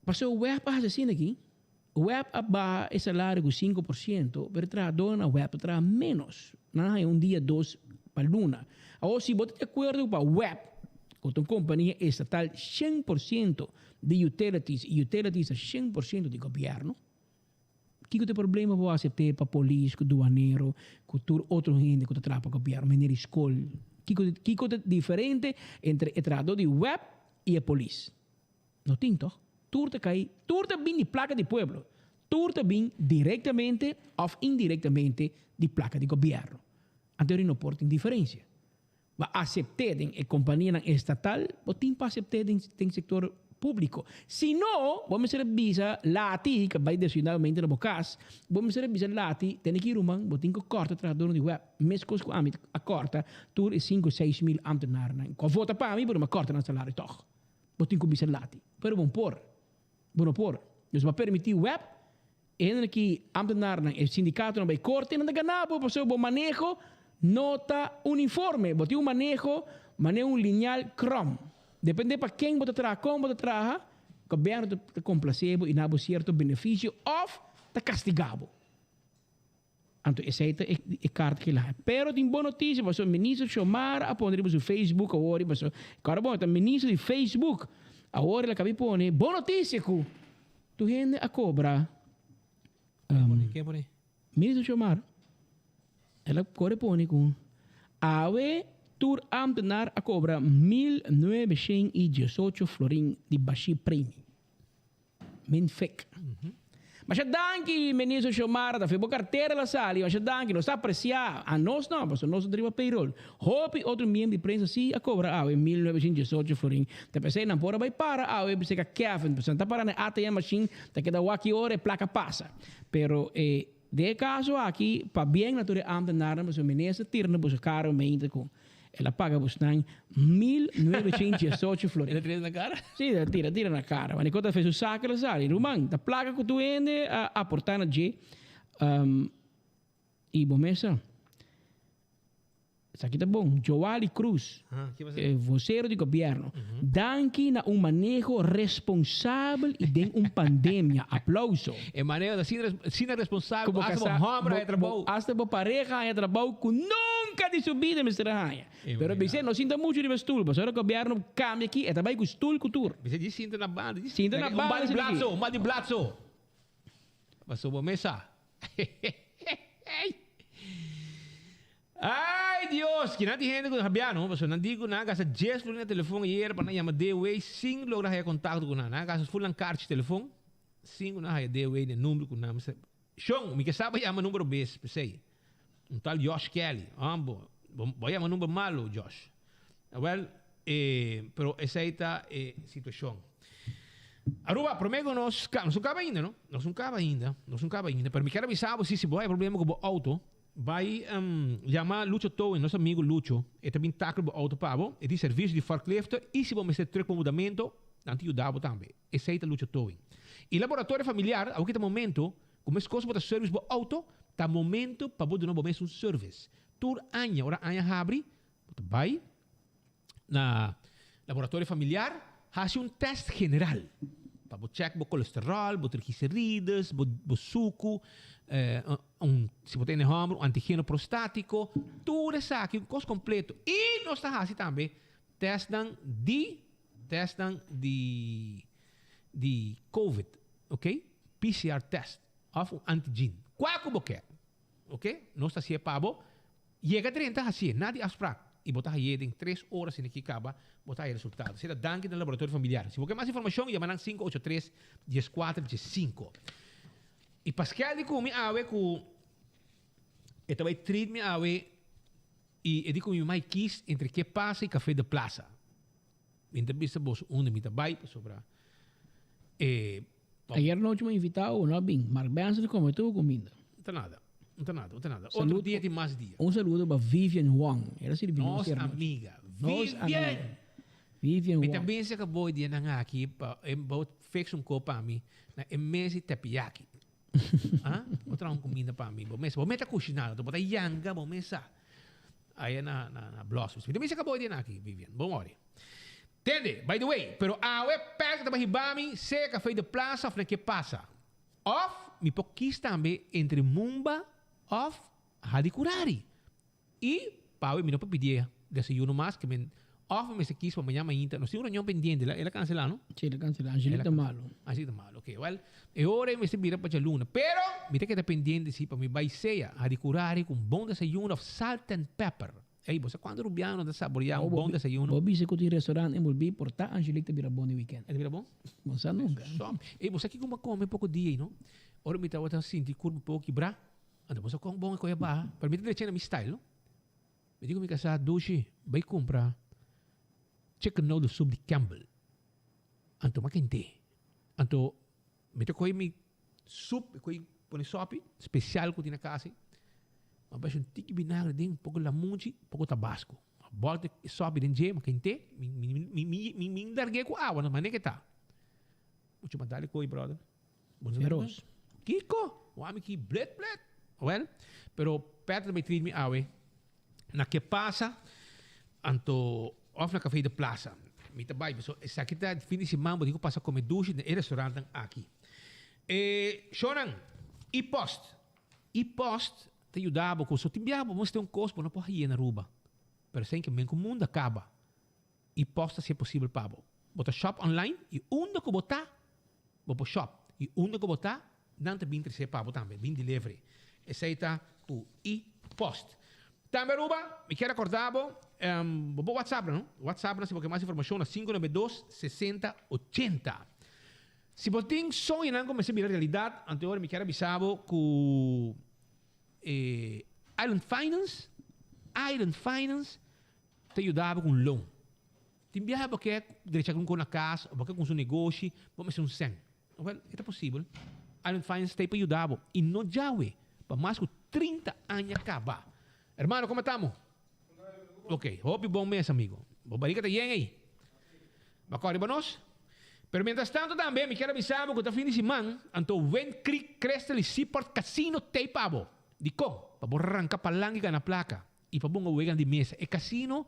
Pasobra web a hasi asina aki, web a baha e salario ku 5%, pero e trahadónan na web ta traha ménos. Nan a haña un dia dos pa luna. Awor si bo ta di akuerdo pa web, ku ta un kompania estatal 100% di utilities, i utilities ta 100% di gobièrnu, Kiko ta e problema bo asept'é pa polis ku duanero ku tur otro hende ku ta traha pa gobièrnu, meneer di skol? Kiko kiko ta diferente entre e trahadó di web i e polis? No tin tòg? Tur ta kai, tur ta bin di plaka di pueblo. Tur ta bin direktamente òf indirektamente di plaka di gobièrnu. Anto no por tin diferensia. Bo a asept'é den e kompanianan estatal, bo tin pa asept'é den den sektor públiko. Si no, bo mester a bisa lati, ku a bai desionalmente na bo kas, bo mester a bisa lati, tene ki ruman, bo tin ku kòrta trahadornan di web, meskos ku ami a kòrta tur e sinku 6000 ámtenarnan ku a vota pa mi, pero mi a kòrta nan salario tòg. Bo tin ku bisa lati. Pero bo no por. Bo no por. Dus bo a permití web, E hendenan ki ambtenarnan, e sindikatonan bai korte, nan ta gana bo pasobra bo maneho no ta uniforme. Bo tin un maneho manera un lineal krom. Depende pa ken bo ta traha, kon bo ta traha, gobièrnu ta komplasé bo i na bo sierto benefisio òf ta kastigá bo. Anto esei ta e karta ki el a haña. Pero tin bon notisia pasobra minister Xiomara a pone riba su Facebook awor riba su, kòrda bon e ta minister di Facebook, awor el a kabi pone bon notisia ku tur hende a kobra Minister Xiomara el a kore pone ku awe tur ambtenaar a kobra 1918 florin di bashí premi. Min fek. Masha danki Minister Xiomara ta fe bo cartera la sali masha danki nos ta aprecia a nos no pasobra nos no ta riba payroll hopi otro miembro di prensa si a cobra awe 1918 florin ta pesey nan por a bay para awe bisa ka Kevin pasobra nan ta para na e ATM machine ta keda wak ki ora e placa pasa pero e den e caso aki pabien na tur e ambtenarnan pasobra Minister tira na boso cara mente cu El a paga bosnan 1918 florin. El a tira na cara? Sí, el a tira, tira na cara. Wanneer cu ta fe su saca el a sali. Ruman, ta placa cu tur hende a aporta na dje. Um, y bo mesa. Esaki ta bon. Joali Cruz, Ah, ki pasa? eh, vocero di gobierno. Danki na un maneho responsabel y den un pandemia. Aplauso. E maneho ta asina, asina responsabel Ku cu bo hasta bo kasá, homber bo, haya bo, trabou. hasta bo pareha haya trabou ku nunka di su bida mester a haña. Pero bisé no sinta muchu riba stul, pasobra gobièrnu kambia aki, e ta bai ku stul ku tur. Bisé djis sinta na banda, djis Sinta na un banda bal di sinta aki. blatso, un bal di blatso. Pasobra bo mes sa. Ay Dios! Kinan tin hende ku habia no, pasobra nan di ku nan a gasta djes florin na telefon ayer pa nan yama DW sin logra haya kontakto ku nan. Nan a gasta ful nan karchi telefon sin ku nan haya DW den number ku nan mester. Shon, mi ke sa bo yama number obes, p'esei. Un tal Josh Kelly. Ambo, bo bo a yama number malo, Josh. Awel, e, pero esei ta e situashon. Aruba, prome ku nos ka, nos no kaba ainda, no? Nos no kaba ainda, nos no kaba ainda, pero mi kier a bisa bo si, si bo haya problema ku bo auto, Bai yama Lucho Towing, nos amigo Lucho. E ta bin tackle bo auto pa bo. E tin servicio di forklifter y si bo mester truck pa mudamento, nan ta yuda bo tambe. Esey ta Lucho Towing. Y Laboratorio Familiar, awor ki ta momento cu mescos bo ta service bo auto, ta momento pa bo duna bo mes un service. Tur aña, ora aña habri, bo ta bai na Laboratorio Familiar, haci un test general pa bo check bo colesterol, bo triglicerides, bo bo sucu, un si bo tene homber un antigeno prostatico, tur esaki un cos completo. Y nos ta haci tambe testnan di testnan di di covid, ok, PCR test of un antigen, cua cu bo kier, ok, nos ta haci'e pa bo. Yega drenta hacié, na di afspraak, y bo ta hayé den tres ora sin aki caba, bo ta haya resultado. Esei ta danki na Laboratorio Familiar. Si bo ke mas informacion, yama nan 583 14 15. Y Pascal di cu mi awe cu e ta bay treat mi awe y e di cu mi mai kies entre ke pasa y Café de Plaza. Mi ta bisa boso unda mi ta bay pasobra e. Ayer nochi mi a invita bo, no a bin. Mark Benson a come tur cuminda. No ta nada, no ta nada, no ta nada. Otro dia tin mas dia. Un saludo pa Vivian Wong. El a sirbi nos Nos ayer nochi. amiga. Nos Vivian! amiga. Vivian Mi ta Wong. bisa cu bo e dianan aki pa e bo fix un co pa mi na e mes di teriyaki. Ah, bo traha un cuminda pa mi. Bo mes, bo mes ta cushina, bo ta yanga, bo mes sa. Aya na na na Blossoms. Mi ta bisa kabo den aki, Vivian. Bon ori. Tende, by the way, pero awe Patrick ta hiba mi sea Café de Plaza of na Ke Pasa. Of mi por kies tambe entre Mumba of Hadicurari. Y pa awe mi no por pidié desayuno mas ke men of mi mester kies pa mañana mainta. Nos tin un reunion pendiente, el a cancela no? Sí, el a cancela. Angelita ta malo. Angelita malo, ok. Well, e ora ei mester bira pa djaluna. Pero mi ta keda pendiente si pa mi bai sea Hadicurari ku un bon desayuno of salt and pepper. Ey, bo sa cuanto Rubiano ta saborea un bon desayuno? Bo bisa cu tin restaurant envolvi por ta Angelique ta bira bon di weekend. E ta bira bon? Bo sa nunca. So, ey, bo sa kico bo a come poco dia ey, no? Ora mi tabata sinti curpa poco kibra, anto bo sa con bon e coge baha, pero mi ta drecha na mi style, no? Mi di cu mi casa, Dushi, bay cumpra chicken noodle soup di Campbell. Anto mi a kente. Anto mi ta coge mi Sup, e koe pone sopi special ku tin na kas ei. Ma basha un tiki binagre den, un poko lamunchi, un poko tabasco. Ma bòlta e sopi den dje, ma kent'é, mi mi mi mi mi larg'é ku awa, no manera ke ta. Muchu ma dal e koe, brother. Bo no Feroz. Kiko? Wami ki blet blet. Well, pero Patrick ta bai treat mi awe na Ke Pasa, anto òf na Café de Plaza. Mi ta bai, pasobra esaki ta fin di siman bo tin ku pasa kome dushi den e restaurantnan aki. E shownan, E-post. E-post ta yuda bo ku so tin biaha bo mester un kos bo no por haye na Aruba, pero esei ke men ku mundu a kaba. E-post ta hasi posibel pa bo. Bo ta shop online i unda ku bo ta, bo por shop. I unda ku bo ta, nan ta bin trese pa bo tambe, bin delivery. Esei ta ku e-post. Tambe Aruba, mi kier acorda bo, bo por WhatsApp nan, no? WhatsApp nan si bo ke mas informacion na 592 60 80. Si bo tin soñonan ku mester bira realidad, anto ora mi kier a bisa bo ku e Island Finance, Island Finance ta yuda bo ku un loan. Tin biaha bo ke drecha un kos na kas, o bo ke kunsa un negoshi, bo mester un sèn. Wèl, e ta posibel. Island Finance ta ei pa yuda bo. I no djawe, pa mas ku 30 aña kaba. Hermano, komo tamo? Ok, hopi bon mes, amigo. Bo barika ta yen ei. Bo a kòrda riba nos? Pero mientras tanto tambe mi kier a bisa bo ku ta fin di siman, anto Wind Creek Crystal i Seaport Casino ta ei pa bo. Dikon? Pa bo ranka palanka i gana plaka. I pa bunga wegan di mesa. E casino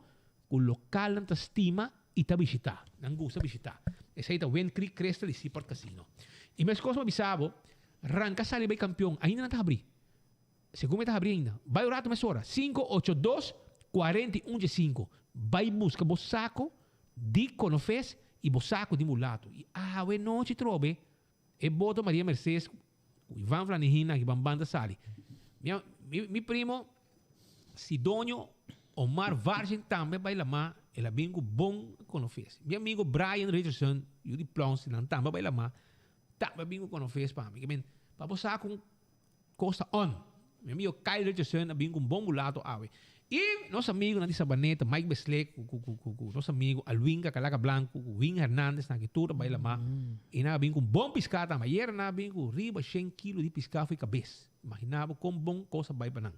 cu localnan ta stima y ta bishita. Nan gusta bishita. Esey ta Wind Creek Crystal y Seaport Casino. Y mescos bo bisa bo, ranca sali bay campeon. Ainda nan ta habri. Segun mi ta habri ainda. Bay un rato mesora. Cinco ocho dos, 41 dje cinco. Bay busca bo saco di Conofes y bo saco di Mulato. Y awe nochi trobe e boto Maria Mercedes cu Ivan Flanijina y Bamban ta sali. Mi, mi, mi primo Sidonio Omar Vargin tambe bai lamá, el a bin ku bon konofes. Mi amigo Brian Richardson, yu di Plons, nan tambe bai lamá, tambe a bin ku konofes pa mi. Ke men, pa bo sa kon kos ta on. Mi amigo Kyle Richardson a bin ku un bon mulato awe. I nos amigonan di Sabaneta, Mike Beslek ku ku ku ku nos amigo Alwin Kakalaka Blanco ku Win Hernandez nan ki tur a bai lamá. I nan a bin ku un bon piská tambe. Ayera nan a bin ku riba shen kilo di piská for e kabes. Imagina bo kon bon kos a bai pa nan.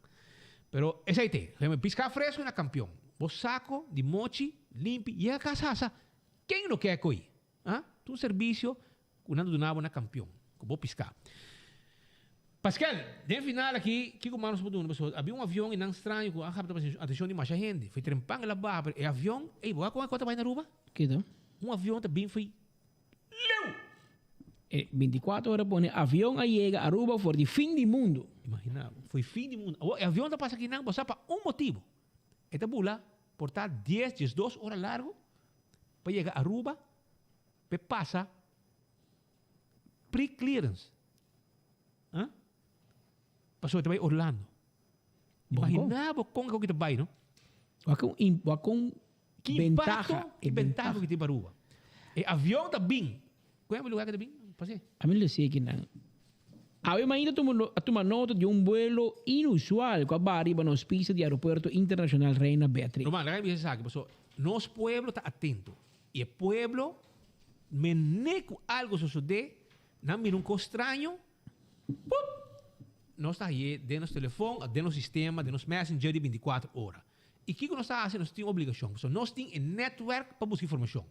Pero esei te, piská fresku na kampion. Bo sako di mochi limpi yega kas hasa. Ken lo ke ko'i? Ah, ta un servisio ku nan ta duna bo na kampion, ku bo piská. Paskel, den final aki, kiko mas nos por duna? Pasobra habia un avion i nan straño ku a kapta atenshon di masha hende. Foi trempan el a baha, pero e avion, ey, bo a kon e kos ta bai na Aruba? Kita? Un avion ta bin foi leu! E 24 ora pone avion a yega Aruba for di fin di mundu. Imagina bo, foi fin di mundu. Awor e avion ta pasa akinan, bo sa pa un motibu. E ta bula por ta dies, diesdos ora largu pa yega Aruba, p'e pasa pre-clearance. Huh? Pasobra e ta bai Orlando. Imagina bo kon e ta bai, no? Wak un, wak un Ki bentaha. impacto, ki bentaha ku tin pa Aruba. E avion ta bin. Kuen e lugar ku ta bin? Pase. Ami lo si kinan. Awe mainta a tuma nota di un buelo inusual ku a baha riba nos pista di Aeropuerto Internacional Reina Beatrix. Ruman, laga mi bisa esaki, pasobra nos pueblo ta atento. I e pueblo, mene ku algo sosodé, nan mira un kos straño, pup! Nos ta haye den nos telefon, den nos sistema, den nos messenger di bintikuater ora. I kiko nos ta hasi? Nos tin obligashon, pasobra nos tin e netwerk pa buska informashon.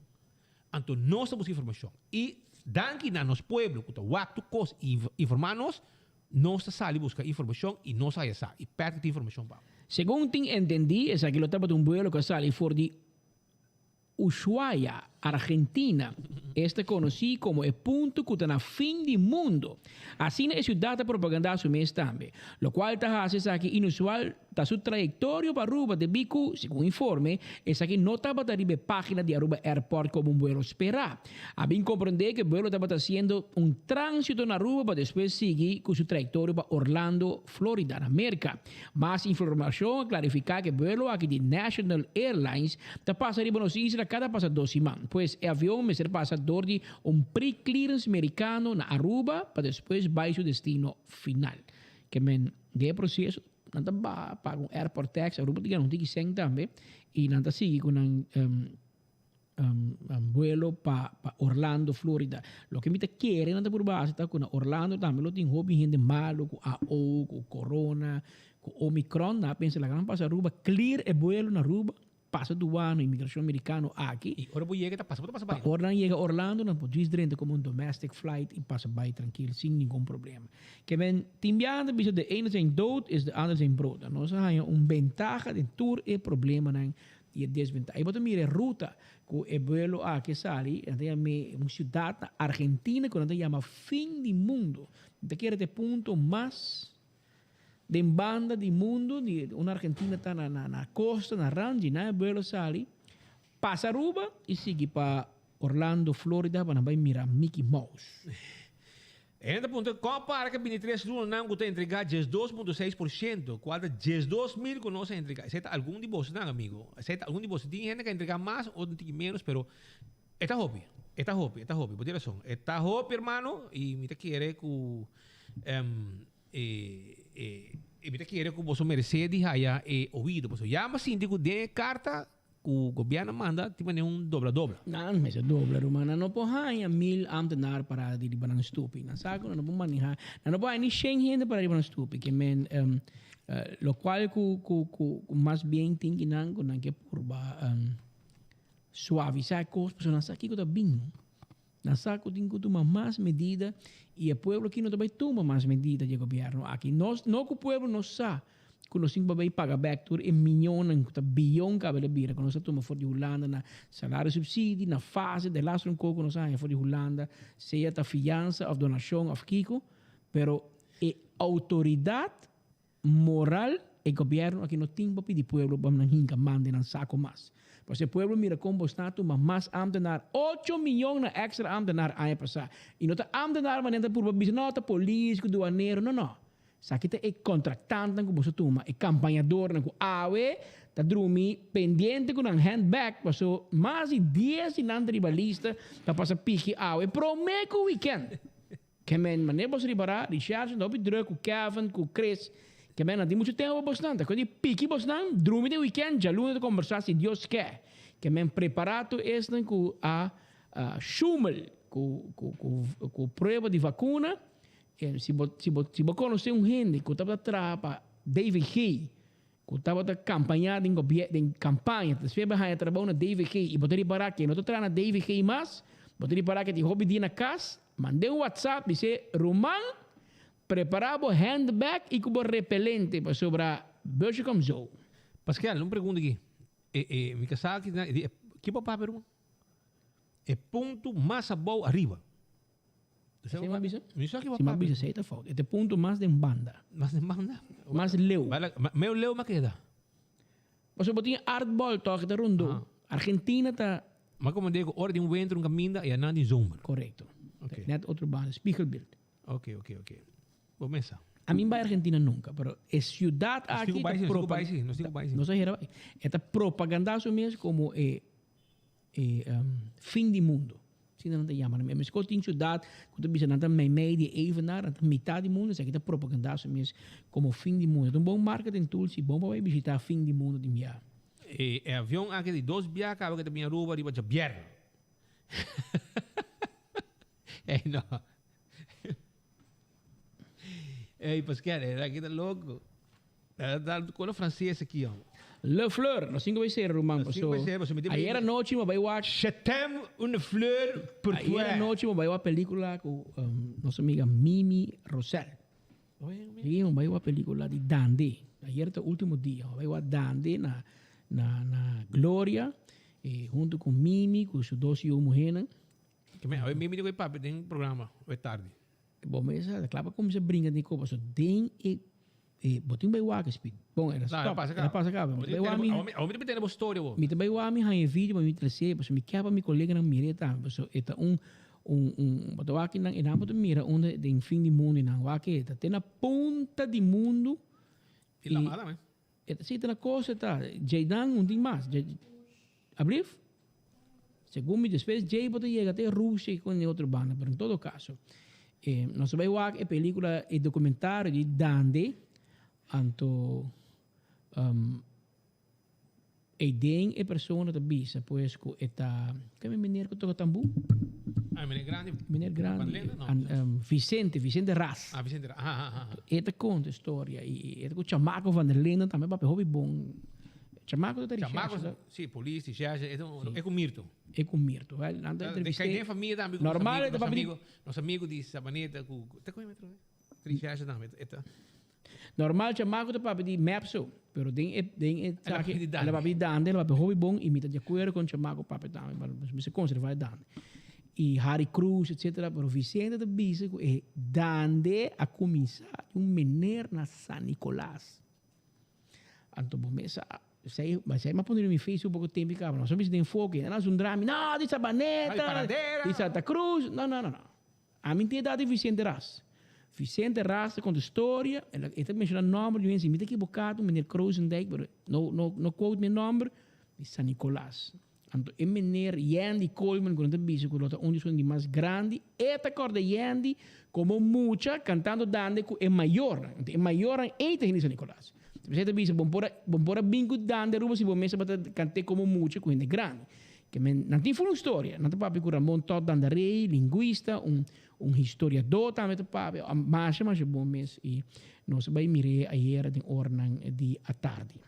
Anto nos ta buska informashon. I danki na nos pueblo ku ta wak tur kos i informá nos, nos ta sali buska informashon i nos a haya sa. I Patrick tin informashon pa bo. Segun tin entendí, esaki lo tabata un buelo ku a sali for di Ushuaia, Argentina. Esta konosí komo e punto ku ta na fin di mundo. Asina e siudat ta propagandá su mes tambe. Lokual ta hasi esaki inusual ta su trayektorio pa Aruba debí ku, segun informe, esaki no tabata riba e página di Aruba Airport komo un buelo sperá. A bin komprendé ku e buelo tabata hasiendo un tránsito na Aruba pa despues sigui ku su trayektorio pa Orlando, Florida, na Merka. Mas informashon a klarifiká ku e buelo aki di National Airlines ta pasa riba nos isla kada pasa dos siman. Pues e avion mester pasa dor di un pre-clearance merikano na Aruba pa despues bai su destino final. Ke men den e proseso nan ta baha paga un airport tax, Aruba ta gana un tiki sèn tambe i nan ta sigui ku nan Vuelo pa pa Orlando, Florida. Loke mi ta kere nan ta purba hasi ta ku na Orlando tambe lo tin hopi hende malo ku AO, ku corona, ku Omicron. Nan a pensa laga nan pasa Aruba, clear e vuelo na Aruba, pasa duano, inmigracion mericano aki. I ora bo yega ta pasa, bo ta pasa bai. Pa ora nan yega Orlando nan por djis drenta como un domestic flight i pasa bai trankil sin ningun problema. Ke men tin biaha ta bisa de ene zijn dood is de ander zijn brood. Nos a haña un bentaha den tur e problemanan I e desbentaha. I bo ta mira e ruta ku e buelo aki a sali, nan ta yam'é un siudat na Argentina ku nan ta yama fin di mundu. Mi ta kere ta e punto mas den banda di mundu, di unda Argentina ta na na kosta, na rand, djinan e buelo sali, pasa Aruba i sigui pa Orlando, Florida pa nan bai mira Mickey Mouse. Hende ta puntra kon para ke 23 lunanan ku ta entregá 12.6%, kual ta 12 mil ku nos a entregá. Esei ta algun di bosonan, amigo. Esei ta algun di boso. Tin hende ku a entregá mas, otro tin ménos, pero e ta hopi. E ta hopi, e ta hopi. Bo tin rason. E ta hopi, hermano, i mi ta kere ku e e mi ta kere ku boso meresé di haya e oido. Pasobra ya mi a sinti ku den e karta Ku gobierno manda tin manera un dobla dobla. Nan mester dobla ruman. Nan no por haña mil ambtenaar para di riba nan stupi. Nan sa ku nan no por maneha. Nan no por haña ni shen hende para riba nan stupi. Ke men lokual ku ku ku mas bien tin ki nan ku nan ke purba suavisa e kos pasobra nan sa kiko ta bin. Nan sa ku tin ku tuma mas medida i e pueblo aki no ta bai tuma mas medida di e gobierno aki. Nos no ku pueblo no sa ku nos tin ku bai paga bek tur e miñonnan ku ta biyon kaba el a bira ku nos a tuma for di Hulanda na salario subsidi, na fase, de laster un kos ku nos a haña for di Hulanda, sea ta fiansa òf donashon òf kiko, pero e outoridat Moral, e gobierno aki no tin pa pidi pueblo pa nan hinka man den nan saco mas. Pasobra e pueblo mira con bo sta tuma mas ambtenaar, ocho miyon na extra ambtenaar aña pasa. Y no ta ambtenaar manera ta purba bisa no ta polis cu duanero, no no. Esaki ta e contractantnan cu boso tuma, e campañadornan cu awe ta drumi pendiente cu nan handbag paso mas di dies di nan ta riba lista pa pasa piki awe prome cu weekend. Ke men manera boso ripará, Richardson ta hopi druk ku Kevin, ku Chris. Ke men nan tin muchu tempu pa bosnan. Ta kos di piki bosnan, drumi den weekend, djaluna ta kombersá si Dios ke. Ke men prepará tur esnan ku a shumel ku ku ku prueba di vakuna. Si bo si bo si bo konosé un hende ku tabata traha pa DVG, ku tabata kampañá den gobier den kampaña, despues bo haña trabou na DVG i bo ta ripará ke no ta traha na DVG mas, bo ta ripará ke tin hopi dia na kas, Mand'é un WhatsApp, bis'é, Ruman, prepará bo handbag i ku bo repelente pasobra busje kom zo. Pascal, un pregunta aki. E, e, mi kasá aki na, e, ki bo papia, ruman? E punto mas abou ariba. Si mi a bisa? Mi sa ki bo Si mi a papia. bisa, esei ta fout. E ta e punto mas den banda. Mas den banda? Mas leu. Bala, meu leu mi a keda. Pasobra bo tin e aardbol tòg, e ta rondó. Argentina ta. Ma como digo, ora di un winter un caminda y anan di zomer. Correcto. Ok. Net otro banda, spiegelbeeld. Ok, ok, ok. Bo mesa. A mi bai Argentina nunca, pero e ciudad Nos aki tin cu ta bai si, nos tin cu propa- bai si, nos tin cu bai si. Nos a hera bai. E ta propaganda su mes como e e fin di mundo. Asina nan ta yama nan mes. Mesco tin ciudad cu ta bisa nan ta meimei di e evenaar, nan ta mitad di mundo, esaki ta propaganda su mes como fin di mundo. Ta un bon marketing tool si bon pa bai bishita fin di mundo tin bia. E avion aki di dos bia caba cu ta bin Aruba riba djabièrnè. Ey no. Ey Pascal, e aki ta loco. Ta con frances aki hombre. Le Fleur, nos tin cu bay cera ruman paso ayer anochi mi a bay wak. Je t'aime une fleur pour toi. Ayer anochi mi a bay wak pelicula cu nos amiga Mimi Rosel. Sí, mi bai wak película di Dande. Ayer ta último dia. Mi bai wak Dande na, na, na Gloria, eh, hunto ku Mimi, ku su dos yu muhénan. Ke men, awe Mimi di ku e papia den programa, awe tardi. Bo mesa, ta kla pa kuminsá brinka den kopa. So den e, e, bo tin bai wak speed. Bon, el a No, stop, el a pasa el a kaba. pasa kaba. Mi ta bai wak mi, Awe mi ta pretende bo storia bo. mi ta bai wak mi haña e video pa mi tras'é, pasobra mi kier pa mi koleganan mir'é tambe. Pasobra e ta un, un, un, bo ta wak nan, e nan bo ta mira unda den fin di mundu, e nan wak e ta te na punta di mundu. I lamá tambe. E ta, si, ta na kosta e ta. Djeinan un tin mas. Dje, ablief? Segun mi despues djei bo ta yega te Rusia i kon e otro banda, pero en todo kaso, e nos a bai wak e pelikula, e dokumentario di Dande, anto Eiden e persona ta bisa pues ku e ta, ken e meneer ku toka tambú? Ah, meneer grandi. Meneer grandi, Vicente, Vicente Ras. Ah, Vicente Ras, aha, aha. E ta konta e storia i e ta ku Chamaco van der Linden tambe papia hopi bon. Chamaco ta ta Chamaco, recherche. si, polis, recherche, e ta un, e ku Mirto. E ku Mirto, wel, nan ta entrevist'é. Den famia tambe ku Normal e ta nos papia di. amigo, nos amigo di Sabaneta ku, ta ku e metro? Recherche tambe, e ta. Normal chamaco ta papia di mep so, pero den e den e El a taki papia di el a dande. papia di dande, el a papia hopi bon y mi ta di acuerdo con chamaco papia tambe, pero nos mester conserva e dande. Y Harry Cruz etcetera, pero Vicente ta bisa cu e dande a cuminsa di un meneer na San Nicolas. Anto bo mes a esey esey mi a pone riba mi Facebook poco tempo y caba, nos a bisa den enfoke, nan a zundra mi, no di Sabaneta, di Santa Cruz, no no no no. Ami tin edad di Vicente Ras. Vicente Ras ta konta storia, e ta menshona nomber di un hende, si mi ta ekiboká ta meneer Krozendijk, pero no no no quote mi e nomber, di San Nicolas. Anto e meneer Yandy Koolman ku nan ta bisa ku lo ta un di esun di mas grandi, e ta kòrda Yandy komo mucha kantando dande ku e mayornan. Anto e mayornan ei ta hende di San Nicolas. P'esei ta bisa, bo por a bo por a bin ku dande Aruba si bo mes tabata kant'é komo mucha ku hende grandi. Ke men, nan tin full un storia. Nan ta papia ku Ramon Todd Dandaré, linguista, un un historiadó tambe ta papia. Masha masha bon mes i nos a bai mir'é ayera den oranan di atardi.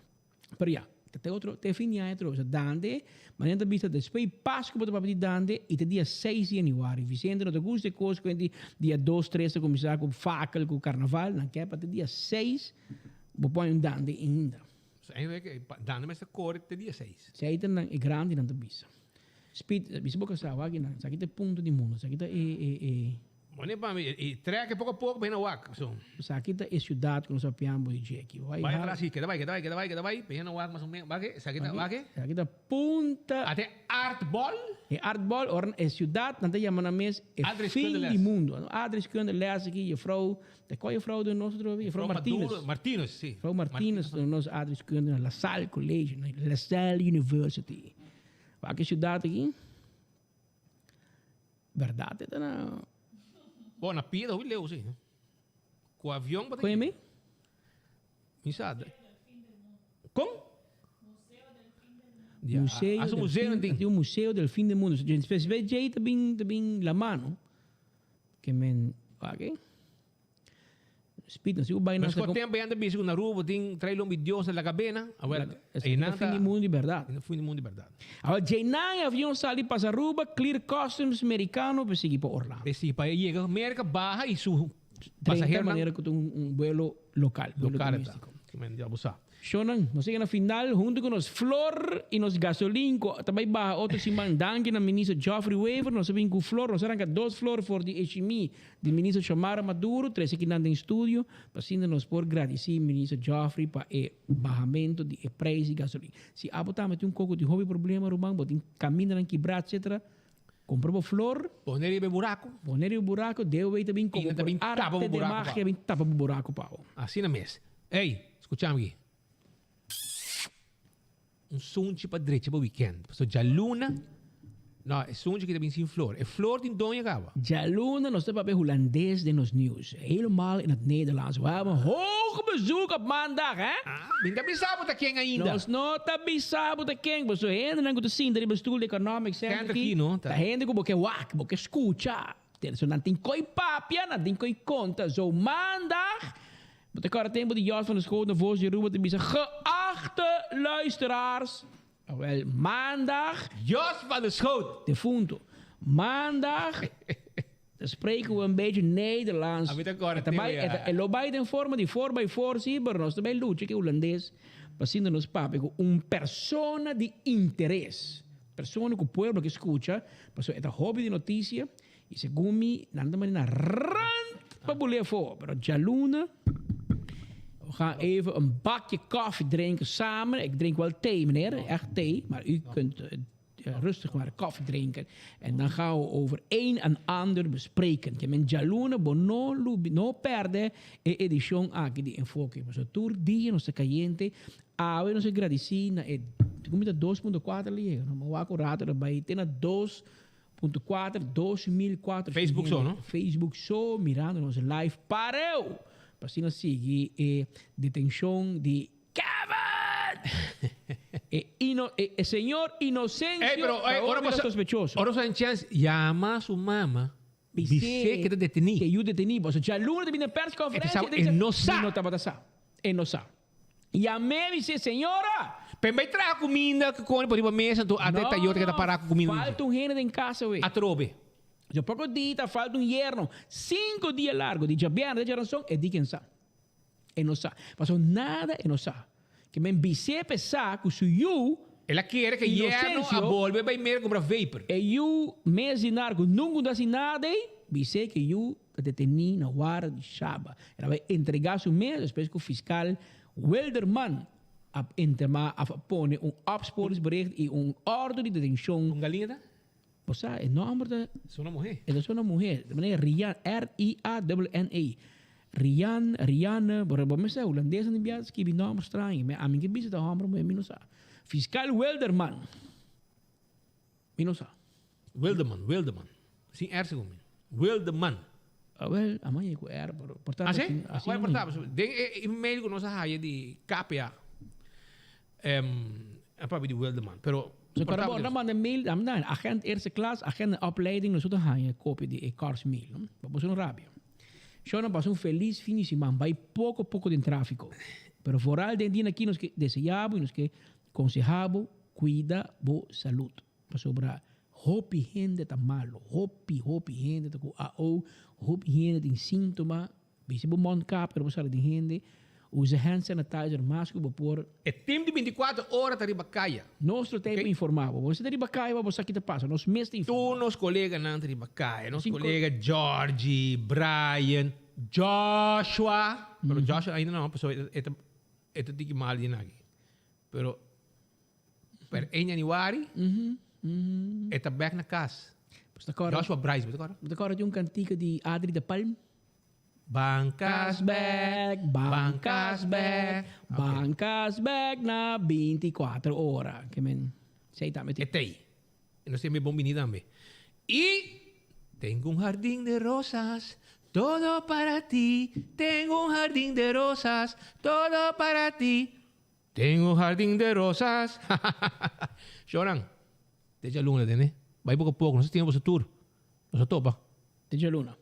Pero ya, ta te otro, te fin di aña atrobe. So Dande, manera ta bisa despues di Pasku bo ta papia di Dande i ta dia seis di yanüari. Vicente no ta gusta e kos ku hende dia dos, tres ta kuminsá ku fakel, ku karnaval. Nan ke pa te dia seis bo pone un Dande ainda. So eigenlijk, Dande mester kore te dia seis. Si ahí ta nan e grandinan ta bisa. Speed, bisa bo kasá, wak nan, esaki ta e punto di mundo, esaki ta e, e, e. Mone pa mi, e trek poko a poko pa hende wak, so. Esaki ta e ciudad ku nos a piambo di djeki. Bai Bai ha. atras aki, keda bai, keda bai, keda bai, keda bai, pa hende wak mas o menos, wak, esaki ta, wak. Esaki ta punta. Ate art ball. E art ball, ora e ciudad, nan ta yama nan mes e fin di mundo. Aardrijkskunde les aki, juffrouw De kua juffrouw den nos otro Juffrouw Martinez. Maduro, Martinez, si. Juffrouw Martinez den nos aardrijkskunde na La Salle College, na La Salle University. Wak e ciudad aki? Berdad e ta na. Bo, na pia ta hopi leu, si. Ku avion bo ta. Koe mi? Mi sa. Kon? Museo Hace un museo del fin, un museo del fin del mundo. Despues djei ta bin ta bin la mano. Ke men wak e. Speed no sigo bai Mas ku tempo ya anda bisa ku na Aruba tin trae lombi Dios na la kabena. Awel, einan ta fin di mundo di berdad. Fin di mundo di berdad. Awel djeinan e avion sali pasa Aruba, clear customs mericano pa sigui pa Orlando. E sigui pa e yega Merca baha y su Drenta pasaheronan. manera ku ta un vuelo local, vuelo Local e ta. domestico. Ke men ya bo sa. Shownan, nos yega na final hunto ku nos flor i nos gasolin ku ta bai baha otro siman. Danki na Minister Geoffrey Wever, nos a bin ku flor, nos a ranka dos flor for di e shimi di Minister Xiomara Maduro, trese kinan den studio pa asina nos por gradisi Minister Geoffrey pa e bahamento di e prijs di gasolin. Si abo tambe tin un koko tin hopi problema ruman, bo tin kamindanan kibrá etcetera, kumpra bo flor. Pone riba e buraku. Pone riba e buraku, Deo ta bin komo por arte de magia bin tapa bo buraku pa bo. Asina mes. Ey, scuchami aki. Un sunchi pa drecha pa weekend. Pasobra djaluna, no, e sunchi aki ta bin sin flor. E flor tin doño caba. Djaluna nos ta papia Hulandes den nos nieuws. Helemaal in het Nederlands. We hebben hoog bezoek op maandag, hè? Ah, mi ta bisa bo ta ken ainda. Nos no ta bisa bo ta ken. Pasobra hendenan cu ta sinta riba stoel di Economic Center aki, ta hende cu bo ke wak, bo ke scucha. So nan tin coi papia, nan tin coi conta. Zo maandag. Bo ta kòrda tempu di Jos van der Schoot na Voz di Aruba ta bisa, Geachte luisteraars! Awel, maandag. Jos van der Schoot! Defunto. Maandag. Dan spreken we een beetje Nederlands. A mi ta kòrda E ta bai, teo, e ta, ja. e lo bai den forma di four by four, sí, pero nos ta bai lucha ku e hulandes pa asina nos papia ku un persona di interes. Persona ku pueblo ke skucha, pasobra e ta hopi di notisia i segun mi nan ta manda na rant pa bul'é afó. Pero djaluna we gaan even een bakje koffie drinken samen. Ik drink wel thee, meneer, echt thee, maar u kunt rustig maar koffie drinken. En dan gaan we over een en ander bespreken. Ke men djaluna bo no lubi, no perde e edishon aki di Enfoke. Pasobra tur dia nos ta kayente. Awe nos a gradisí na e, segun mi ta 2.4 la yega, no? Mi a wak un rato ta bai te na 2.4, 2400 Facebook so, no? Facebook so, mirando nos live pareu! Pa asina sigui e detenshon di Kevin! E ino, e, e señor Inocencio Ey, pero, ey, ta ora hopi boso, sospechoso. ora boso haña chance, yama su mama, bis'é ke ta detení. Ke yu detení. Boso djaluna ta bini na persconferencia. E ta sa, e no sa. Mi no tabata sa. E no sa. Yam'é bis'é, señora! Pen bai traha kuminda ku kone por riba mesa, anto ata e tayota ke ta pará ku kuminda. Falta un hende den casa, we. Atrobe. Dja poko dia ta falta un yerno. Cinco dia largo, di djabièrnè te djaranson, e di ken sa. E no sa. Pasobra nada e no sa. Ke men bis'é p'e sa ku su yu. El a kere ke yerno a bolbe bai mera kumpra vaper. E yu mes di narko nunka no ta hasi nada ei, bis'é ke yu ta detení na warda di Shaba. El a bai entregá su mes despues ku fiskal Wilderman a entrama a pone un opsporingsbericht i un òrdu di detenshon. Un galiña ta? Bo sa, e nòmber ta. Sona muhé. E ta sona muhé. Ta manera Rian, R-I-A-N-N-E. Rian, Rianne, bo bo mester hulandes nan bia skibi nòmber straño. Mi ami ke bisa ta hòmber muhé, mi no sa. Fiskal Wilderman. Mi no sa. Wilderman, Wilderman. Sin R segun mi. Wilderman. Awel, a maya ku R, pero por ta Ah, si? asina, asina Awel, por ta. Den e email ku nos a haya di KPA, a papia di Wilderman, pero So para bo, nan manda mail, nan manda agent eerste klas, agent in opleiding, nos ta haya kopia di e kars mail, no? Pa boso no rabia. Shona pasa un felis fin di siman, bai poko poko den trafiko. Pero vooral den dia aki nos ke desea bo y nos ke konseha bo, kuida bo salud. Pasobra hopi hende ta malo, hopi hopi hende ta ku AO, hopi hende tin sintoma, Bisti bo mondkap ora bo sali den hende, usa hand sanitizer mas ku bo por. E tim di bintikuater ora ta riba kaya. Nos lo ta pa informá bo. Bo ta riba kaya pa bo sa ki ta pasa. Nos mes ta informá. Tur nos koleganan ta riba kaya. Nos kolega Georgie, Brian, Joshua. Pero Joshua ainda no, pasobra e ta e ta tiki mal di nan aki. Pero per ein januari e ta bek na kas. Joshua Bryce, bo ta kòrda? Bo ta kòrda di un kantika di Adri de Palm? Bankas bek, bankas bek. Bankas bek na 24 ora. Ke men, sei tambe tin. E tei. E nos tin bon bini tambe. Y tengo un jardín de rosas, todo para ti. Tengo un jardín de rosas, todo para ti. Tengo un jardín de rosas. Shoran, te djaluna tene. Bai poko poko, nos a tin boso tur. Nos a topa. Te djaluna.